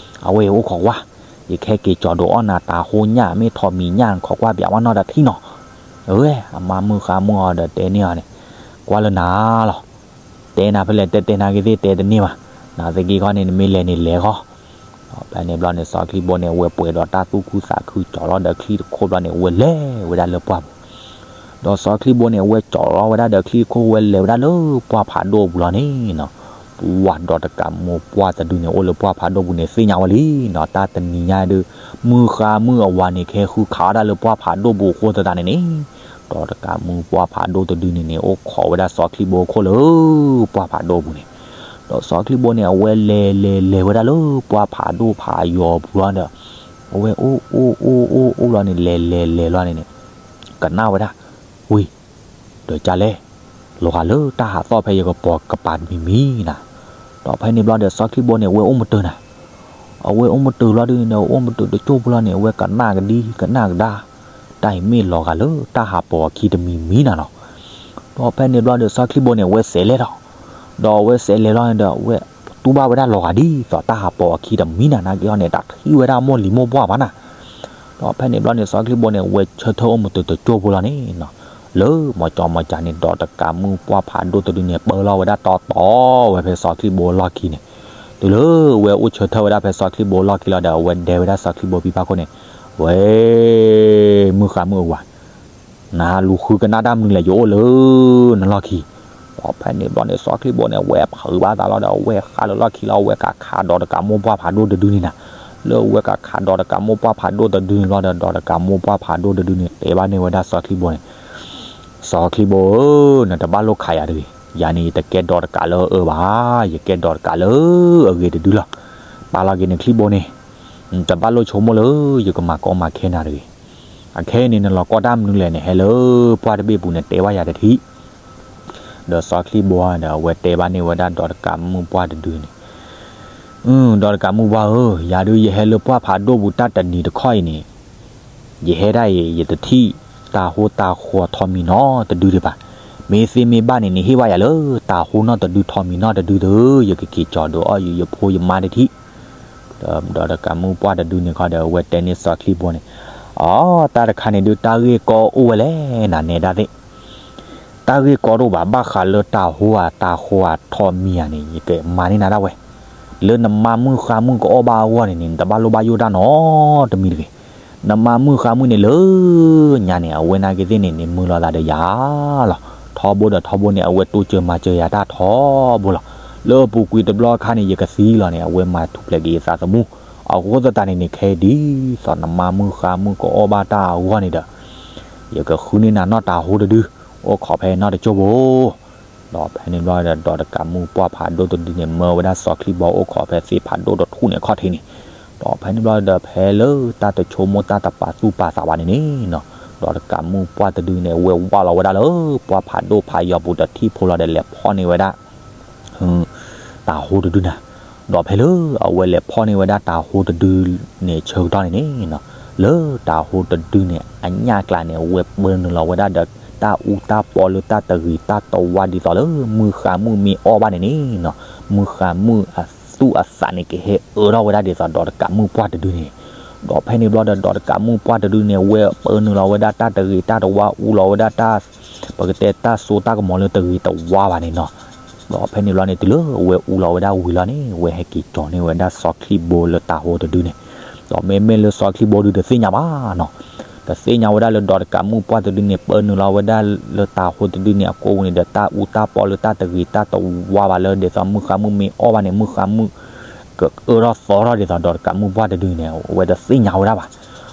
အဝဲအိၣ်ခိးကွၢ်, ယကဟဲက့ၤကၠီၤဒိးအီၣ်နၤတၤဟိညၣ် မ့ၢ်ထိးမံၤညၣ် ခိးကွၢ်ပၠးဝဲနီၢ်တထံၣ်နီၤ. အဝဲ အမါမုၣ်ဃါမုၣ်အီၤဒီးတဲန့ၢ်အီၤန့ၣ်, ကွၢ်လၢနၤလီၤ. တဲနၤဖဲလဲၣ် တဲတဲနၤက့ၤသ့ၣ် တဲတန့ၢ်ဘၣ်, နသက့ခီန့ၣ် နမ့ၢ်လဲၤန့ၣ်လဲၤဃီ. ဒီးဖဲန့ၣ်ဘျီန့ၣ် စီၤချံဘိန့ၣ် အဝဲပှဲၤဒီးတၢ်သူၣ်ခုသးခုကၠီၤလီၤဒီးချံတခိၣ်ဘျီန့ၣ် အဝဲလဲၤဝဲဒၣ်လၢပှၢ်ပူၤ ဒီးစီၤချံဘိန့ၣ် အဝဲကၠီၤလီၤဝဲဒၣ်ဒီးချံတခိၣ် ဝဲလဲၤဝဲဒၣ်လၢပှၢ်ဖးဒိၣ်ပူၤလီၤန့ၣ်နီၤ, ပှၢ်ဒီးတကးမူပှၢ်တဒုန့ၣ် အိၣ်လၢပှၢ်ဖးဒိၣ်ပူၤန့ၣ် သ့ၣ်ညါဝဲလံနီၤ, တၢ်တနံၤညါဒုး မုၣ်ဃါမုၣ်အဝၤန့ၣ် ကဟဲဃုခးဒၣ်လၢပှၢ်ဖးဒိၣ်ပူၤအဃိသတးန့ၣ်န့ၣ်, ဒီးတကးမူပှၢ်ဖးဒိၣ်တဒုန့ၣ်န့ၣ် အိၣ်ခိးဝဲဒၣ်စီၤချံဘိအခိၣ်လၢပှၢ်ဖးဒိၣ်ပူၤန့ၣ်, ဒီးစီၤချံဘိန့ၣ် အဝဲလဲၤလဲၤလဲၤဝဲဒၣ်လၢပှၢ်ဖးဒိၣ်ဖးယိာ်ပူၤလီၤဒီး အဝဲအိၣ်အိၣ်အိၣ်အိၣ်အိၣ်လီၤန့ၣ် လဲၤလဲၤလဲၤလီၤန့ၣ်န့ၣ် ကနၣ်ဝဲဒၣ်, ဝံၤ, ဒီးကလဲၣ်, လီၤဂာ်လၢတၢ်ဟးသီၣ်ဖဲယကပိာ်ကပၤတမံၤမံၤနၤ, ဒီးဖဲန့ၣ်ဘျီဒီးစီၤချံဘိန့ၣ် အဝဲအိၣ်မတၢၤနၤ, အဝဲအိၣ်မတၢၤလီၤဒုန့ၣ်ဒီး အိၣ်မတၢၤတကၠိၢ်ဖိလီၤန့ၣ် အဝဲကနၣ်ကဒံကနၣ်ကဒါ, တၢ်အံၤမ့ၢ်လီၤဂာ်လၢတၢ်ဟးပိာ်အခံတမံၤမံၤနၤနီၤ, ဒီးဖဲန့ၣ်ဘျီဒီးစီၤချံဘိန့ၣ် အဝဲစဲးလဲၤဒီး ဒီးအဝဲစဲးလဲၤလီၤန့ၣ်ဒီး အဝဲတူၢ်ဘၣ်ဝဲဒၣ်လီၤဂာ်ဒ်သိးတၢ်ဟးပိာ်အခံတမံၤနၤ နာ်က့ဟီန့ၣ် တၢ်ထံၣ်ဝဲဒၣ်မိၢ်လံၤမိၢ်ပှၢ်ဘၣ်နၤ, ဒီးဖဲန့ၣ်ဘျီန့ၣ် စီၤချံဘိန့ၣ် အဝဲဆၢထၢၣ်အိၣ်မတၢၤတကၠိၢ်ဖိလီၤန့ၣ်နီၤ, လၢမီၤကၠီမီၤကၠးန့ၣ် ဒီးတကးမူပှၢ်ဖးဒိၣ်တဒုန့ၣ် ပၢလီၤဝဲဒၣ်တီတီဝဲဖဲစီၤချံဘိအလီၢ်ခံန့ၣ်, တုၤလၢအဝဲအိၣ်ဆၢထၢၣ်ဝဲဒၣ်ဖဲစီၤချံဘိအလီၢ်ခံလီၤဒီး အဝဲဒဲဝဲဒၣ်စီၤချံဘိဖံဖးခိၣ်န့ၣ်, ဝဲ, မုၣ်ဃါမုၣ်အဝၤ နလူၤဃုကနၣ်တၢ်မနုၤလဲၣ် ယအိၣ်လၢနလီၢ်ခံ, ဒီးဖဲန့ၣ်ဘျီန့ၣ် စီၤချံဘိန့ၣ် အဝဲဖုးဘၣ်သးလီၤဒီး အဝဲဃးလၢလီၢ်ခံလီၤ အဝဲကခးဒီးတကးမူပှၢ်ဖးဒိၣ်တဒုန့ၣ်နၤ, လၢအဝဲကခးဒီးတကးမူပှၢ်ဖးဒိၣ်တဒုန့ၣ်လီၤဒီး ဒီးတကးမူပှၢ်ဖးဒိၣ်တဒုန့ၣ် တဲဘၣ်န့ၢ်ဝဲဒၣ်စီၤချံဘိန့ၣ်, စီၤချံဘိဧၢ, နတဘၣ်လိၣ်ခးယၤတဂ့ၤ, ယၤန့ၣ် ယတကဲဒီးတကးလၢအအၢဘၣ်, ယကဲဒီးတကးလၢအဂ့ၤတဒုလီၤ, ပာ်လီၤက့ၤနချံဘိန့ၣ်, နတဘၣ်လိၣ်ဆိကမိၣ်လၢယကမၤကီမၤခဲနၤတဂ့ၤ, အခဲအံၤန့ၣ် နလီၤကီတၢ်မနုၤလဲၣ်န့ၣ် ဟဲလၢပှၢ်တဘ့ၣ်ပူၤန့ၣ် တဲဘၣ်ယၤတထံၣ် ဒီးစီၤချံဘိဒီး အဝဲတဲဘၣ်န့ၢ်ဝဲဒၣ်ဒီးတကးမူပှၢ်တဒုန့ၣ်, ဒီးတကးမူပှၢ်ဧၢ, ယၤဒုးယဟဲလၢပှၢ်ဖးဒိၣ်ပူၤတၢ်တနံၤတခီအံၤန့ၣ်, ယဟဲဒၣ်အံၤ ယတထံၣ်တၤဟိတၤဃီၤထိးမံၤနီတဒုဒံးဘၣ်, မ့ၢ်သ့မ့ၢ်ဘၣ်န့ၣ် နဟ့ၣ်ဘၣ်ယၤလၢတၤဟိနီတဒုထိးမံၤနီတဒုဒီး ယကက့ၤကၠီၤဒုးအီၣ်ယဖိယမါတထံၣ် ဒီးတကးမူပှၢ်တဒုန့ၣ်ခီဒီး အဝဲတဲန့ၢ်စီၤချံဘိန့ၣ်, အီ, တၢ်တခါန့ၣ်ဒုး တၢ်ဂ့ၢ်ကီအိၣ်ဝဲလဲၣ် နနဲဒၣ်သ့ၣ်, တၢ်ဂ့ၢ်ကီတအိၣ်ဘၣ် ဘၣ်ဃးလၢတၤဟိအတၤဃီအထိးမံၤဧါန့ၣ် ယကမၤန့ၢ်နၤဒၣ်ဝဲ, လၢနမါမုၣ်ဃါမုၣ်ကအီၣ်ဘၣ်အဂီၢ်န့ၣ်န့ၣ် နတဘၣ်လိၣ်ဘၣ်ယိၣ်တၢ်နီတမံၤတဂ့ၤ, နမါမုၣ်ဃါမုၣ်န့ၣ်လၢညါန့ၣ် အဝဲနာ်က့ၤသ့ၣ်န့ၣ်န့ၣ် မုာ်လီၤသးဒီးယၤလီၤ, ထီဘိဒီးထီဘိန့ၣ် အဝဲတိစၢၤမၤစၢၤယၤတၢ်ထီဘိလီၤ, လၢအပူၤကွံာ်တဘျီအခါန့ၣ် ယကသံလီၤန့ၣ် အဝဲမၤထူၣ်ဖျဲးက့ၤယသးသမူ, အဃိသတးန့ၣ်န့ၣ် ခဲအံၤဒ်သိးနမါမုၣ်ဃါမုၣ်ကအီၣ်ဘၣ်တၢ်အဂီၢ်န့ၣ်ဒီး ယကဃုန့ၢ်နၤနီၢ်တၤဟိတဒု, အိၣ်ခိးဖဲနီတကၠိၢ်ဖိ, ဒီးဖဲန့ၣ်ဘျီဒီး ဒီးတကးမူပှၢ်ဖးဒိၣ်တဒုန့ၣ် မၢဝဲဒၣ်စီၤချံဘိအိၣ်ခိးဖဲသ့ၣ်ဖးဒိၣ်တထူၣ်န့ၣ်အခီၣ်ထံးန့ၣ်, ဒီးဖဲန့ၣ်ဘျီဒီး ဖဲလၢတၢ်တဆိကမိၣ်တၢ်တပာ်သူၣ်ပာ်သးဘၣ်န့ၣ်န့ၣ်နီၤ, ဒီးတကးမူပှၢ်တဒုန့ၣ် အဝဲဝၢ်လီၤဝဲဒၣ်လၢ ပှၢ်ဖးဒိၣ်ဖးယီၤပူၤတထံၣ်ဖိလီၤဒီး လဲၤဖီၣ်န့ၢ်ဝဲဒၣ် တၤဟိတဒုနၤ, ဒီးဖဲလၢအဝဲလဲၤဖီၣ်န့ၢ်ဝဲဒၣ်တၤဟိတဒုန့ၣ် ဆၢကတီၢ်န့ၣ်န့ၣ်နီၤ, လၢတၤဟိတဒုန့ၣ် အညၣ်ကျါန့ၣ် အဝဲပၢနုာ်လီၤဝဲဒၣ်ဒီး တၢ်အူတၢ်ပီလၢတၢ်တဂ့ၤတၢ်တဝါ ဒ်သိးလၢမုၢ်ဃါမုၣ်မ့ၢ်အီၣ်ဘၣ်န့ၣ်န့ၣ်နီၤ, မုၢ်ဃါမုၣ်အသူၣ်အသးန့ၣ် ကဟဲအၢထီၣ်ဝဲဒၣ်ဒ်သိးဒီးတကးမူပှၢ်တဒုန့ၣ်, ဒီးဖဲန့ၣ်ဘျီဒီး ဒီးတကးမူပှၢ်တဒုန့ၣ် အဝဲပၢနုာ်လီၤဝဲဒၣ်တၢ်တဂ့ၤတၢ်တဝါ အူလီၤဝဲဒၣ်တၢ် ပကတဲတၢ်စိတၢ်ကမီၤလၢတဂ့ၤတဝါဘၣ်န့ၣ်နီၤ, ဒီးဖဲန့ၣ်ဘျီန့ၣ် တုၤလၢအဝဲအူလီၤဝဲဒၣ်ဝံၤလီၤန့ၣ် အဝဲဟဲက့ၤကၠီၤန့ၢ်ဝဲဒၣ်စီၤချံဘိလၢတၤဟိတဒုန့ၣ်, ဒီးမ့မ့ၢ်လၢစီၤချံဘိဒုတသ့ၣ်ညါဘၣ်နီၤ, တသ့ၣ်ညါဝဲဒၣ်လၢဒီးတကးမူပှၢ်တဒုန့ၣ် ပၢနုာ်လီၤဝဲဒၣ်လၢတၤဟိတဒုန့ၣ် အကိးဝံၤန့ၣ်ဒီး တၢ်အူတၢ်ပီလၢတၢ်တဂ့ၤတၢ်တဝါဘၣ်လၢဒ်သိးမုၢ်ဃါမုၣ်မ့ၢ်အီၣ်ဘၣ်န့ၣ် မုၢ်ဃါမုၣ် ကအၢထီၣ်သီထီၣ်ဒ်သိးဒီးတကးမူပှၢ်တဒုန့ၣ် အဝဲတသ့ၣ်ညါဝဲဒၣ်ဘၣ်.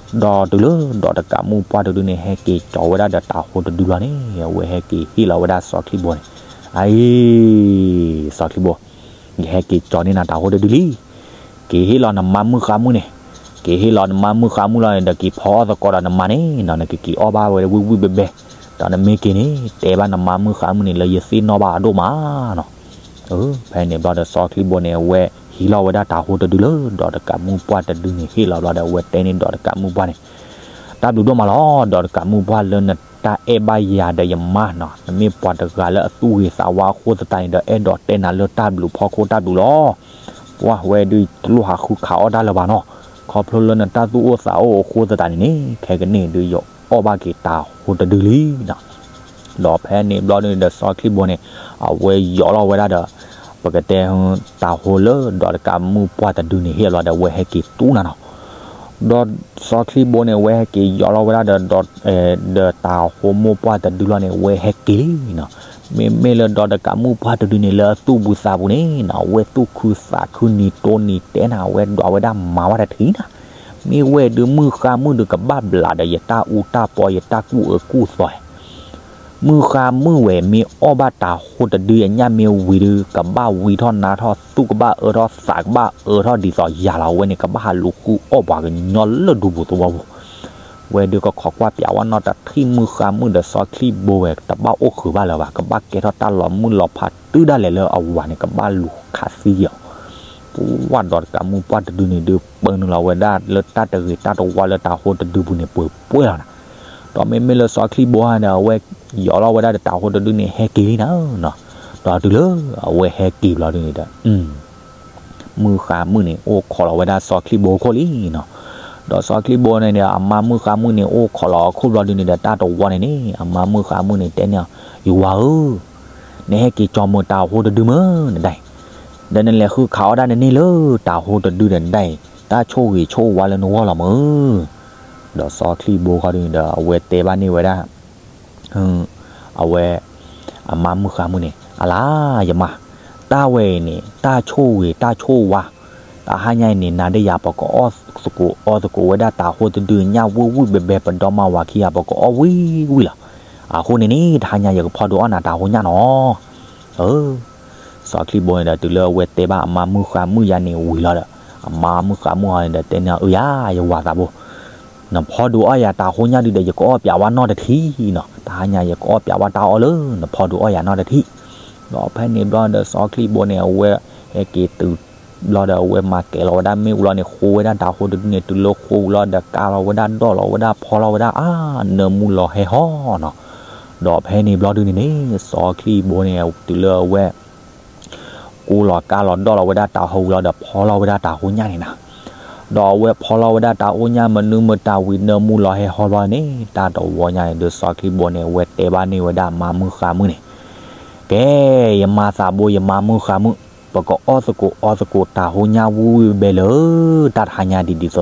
ဒီးတုၤလၢဒီးတကးမုၣ်ပှၢ်တဒုန့ၣ် ဟဲက့ၤကၠီၤဝဲဒၣ်ဒီးတၤဟိတဒုလီၤန့ၣ် အဝဲဟဲက့ၤဟ့ၣ်လီၤဝဲဒၣ်စီၤချံၣ်ဘိန့ၣ်, အအံၤ, စီၤချံၣ်ဘိ, ယဟဲက့ၤကၠီၤန့ၢ်နၤတၤဟိတဒုလံ. က့ၤဟ့ၣ်လီၤနမါမုၣ်ဃါမုၣ်န့ၣ်, က့ၤဟ့ၣ်လီၤနမါမုၣ်ဃါမုၣ်လီၤန့ၣ်ဒီး က့ၤဖီအီၣ်သကိးဒီးနမါန့ၣ်နီၤ, နကက့ၤအီၣ်ဘၣ်ဝဲဝံၣ်ဝံၣ်ဘဲဘဲ, ဒီးနမ့ၢ်က့ၤန့ၣ် တဲဘၣ်နမါမုၣ်ဃါမုၣ်န့ၣ် လၢယသ့ၣ်နီၣ်ဘၣ်အဒိၣ်မးနီၤ. ဖဲန့ၣ်ဘျီဒီးစီၤချံၣ်ဘိန့ၣ် အဝဲဟံးလီၤဝဲဒၣ်တၤဟိတဒုလၢဒီးတကးမုၣ်ပှၢ်တဒုန့ၣ် ဟ့ၣ်လီၤဘျီဒီး အဝဲတဲန့ၢ်ဒီးတကးမုၣ်ပှၢ်န့ၣ်, တၢ်ဘျုးဒိၣ်မးလီၤ, ဒီးတကးမုၣ်ပှၢ်လၢနတၢ်အဲၣ်ဘၣ်ယၤဒီးယမါနီၤ, နမ့ၢ်ပှၤတဂၤလၢအသူၣ်ဂ့ၤသးဝါအဃိသတးန့ၣ်ဒီး အဲၣ်ဒိးတဲနၤလၢတၢ်ဘျုးဖီခိၣ်တၢ်ဘျုးလီၤ. ပှၢ်ဝဲဒုးတလိၣ်ဟးဃုခးအီၣ်တၢ်လၢၤဘၣ်နီၤ, ခီဖျိလၢနတၢ်သူၣ်အိၣ်သးအိၣ်အဃိသတးန့ၣ်န့ၣ် ခဲကနံၣ်ဒုးယအီၣ်ဘၣ်က့ၤတၤဟိတဒုလံနီၤ. ဒီးဖဲန့ၣ်ဘျီဒုးန့ၣ်ဒီးစီၤချံၣ်ဘိန့ၣ် အဝဲယီၤလီၤဝဲဒၣ်ဒီး ပကတဲ တၤဟိလၢဒီးတကးမုၣ်ပှၢ်တဒုန့ၣ် ဟ့ၣ်လီၤဒီးအဝဲဟဲက့ၤတူၢ်နၤနီၤ. ဒီးစီၤချံၣ်ဘိန့ၣ် အဝဲဟဲက့ၤယီၤလီၤဝဲဒၣ်ဒီး ဒီးတၤဟိမိၢ်ပှၢ်တဒုလီၤန့ၣ် အဝဲဟဲက့ၤလံနီၤ. မ့မ့ၢ်လၢဒီးတကးမုၣ်ပှၢ်တဒုန့ၣ် လၢအသူၣ်ပူၤသးပူၤန့ၣ်နီၤ အဝဲသူၣ်ခုသးခုနံၤတိနံၤတဲနၤ အဝဲဒွးဝဲဒၣ်မၤဝဲတထံၣ်နၤ. မ့ၢ်ဝဲဒုးမုၢ်ဃါမုၣ်ဒုးကဘၣ်ဘျးဒီးယတၢ်အူတၢ်ပီ ယတၢ်ကူၣ်အၢကူၣ်သီ မုၢ်ဃါမုၣ်ဝဲ မ့ၢ်အီၣ်ဘၣ်တၤဟိတဒုအညၣ်မ့ၢ်ဝံၤဒုး ကဘၣ်ဝံထီၣ်နါထီၣ် သူၣ်ကဘၣ်အၢထီၣ် သးကဘၣ်အၢထီၣ်ဒ်သိးယၤလီၤ. အဝဲန့ၣ်ကဘၣ်ဟးလူၤဃုအီၣ်ပှၤကညီလၢဒူပူၤသဝီပူၤ. ဝဲဒုးကခိးကွၢ်ပၠးဝဲနီၢ်တထံၣ် မုၢ်ဃါမုၣ်ဒီးစီၤချံၣ်ဘိဝဲ တဘၣ်အိၣ်ဃုာ်ဘၣ်လၢၤဘၣ်, ကဘၣ်ကဲထီၣ်တၢ်လီၤမုၢ်လီၤဖးတုၤဒၣ်လဲာ်လၢအဝၤန့ၣ် ကဘၣ်လူၤခးသံအီၤ. ပှၢ်ဒီးတကးမုၣ်ပှၢ်တဒုန့ၣ်ဒုး ပၢနုာ်လီၤဝဲဒၣ်လၢတၢ်တဂ့ၤတၢ်တဝါလၢတၤဟိတဒုပူၤန့ၣ် ပှဲၤပှဲၤလီၤနၤ. ဒီးမ့မ့ၢ်လၢစီၤချံၣ်ဘိဟါဒီး အဝဲယီၤလီၤဝဲဒၣ်ဒီးတၤဟိတဒုန့ၣ် ဟဲက့ၤလံနၤနီၤ. ဒီးတုၤလၢအဝဲဟဲက့ၤဘျီဒုန့ၣ်ဒီး မုၢ်ဃါမုၣ်န့ၣ် အိၣ်ခိးလီၤဝဲဒၣ်စီၤချံၣ်ဘိခိၣ်လံနီၤ. ဒီးစီၤချံၣ်ဘိန့ၣ်ဒီး အမါမုၢ်ဃါမုၣ်န့ၣ် အိၣ်ခိးလီၤအခိၣ်ဘျီဒုန့ၣ်ဒီး တၢ်တဝီန့ၣ်န့ၣ် အမါမုၢ်ဃါမုၣ်န့ၣ် တဲန့ၢ်အီၤ, ယဝၤဧၢ, နဟဲက့ၤကၠီၤမုာ်တၤဟိတဒုမ့ၢ်နဒၣ်အံၤ, ဒီးနလဲၤဃုခးအီၣ်ဒၣ်နန့ၢ်လၢတၤဟိတဒုဒီးနဒၣ်အံၤ တၢ်ဆိၣ်ဂ့ၤဆိၣ်ဝါလၢနဂီၢ်လီၤမ့ၢ်. ဒီးစီၤချံၣ်ဘိခီဒုန့ၣ်ဒီး အဝဲတဲဘၣ်န့ၢ်ဝဲဒၣ် အဝဲ အမါမုၢ်ဃါမုၣ်န့ၣ် အလါ ယမါ, တၢ်ဝဲအံၤန့ၣ် တၢ်ဆိၣ်ဂ့ၤတၢ်ဆိၣ်ဝါ, တဟါညါအံၤန့ၣ် နၤဒီးယၤ ပကအီၣ်သကိးအီသကိးဝဲဒၣ်တၤဟိတဒုညၣ်ဝံၣ်ဝံၣ်ဘဲဘဲ ပဒီမါဝၤခံဂၤ ပကအီၣ်ဝံၣ်ဝံၣ်လီၤ. အဃိန့ၣ်န့ၣ် တဟါညါယကဖီဒုးအီၣ်နၤတၤဟိညၣ်နီၤ. စီၤချံၣ်ဘိန့ၣ်ဒီး တုၤလၢအဝဲတဲဘၣ်အမါမုၢ်ဃါမုၣ်ယၤန့ၣ်ဝံၤလီၤဒီး အမါမုၢ်ဃါမုၣ်ဟီန့ၣ်ဒီး တဲန့ၢ်အီၤ အၢယၤ ယဝၤသးဘိ နဖီဒုးအီၣ်ယၤတၤဟိညၣ်ဒုဒီး ယကအီၣ်ပၠးဝဲနီၢ်တထံၣ်နီၤ, တဟါညါယကအီၣ်ပၠးဝဲတၢ်အီၣ်လၢနဖီဒုးအီၣ်ယၤနီၢ်တထံၣ်. ဒီးဖဲန့ၣ်ဘျီဒီး စီၤချံၣ်ဘိန့ၣ် အဝဲဟဲက့ၤတုၤဘျီဒီး အဝဲမၤကဲၤလီၤဝဲဒၣ်မ့ၣ်အူလီၤန့ၣ် ဃိဝဲဒၣ်တၤဟိတဒုန့ၣ် တုၤလၢဃိဝံၤလီၤဒီး ကါလီၤဝဲဒၣ်ဒီးလီၤဝဲဒၣ်ဖီလီၤဝဲဒၣ်အါ နၢမူလီၤဟဲဟီနီၤ. ဒီးဖဲန့ၣ်ဘျီဒုန့ၣ်န့ၣ် စီၤချံၣ်ဘိန့ၣ် တုၤလၢအဝဲ ကူလီၤကါလီၤဒီးလီၤဝဲဒၣ်တၤဟိဝံၤလီၤဒီး ဖီလီၤဝဲဒၣ်တၤဟိညၣ်န့ၣ်နီၤ. ဒီးအဝဲဖီလီၤဝဲဒၣ်တၤဟိညၣ်မနုၤမတၤဝံၤ နၢမူလီၤဟဲဟီဘျီန့ၣ် တၢ်တဝီညါန့ၣ်ဒီး စီၤချံၣ်ဘိန့ၣ် အဝဲတဲဘၣ်န့ၢ်ဝဲဒၣ်အမါမုၢ်ဃါမုၣ်န့ၣ်, ကဲ ယမါသးဘိ ယမါမုၢ်ဃါမုၣ်, ပကအီၣ်သကိးအီသကိးတၤဟိညၣ်ဝံၣ်ဝံၣ်ဘဲဘဲလၢ တၢ်တဟါညါဒ်ဒ်သိးသိး. ဒီ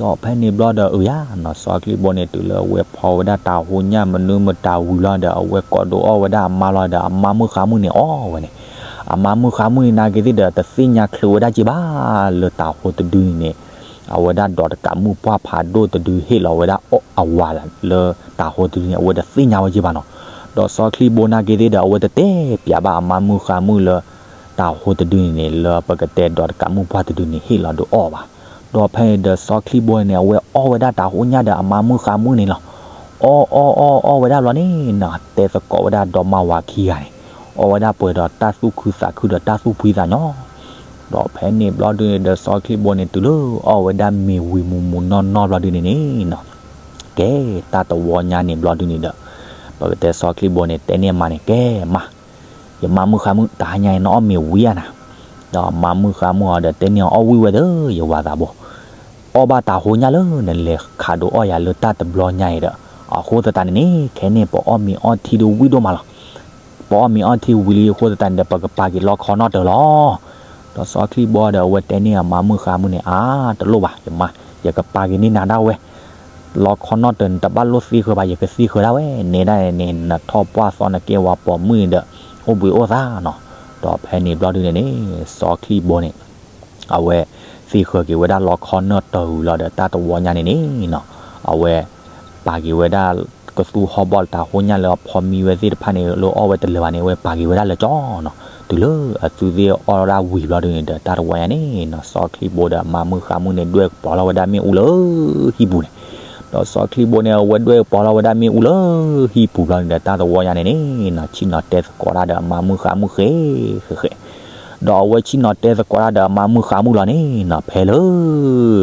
းဖဲန့ၣ်ဘျီဒီး အၢယၤနီၤ စီၤချံၣ်ဘိန့ၣ် တုၤလၢအဝဲဖီဝဲဒၣ်တၤဟိညၣ်မနုၤမတၤဝံၤလီၤဒီး အဝဲကိးဒုးအီၣ်ဝဲဒၣ်အမါလီၤဒီး အမါမုၢ်ဃါမုၣ်န့ၣ်အီၣ်ဝဲန့ၣ်, အမါမုၢ်ဃါမုၣ်န့ၣ်နာ်က့ၤသ့ၣ်ဒီး တသ့ၣ်ညါချုးဝဲဒၣ်က့ၤဘၣ်လၢတၤဟိတဒုန့ၣ်န့ၣ်, အဝဲဒၣ်ဒီးတကးမုၣ်ပှၢ်ဖးဒိၣ်တဒုဟ့ၣ်လီၤဝဲဒၣ်အဝၤလၢတၤဟိတဒုန့ၣ် အဝဲတသ့ၣ်ညါဝဲက့ၤဘၣ်နီၤ. ဒီးစီၤချံၣ်ဘိနာ်က့ၤသ့ၣ်ဒီး အဝဲတတဲပၠးဘၣ်အမါမုၢ်ဃါမုၣ်လၢ တၤဟိတဒုန့ၣ်န့ၣ် လၢပကတဲဒီးတကးမုၣ်ပှၢ်တဒုန့ၣ် ဟ့ၣ်လီၤဒုးအီၣ်ဘၣ်. ဒီးဖဲန့ၣ်ဒီး စီၤချံၣ်ဘိန့ၣ် အဝဲအီၣ်ဝဲဒၣ်တၤဟိညၣ်ဒီးအမါမုၢ်ဃါမုၣ်န့ၣ်လီၤ. အီၣ်အီၣ်အီၣ်အီၣ်ဝဲဒၣ်ဘျီန့ၣ်နီၤ တဲသကိးဝဲဒၣ်ဒီမါဝၤခံဂၤန့ၣ်, အီၣ်ဝဲဒၣ်ပှဲၤဒီးတၢ်သူၣ်ခုသးခုဒီးတၢ်သူၣ်ဖှံသးညီ. ဒီးဖဲန့ၣ်ဘျီဒုန့ၣ်ဒီး စီၤချံၣ်ဘိန့ၣ် တုၤလၢအီၣ်ဝဲဒၣ်မ့ၤဝံၤမုၢ်မုၢ်နီၢ်နီၢ်ဘျီဒုန့ၣ်န့ၣ်နီၤ, ကဲ တၢ်တဝီညါန့ၣ်ဘျီဒုန့ၣ်ဒီး ပကတဲစီၤချံၣ်ဘိန့ၣ် တဲန့ၢ်အမါန့ၣ် ကဲမါ ယမါမုၢ်ဃါမုၣ် တဟါညါအံၤ နအီၣ်မ့ၤဝံၤဧါနၤ. ဒီးအမါမုၢ်ဃါမုၣ်အီၤဒီး တဲန့ၢ်အီၤ အီၣ်ဝံၤဝဲဒီး ယဝၤသးဘိ, အီၣ်ဘၣ်တၤဟိညၣ်လၢနလဲၤခးဒုးအီၣ်ယၤလၢတၢ်တဘျီညါအံၤဒီး, အဃိသတးန့ၣ်န့ၣ် ခဲန့ၣ် ပအီၣ်မ့ၤအီထံဒုးဝံၣ်ဒိၣ်မးလီၤ. ပအီၣ်မ့ၤအီထံဝံၤလံအဃိသတးန့ၣ်ဒီး ပကပာ်က့ၤလီခီနီၣ်တၢၤလီၤ. ဒီးစီၤချံၣ်ဘိဒီး အဝဲတဲန့ၢ်အမါမုၢ်ဃါမုၣ်န့ၣ် အါ တလိၣ်ဘၣ် ယမါ, ယကပာ်က့ၤန့ၢ်နၤဒၣ်ဝဲ လီခီနီၣ်တၢၤန့ၣ် တဘၣ်လိၣ်သံဃၢၤဘၣ် ယကသံဃၢၤဒၣ်ဝဲ, နဲဒၣ်န့ၣ် နထီၣ်ပှၢ်သီနကဲဝဲပိာ်မုၣ်န့ၣ်ဒီး အိၣ်ဘှံးအိၣ်သါနီၤ. ဒီးဖဲန့ၣ်ဘျီဒုန့ၣ်န့ၣ် စီၤချံၣ်ဘိန့ၣ် အဝဲ သ့ၣ်ဃၢၤက့ၤဝဲဒၣ်လီခီနၢ်တၢၢ်ဝံၤလီၤဒီး တၢ်တဝီညါန့ၣ်န့ၣ်နီၤ, အဝဲ ပာ်က့ၤဝဲဒၣ် ကသူဟီၣ်ဘီၣ်တၢ်ဟိညၣ်လၢအဖီမံဝဲသ့ၣ်တဖၣ်န့ၣ် လၢအီၣ်ဝဲတလၢာ်ဘၣ်န့ၣ် အဝဲပာ်က့ၤဝဲဒၣ်လၢကၠီနီၤ. တုၤလၢအသုသ့ၣ်အီၣ်ဒၣ်ဝံၤဘျီဒုန့ၣ်ဒီး တၢ်တဝီညါန့ၣ်နီၤ စီၤချံဘိဒီးအမါမုၣ်ဃါမုၣ်န့ၣ် ဒွဲၣ်ကပီၤလီၤဝဲဒၣ်မ့ၣ်အူလၢဟံၣ်ပူၤန့ၣ် ဒီးစီၤချံဘိန့ၣ် အဝဲဒွဲၣ်ကပီၤလီၤဝဲဒၣ်မ့ၣ်အူလၢဟံၣ်ပူၤဘျီန့ၣ်ဒီး တၢ်တဝီညါန့ၣ်န့ၣ်နီၤ ဆ့ၣ်နီၤတဲသကိးတၢ်ဒီးအမါမုၣ်ဃါမုၣ်ဃဲ ဃဲဃဲ ဒီးအဝဲဆ့ၣ်နီၤတဲသကိးတၢ်ဒီးအမါမုၣ်ဃါမုၣ်လီၤန့ၣ်နီၤ ဖဲလၢ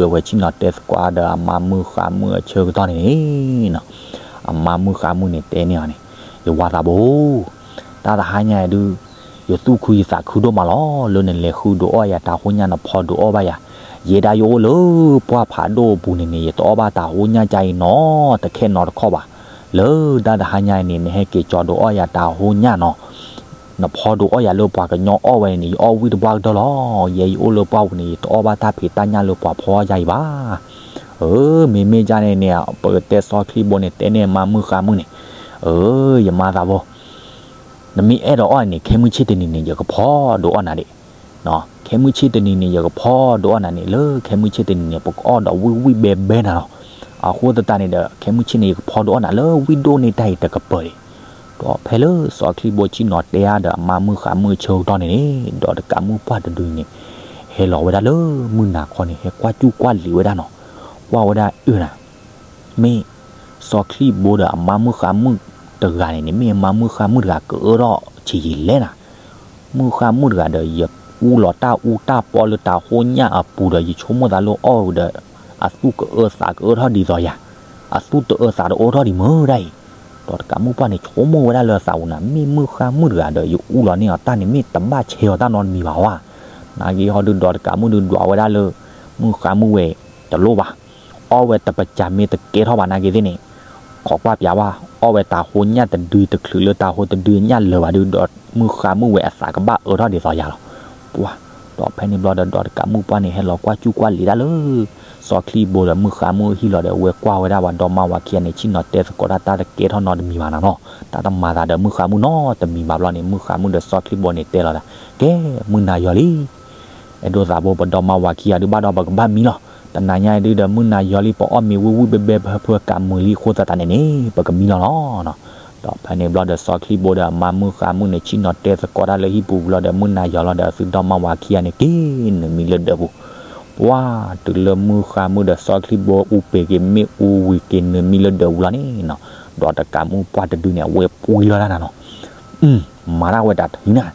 အဝဲဆ့ၣ်နီၤတဲသကိးတၢ်ဒီးအမါမုၣ်ဃါမုၣ်အဆၢကတီၢ်န့ၣ်န့ၣ်နီၤ အမါမုၣ်ဃါမုၣ်န့ၣ်တဲန့ၢ်အီၤန့ၣ်, ယဝၤသးဘိ တၢ်တဟါညါဒုး ယသူၣ်ခုယသးခုဒိၣ်မးလီၤ. လၢနလဲၤဃုဒုးအီၣ်ယၤတၢ်ဟိညၣ် နဖီဒုးအီၣ်ဘၣ်ယၤ, ယဲဒၣ်ယအိၣ်လၢပှၢ်ဖးဒိၣ်အပူၤန့ၣ်န့ၣ် ယတအီၣ်ဘၣ်တၢ်ဟိညၣ်ကါအံၤနီတခဲနီတခီဘၣ်. လၢတၢ်တဟါညါအံၤန့ၣ် နဟဲက့ၤကၠီဒုးအီၣ်ယၤတၢ်ဟိညၣ်နီၤ နဖီဒုးအီၣ်ယၤလၢပှၤကညီအီၣ်ဝဲန့ၣ်န့ၣ် ယအီၣ်ဝံၣ်တဘျီကတၢၢ်လီၤ. ယဲယအိၣ်လၢပှၢ်ပူၤန့ၣ် ယတအီၣ်ဘၣ်တၢ်ဖံးတၢ်ညၣ်လၢပှၤဖီအီၣ်ယၤအံၤဘၣ်. အၢ မ့မ့ၢ်ဒ်န့ၣ်န့ၣ် ပကတဲစီၤချံဘိန့ၣ် တဲန့ၢ်အမါမုၣ်ဃါမုၣ်န့ၣ်, အၢ ယမါသးဘိ နမ့ၢ်အဲၣ်ဒိးအီၣ်န့ၣ် ခဲမုၢ်ဆ့ၣ်တနံၤန့ၣ် ယကဖီဒုးအီၣ်နၤဒံး. ခဲမုၢ်ဆ့ၣ်တနံၤန့ၣ် ယကဖီဒုးအီၣ်နၤန့ၣ် လၢခဲမုၢ်ဆ့ၣ်တနံၤန့ၣ် ပကအီၣ်ဒီးဝံၣ်ဝံၣ်ဘဲဘဲနၤလီၤ. အဃိသတးန့ၣ်ဒီး ခဲမုၢ်ဆ့ၣ်န့ၣ် ယကဖီဒုးအီၣ်နၤလၢဝံၣ်ဒိၣ်န့ၢ်တၢ်အံၤတကပၤဒံး. ဒီးဖဲလၢစီၤချံဘိဆ့ၣ်နီၤတဲအါဒီးအမါမုၣ်ဃါမုၣ်အဆၢကတီၢ်န့ၣ်န့ၣ် ဒီးတကးမုၣ်ပှၢ်တဒုန့ၣ် ဟဲလီၤဝဲဒၣ်လၢမုၢ်နၤခီန့ၣ် ဟဲကွၢ်ကူၣ်ကွၢ်လံၤဝဲဒၣ်နီၤ, ကွၢ်ဝဲဒၣ်အၢနၤ မ့ၢ် စီၤချံဘိဒီးအမါမုၣ်ဃါမုၣ်တဂၤန့ၣ်န့ၣ် မ့ၢ်အမါမုၣ်ဃါမုၣ်တဂၤကအၢထီၣ်ဆံးယံာ်လဲၣ်နၤ. မုၣ်ဃါမုၣ်တဂၤဒီး ယအူလီၤတၢ်အူတၢ်ပီလၢတၢ်ဟိညၣ်အပူၤဒီး ယဆိကမိၣ်သးလၢအီၣ်ဒီး အသူၣ်ကအၢသးကအၢထီၣ်ဒ်သိးယၤ, အသူၣ်တအၢသးတအၢထီၣ်ဒံးမုၢ်ဒၣ်အံၤ. ဒီးတကးမုၣ်ပှၢ်န့ၣ် ဆိကမိၣ်ဝဲဒၣ်လၢအသးပူၤနၤ မ့ၢ်မုၣ်ဃါမုၣ်တဂၤဒီး ယအူလီၤန့ၢ်အီၤတၢ်န့ၣ် မ့ၢ်တဘၣ်ဆဲးအီၤတၢ်နီတမံၤဘၣ်ဝဲ. နာ်က့ဟီဒုး ဒီးတကးမုၣ်ဒုးဒွးဝဲဒၣ်လၢ မုၣ်ဃါမုၣ်ဝဲတလိၣ်ဘၣ် အီၣ်ဝဲတပစၢ်မ့ၢ်တကဲထီၣ်ဘၣ်နာ်က့သ့ၣ်န့ၣ် ခိးကွၢ်ပၠးဘၣ် အီၣ်ဝဲတၢ်ဟိညၣ်တဒုတချုးလၢတၢ်ဟိတဒုညၣ်လၢာ်ဘၣ်ဒုး ဒီးမုၣ်ဃါမုၣ်ဝဲအသးကဘၣ်အၢထီၣ်ဒ်သိးယၤလီၤ. ပှၤ ဒီးဖဲန့ၣ်ဘျီဒီး ဒီးတကးမုၣ်ပှၢ်န့ၣ် ဟဲလီၤကွၢ်ကူၣ်ကွၢ်လံၤဒၣ်လၢ စီၤချံဘိဒီးမုၣ်ဃါမုၣ်ဟံၣ်လီၤဒီး ဝဲကွၢ်ဝဲဒၣ်ပှၤဒီမါဝၤခံဂၤန့ၣ် ဆ့ၣ်နီၤတဲသကိးတၢ် တၢ်တကဲထီၣ်နီတမံၤဘၣ်နၤနီၤ တၢ်တမၤသးဒီးမုၣ်ဃါမုၣ်နီတမံၤဘၣ်ဘျီန့ၣ် မုၣ်ဃါမုၣ်ဒီးစီၤချံဘိန့ၣ်တဲလီၤသး ကဲ မုၢ်နၤယီၤလံ အဲၣ်ဒိးသးဘိ ပဒီမါဝၤခံဂၤဒုးဘၣ်ဒီးပကဘၣ်မံလီၤ. တနၤညါအံၤဒုးဒီး မုၢ်နၤယီၤလံ ပအီၣ်မ့ၤဝံၣ်ဝံၣ်ဘဲဘဲဖၢဖၢကးမုာ်လံအဃိသတးန့ၣ်န့ၣ် ပကမံလီၤလီၤ. ဒီးဖဲန့ၣ်ဘျီဒီး စီၤချံဘိဒီးအမါမုၣ်ဃါမုၣ်န့ၣ် ဆ့ၣ်နီၤတဲသကိးတၢ်လၢဟံၣ်ပူၤဝံၤလီၤဒီး မုၢ်နၤယီၤလီၤဒီး အသုဒီမါဝၤခံဂၤန့ၣ် က့ၤနုာ်မံလၢဒၢးပူၤ. ပှၤ တုၤလၢမုၣ်ဃါမုၣ်ဒီးစီၤချံဘိအူပ့ၤက့ၤမ့ၣ်အူဝံၤ က့ၤနုာ်မံလၢဒၢးပူၤလီၤန့ၣ်နီၤ ဒီးတကးမုၣ်ပှၢ်တဒုန့ၣ် အဝဲပှံၤလီၤတၢ်နၤနီၤ မၤတၢ်ဝဲတၢ်ထံနၤ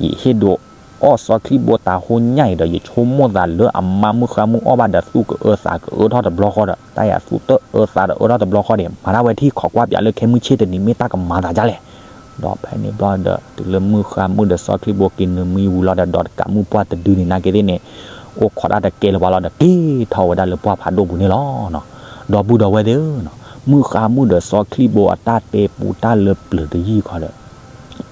ယဟ့ၣ်ဒိးအီၣ်စီၤချံဘိတၢ်ဟိညၣ်အံၤဒီး ယဆိကမိၣ်သးလၢအမါမုၣ်ဃါမုၣ်အီၣ်ဘၣ်ဒီး သူၣ်ကအၢသးကအၢထီၣ်တဘျီဃီဒီး တၢ်အံၤအသူၣ်တအၢသးတအၢထီၣ်တဘျီဃီဒီး မၤတၢ်ဝဲထံၣ် ခိးကွၢ်ပၠးလၢခဲမုၢ်ဆ့ၣ်တနံၤ မ့ၢ်တၢ်ကမၤသးဒ်လဲၣ်. ဒီးဖဲန့ၣ်ဘျီဒီး တုၤလၢမုၣ်ဃါမုၣ်ဒီးစီၤချံဘိက့ၤနုာ်မံဝံၤလီၤဒီး ဒီးတကးမုၣ်ပှၢ်တဒုန့ၣ် နာ်က့သ့ၣ်န့ၣ် အိၣ်ခိးတၢ်တကဲလၢၤဘၣ်လီၤဒီး က့ၤထီၣ်ဝဲဒၣ်လၢပှၢ်ဖးဒိၣ်ပူၤန့ၣ်လီၤ. ဒီပုၢ်ဒီဝဲၢ်သ့ၣ်ဧၢ, မုၣ်ဃါမုၣ်ဒီးစီၤချံဘိအတၢ်တဲပူတၢ်လၢပျၢၤတယုၢ်ခီဒီး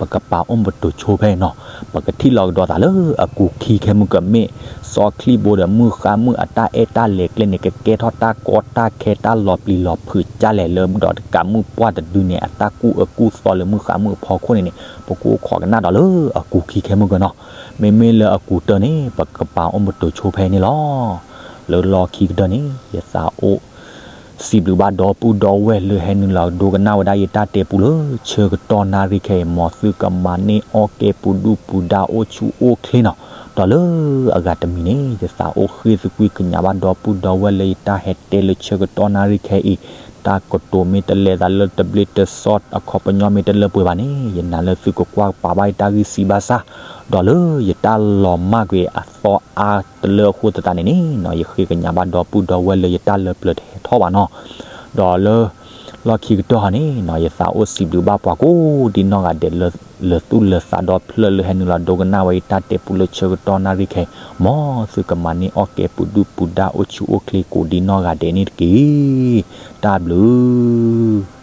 ပကပာ်အိၣ်မတူာ်ဆိဖဲအံၤနီၤ, ပကထံၣ်လီၤကဒီးသးလၢအကူာ်ခံခဲမုၢ်ကၢၢ် မ့ၢ်စီၤချံဘိဒီးမုၣ်ဃါမုၣ်အတၢ်အဲၣ်တၢ်လဲၤကျဲန့ၣ် ကကဲထီၣ်တၢ်ကီတၢ်ခဲတၢ်လီၤပျံၤလီၤဖုးကၢ်လဲၣ်လၢ ဒီးတကးမုၣ်ပှၢ်တဒုန့ၣ် အတၢ်ကူၣ်အၢကူၣ်သီလၢမုၣ်ဃါမုၣ်အဖီခိၣ်န့ၣ်န့ၣ် ပကအိၣ်ခိးကနၣ်ဒီးလၢအကူာ်ခံခဲမုၢ်ကၢၢ်နီၤ. မ့မ့ၢ်လၢအကူာ်တၢၢ်န့ၣ် ပကပာ်အိၣ်မတူာ်ဆိဖဲအံၤန့ၣ်လီၤ. လၢလီၢ်ခံကတၢၢ်န့ၣ် ယသးအိၣ် စံးဘျုးဘၣ်ဒီပုၢ်ဒီဝဲၢ်လၢဟဲနုာ်လီၤဒိကနၣ်ဝဲဒၣ်ယတၢ်တဲပူလၢဆၢကတီၢ်နၣ်ရံၣ်ခဲအံၤ မ်သုကမၤန့ၢ်အီၣ်ကဲပူၤဒုၣ်ပူၤဒါအိၣ်ဆူၣ်အိၣ်ချ့နီၤ. ဒီးလၢအဂၤတမံၤန့ၣ် ယသးအိၣ်ဃ့ၢ်သကွံာ်ကညးဘၣ်ဒီပုၢ်ဒီဝဲၢ်လၢယတၢ်ဟဲတဲလၢဆၢကတီၢ်နၣ်ရံၣ်ခဲအံၤ တၢ်ကတိၤမ့ၢ်တလဲၤသးလၢတဘျ့တစီ အခီပညီမ့ၢ်တလၢပှဲၤဘၣ်န့ၣ် ယနာ်လၢသုကကွၢ်ကပာ်ဘၣ်ယတၢ်ဂံၢ်စံးဘၣ်ဆၣ် ဒီးလၢယတၢ်လီၤမၢ်ကွံာ်အသီအါတလၢအဃိသတးန့ၣ်န့ၣ် ယဃ့ကညးဘၣ်ဒီပုၢ်ဒီဝဲၢ်လၢယတၢ်လၢပျၢၤတဟဲထီၣ်ဘၣ်နီၤ. ဒီးလၢ လီၢ်ခံကတၢၢ်ဟီန့ၣ် ယသးအိၣ်စံးဘျုးဘၣ်ပှၤကိးဒံနီၢ်ဂၤဒဲး လၢသူၣ်လၢသးဒီဖျၢၣ်လၢဟဲနုာ်လီၤဒိကနၣ်ဝဲယတၢ်တဲပူလၢဆၢကတီၢ်နၣ်ရံၣ်ခဲအံၤ မ်သုကမၤန့ၢ်အီၣ်ကဲပူၤဒုၣ်ပူၤဒါအိၣ်ဆူၣ်အိၣ်ချ့ကိးဒံနီၢ်ဂၤဒဲးန့ၣ်တက့ၢ်. တၢ်ဘျုး